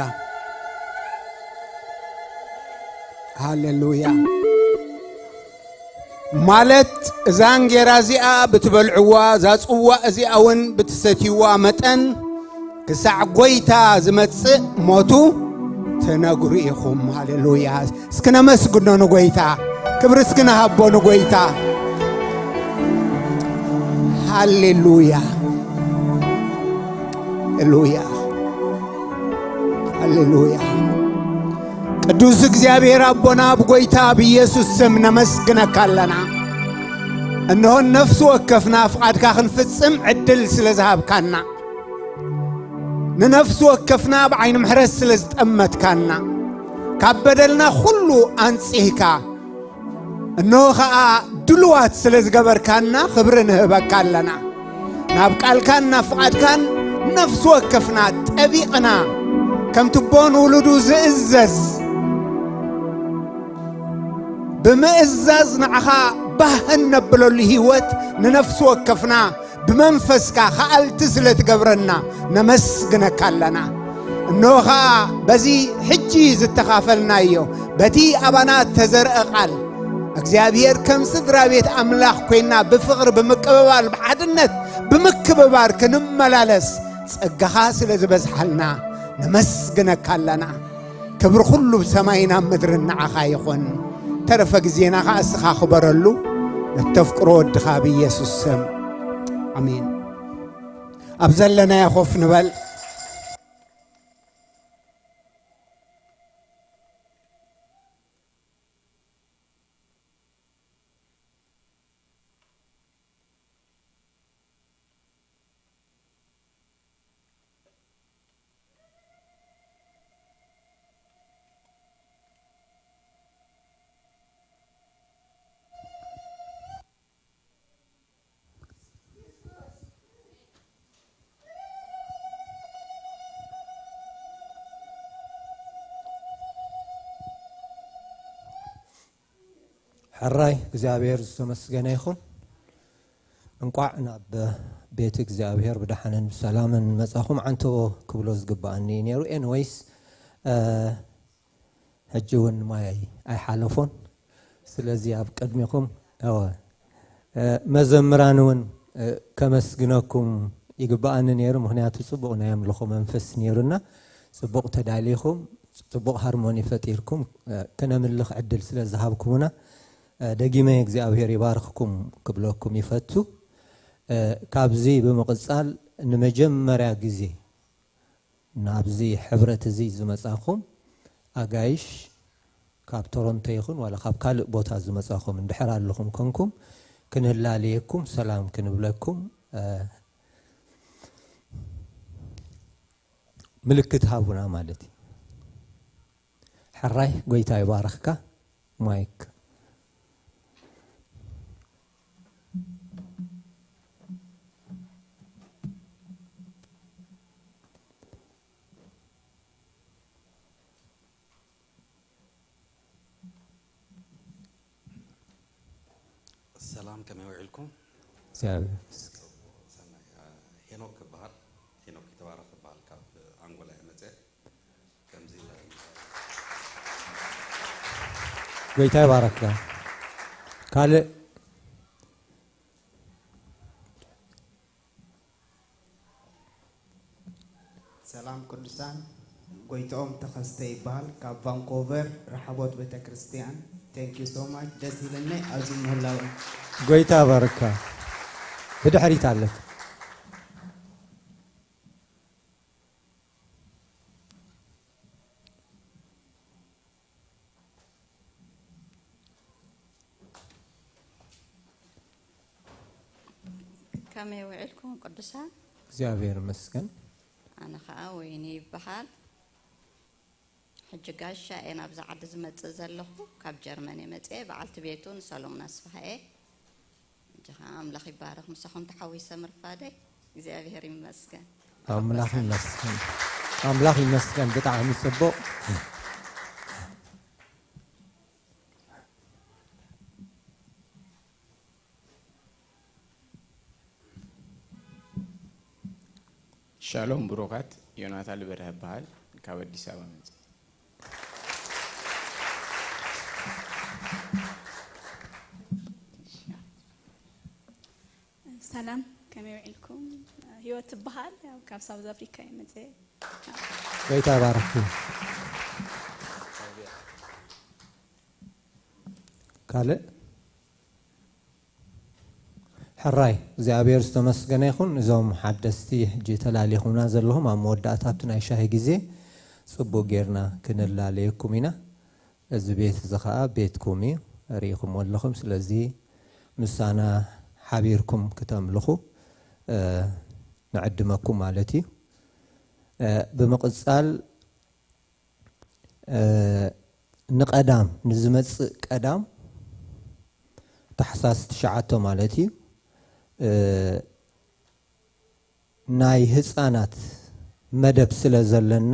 ሃሌሉያ። ማለት እዛ እንጌራ እዚኣ ብትበልዕዋ፣ እዛ ጽዋእ እዚኣ እውን ብትሰትይዋ መጠን ክሳዕ ጐይታ ዝመጽእ ሞቱ ትነግሩ ኢኹም። ሃሌሉያ። እስኪ ነመስግኖ ንጎይታ። ክብሪ እስኪ ንሃቦ ንጎይታ። ሃሌሉያ። ሃሌሉያ። ሃሌሉያ። ቅዱስ እግዚኣብሔር ኣቦና፣ ብጎይታ ብኢየሱስ ስም ነመስግነካ ኣለና። እንሆ ነፍሲ ወከፍና ፍቓድካ ክንፍጽም ዕድል ስለ ዝሃብካና፣ ንነፍሲ ወከፍና ብዓይኒ ምሕረት ስለ ዝጠመትካና፣ ካብ በደልና ኩሉ ኣንጺህካ፣ እንሆ ኸኣ ድሉዋት ስለ ዝገበርካና ክብሪ ንህበካ ኣለና። ናብ ቃልካን ናብ ፍቓድካን ነፍሲ ወከፍና ጠቢቕና፣ ከምቲ ኣቦ ንውሉዱ ዝእዘዝ፣ ብምእዛዝ ንዓኻ ባህ እነብለሉ ህይወት ንነፍሲ ወከፍና ብመንፈስካ ከኣልቲ ስለ ትገብረና ነመስግነካ ኣለና። እንሆ ኸኣ በዚ ሕጂ ዝተኻፈልናዮ በቲ ኣባና እተዘርአ ቃል እግዚኣብሔር ከም ስድራ ቤት ኣምላኽ ኮይና ብፍቕሪ ብምቅብባል ብሓድነት ብምክብባር ክንመላለስ ጸጋኻ ስለ ዝበዝሓልና ነመስግነካ ኣለና። ክብሪ ኩሉ ብሰማይን ኣብ ምድርን ንዓኻ ይኹን። ተረፈ ግዜና ኸኣ እስኻ ክበረሉ ነተፍቅሮ ወድኻ ብኢየሱስ ስም ኣሜን። ኣብ ዘለናዮ ኮፍ ንበል። ሕራይ እግዚኣብሔር ዝተመስገነ ይኹን። እንቋዕ ናብ ቤት እግዚኣብሔር ብደሓንን ብሰላምን መጻኹም ዓንተቦ ክብሎ ዝግባኣኒ ነይሩ። ኤንወይስ ሕጂ እውን ማይ ኣይሓለፎን። ስለዚ ኣብ ቅድሚኹም እወ፣ መዘምራን እውን ከመስግነኩም ይግባኣኒ ነይሩ። ምኽንያቱ ጽቡቕ ናይ ኣምልኾ መንፈስ ነይሩና። ጽቡቕ ተዳሊኹም፣ ጽቡቕ ሃርሞኒ ፈጢርኩም ከነምልኽ ዕድል ስለ ዝሃብኩምና፣ ደጊመ እግዚኣብሔር ይባርኽኩም ክብለኩም ይፈቱ። ካብዚ ብምቕጻል ንመጀመርያ ግዜ ናብዚ ሕብረት እዚ ዝመጻኹም ኣጋይሽ ካብ ቶሮንቶ ይኹን ዋላ ካብ ካልእ ቦታ ዝመጻኹም እንድሕር ኣለኹም ኮንኩም ክንላለየኩም ሰላም ክንብለኩም ምልክት ሃቡና ማለት እዩ። ሕራይ ጎይታ ይባርኽካ። ማይክ። ሰላም፣ ከመይ ውዒልኩም? እግዚኣብሔር ይመስገን። ሰናይ። ሄኖክ እበሃል። ሄኖክ ይተባረኽ እበሃል። ካብ ኣንጎላ እየ መፅአ። ከምዚ ኢለ ጎይታ ይባረካ። ካልእ ሰላም ቅዱሳን፣ ጎይትኦም ተኸስተ ይበሃል። ካብ ቫንኮቨር ረሓቦት ቤተክርስትያን። Thank you so much። ደስ ኢለኒ ኣብዚ ምህላው። ጎይታ ባርካ። ብድሕሪት ኣለክ። ከመይ ውዒልኩም ቅዱሳን? እግዚኣብሔር ይመስገን። ኣነ ኸዓ ወይኒ ይበሃል። ሕጂ ጋሻ እየ ናብዚ ዓዲ ዝመጽእ ዘለኹ። ካብ ጀርመን እየ መጽአ። በዓልቲ ቤቱ ንሰሎሙን ኣስፍሃ እየ። ሕጂ ኸዓ ኣምላኽ ይባረኽ። ምሳኹም ተሓዊሰ ምርፋደይ እግዚኣብሔር ይመስገን። ኣምላኽ ይመስገን። ኣምላኽ ይመስገን። ብጣዕሚ ጽቡቕ። ሻሎም ብሩኻት፣ ዮናታን ልበርሀ እበሃል። ካብ ኣዲስ ኣበባ መፅእ። ሰላም፣ ከመይ ውዒልኩም? ህይወት ትበሃል። ያው ካብ ሳውዝ ኣፍሪካ እየ መፅእ። ጎይታ ይባርኽኩም። ካልእ? ሕራይ እግዚኣብሔር ዝተመስገነ ይኹን። እዞም ሓደስቲ ሕጂ ተላሊኹምና ዘለኹም ኣብ መወዳእታ ኣብቲ ናይ ሻሂ ግዜ ጽቡቕ ጌርና ክንላለየኩም ኢና። እዚ ቤት እዚ ኸኣ ቤትኩም እዩ፣ ርኢኹምዎ ኣለኹም። ስለዚ ምሳና ሓቢርኩም ክተምልኹ ንዕድመኩም ማለት እዩ። ብምቕጻል ንቐዳም ንዝመጽእ ቀዳም ታሕሳስ ትሽዓተ ማለት እዩ ናይ ህፃናት መደብ ስለ ዘለና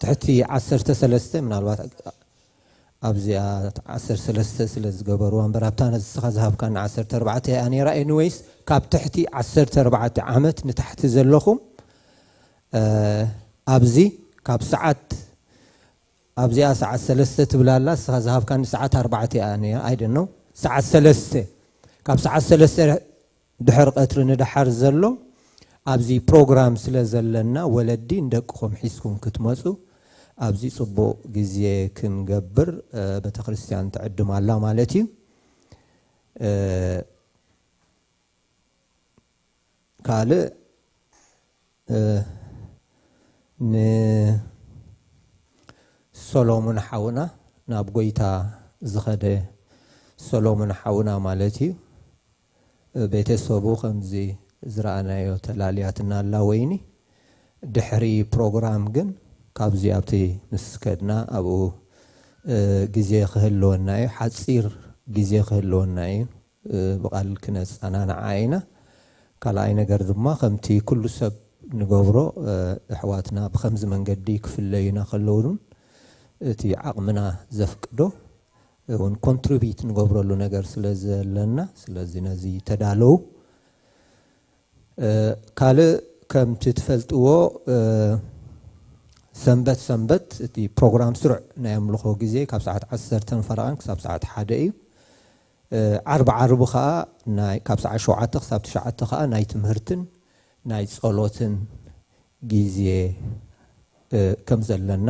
ትሕቲ ዓሰርተ ሰለስተ ምናልባት ኣብዚኣ ዓሰርተ ሰለስተ ስለ ዝገበርዋ እምበር ኣብታ ንስኻ ዝሃብካኒ ዓሰርተ ኣርባዕተ እያ ነይራ። ኤኒወይስ ካብ ትሕቲ ዓሰርተ ኣርባዕተ ዓመት ንታሕቲ ዘለኹም ኣብዚ ካብ ሰዓት ኣብዚኣ ሰዓት ሰለስተ ትብል ኣላ፣ ንስኻ ዝሃብካኒ ሰዓት ኣርባዕተ እያ ነያ። ኣይ ዶንት ኖው ሰዓት ሰለስተ ካብ ሰዓት ሰለስተ ድሕሪ ቀትሪ ንደሓር ዘሎ ኣብዚ ፕሮግራም ስለ ዘለና ወለዲ ንደቅኹም ሒዝኩም ክትመፁ ኣብዚ ፅቡቕ ግዜ ክንገብር ቤተክርስትያን ትዕድም ኣላ ማለት እዩ። ካልእ ንሰሎሙን ሓውና ናብ ጎይታ ዝኸደ ሰሎሙን ሓውና ማለት እዩ። ቤተሰቡ ከምዚ ዝረኣናዮ ተላልያትና ኣላ ወይኒ። ድሕሪ ፕሮግራም ግን ካብዚ ኣብቲ ምስ ከድና ኣብኡ ግዜ ክህልወና እዩ፣ ሓፂር ግዜ ክህልወና እዩ። ብቓል ክነጸናንዓ ኢና። ካልኣይ ነገር ድማ ከምቲ ኩሉ ሰብ ንገብሮ ኣሕዋትና ብኸምዚ መንገዲ ክፍለዩና ከለዉ እውን እቲ ዓቕምና ዘፍቅዶ እውን ኮንትሪቢት ንገብረሉ ነገር ስለ ዘለና ስለዚ ነዚ ተዳለዉ። ካልእ ከምቲ ትፈልጥዎ፣ ሰንበት ሰንበት እቲ ፕሮግራም ስሩዕ ናይ ኣምልኾ ግዜ ካብ ሰዓት ዓሰርተ ፈረቓን ክሳብ ሰዓት ሓደ እዩ። ዓርቢ ዓርቢ ኸኣ ናይ ካብ ሰዓት ሸውዓተ ክሳብ ትሽዓተ ኸኣ ናይ ትምህርትን ናይ ጸሎትን ግዜ ከም ዘለና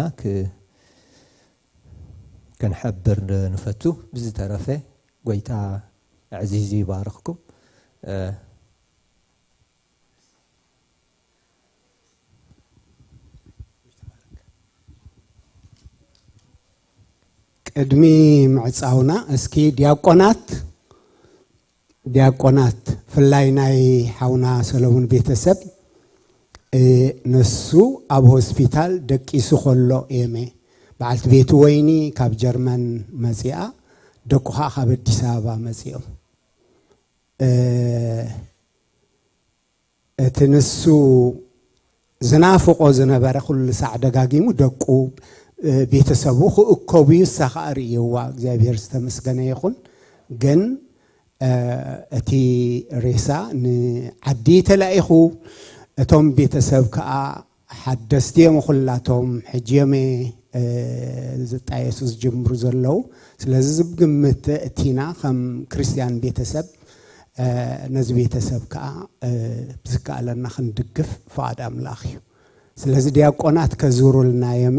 ክንሕብር ንፈቱ። ብዝተረፈ ጎይታ ኣዕዚዙ ይባርኽኩም። ቅድሚ ምዕጻውና እስኪ ዲያቆናት ዲያቆናት ፍላይ ናይ ሓውና ሰለሙን ቤተሰብ፣ ነሱ ኣብ ሆስፒታል ደቂሱ ከሎ እየመ በዓልቲ ቤቱ ወይኒ ካብ ጀርመን መጺኣ፣ ደቁ ኸዓ ካብ ኣዲስ ኣበባ መጺኦም። እቲ ንሱ ዝናፍቆ ዝነበረ ኩሉ ሳዕ ደጋጊሙ ደቁ ቤተሰቡ ክእከቡ እዩ። እሳ ከዓ ርእይዋ እግዚኣብሔር ዝተመስገነ ይኹን። ግን እቲ ሬሳ ንዓዲ ተላኢኹ፣ እቶም ቤተሰብ ከዓ ሓደስቲ እዮም ኩላቶም። ሕጂ እዮም ዝጣየሱ ዝጅምሩ ዘለዉ። ስለዚ ዝግምት እቲና ከም ክርስቲያን ቤተሰብ ነዚ ቤተሰብ ከዓ ብዝከኣለና ክንድግፍ ፍቓድ ኣምላኽ እዩ። ስለዚ ዲያቆናት ከዝውሩልና የመ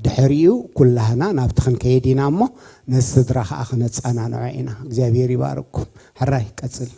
ድሕሪኡ ኩላህና ናብቲ ክንከይድ ኢና እሞ ነዚ ስድራ ከዓ ክነፃናንዖ ኢና። እግዚኣብሔር ይባርኩም። ሕራይ ቀፅል።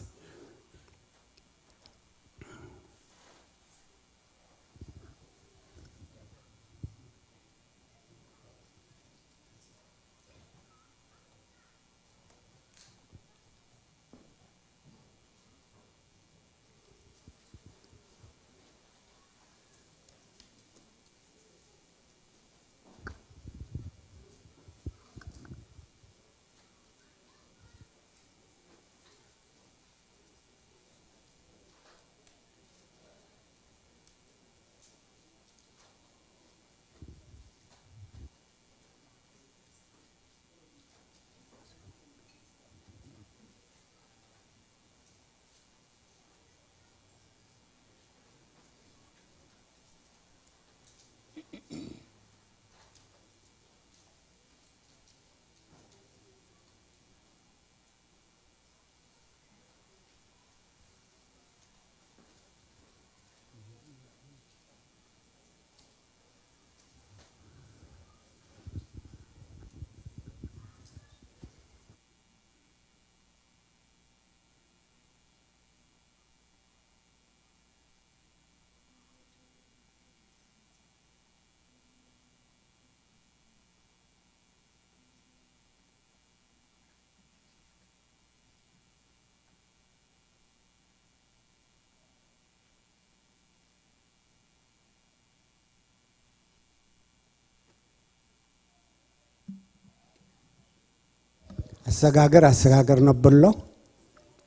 ኣሰጋግር ኣሰጋግር ነብሎ።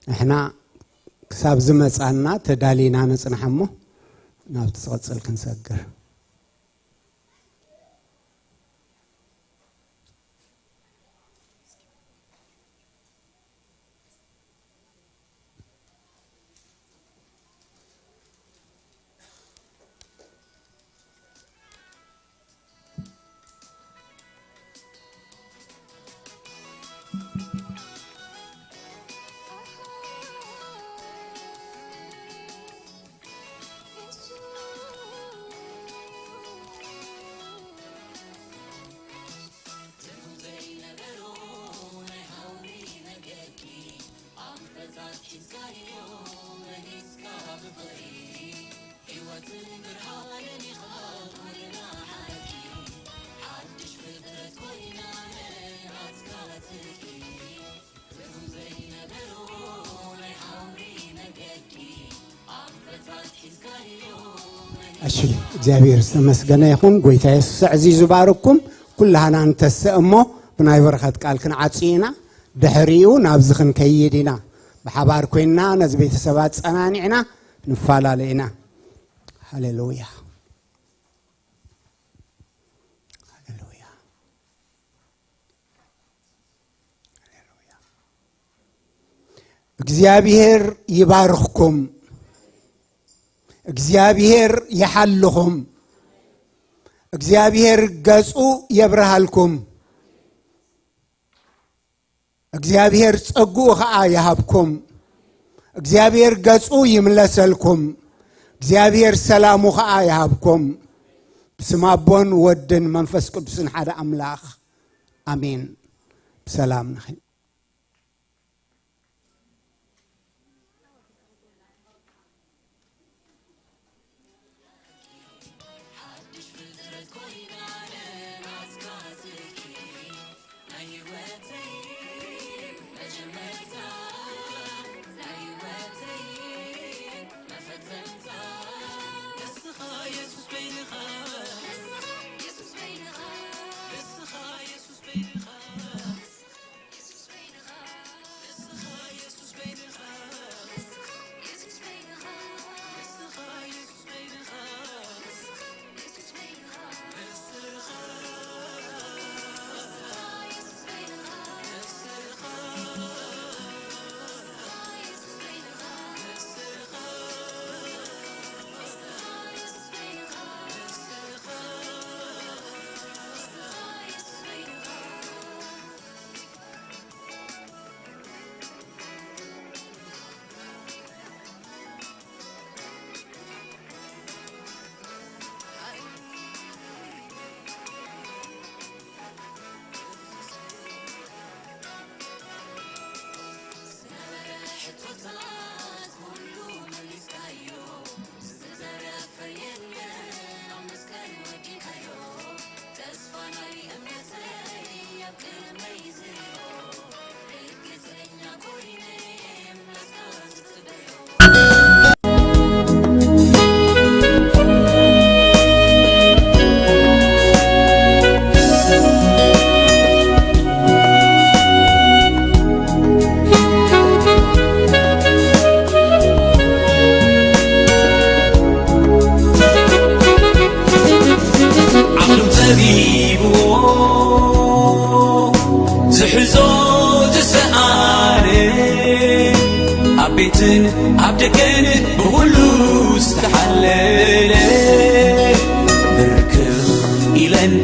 ንሕና ክሳብ ዝመጻና ተዳሊና ንጽናሕ እሞ ናብቲ ዝቕጽል ክንሰግር። እሺ፣ እግዚኣብሔር ዝተመስገነ ይኹን። ጎይታ የሱስ ኣዕዚዙ ባርኩም። ኩላህና እንተስእ እሞ ብናይ በረኸት ቃል ክንዓጽ ኢና። ድሕሪኡ ናብዚ ክንከይድ ኢና። ብሓባር ኮይንና ነዚ ቤተሰብ ኣጸናኒዕና ንፈላለ ኢና። ሃሌሉያ፣ ሃሌሉያ። እግዚኣብሔር ይባርኽኩም። እግዚኣብሔር ይሓልኹም። እግዚኣብሔር ገጹ የብርሃልኩም። እግዚኣብሔር ጸግኡ ኸዓ ይሃብኩም። እግዚኣብሔር ገጹ ይምለሰልኩም። እግዚኣብሔር ሰላሙ ኸዓ ይሃብኩም። ብስም ኣቦን ወድን መንፈስ ቅዱስን ሓደ ኣምላኽ ኣሜን። ብሰላም ንኺድ። ዓቕሎም ጸቢብዎ ዝሕዞ ዝሰኣነ፣ ኣብ ቤትን ኣብ ደገን ብኹሉ ዝተሓለለ፣ ብርክኽ ኢለን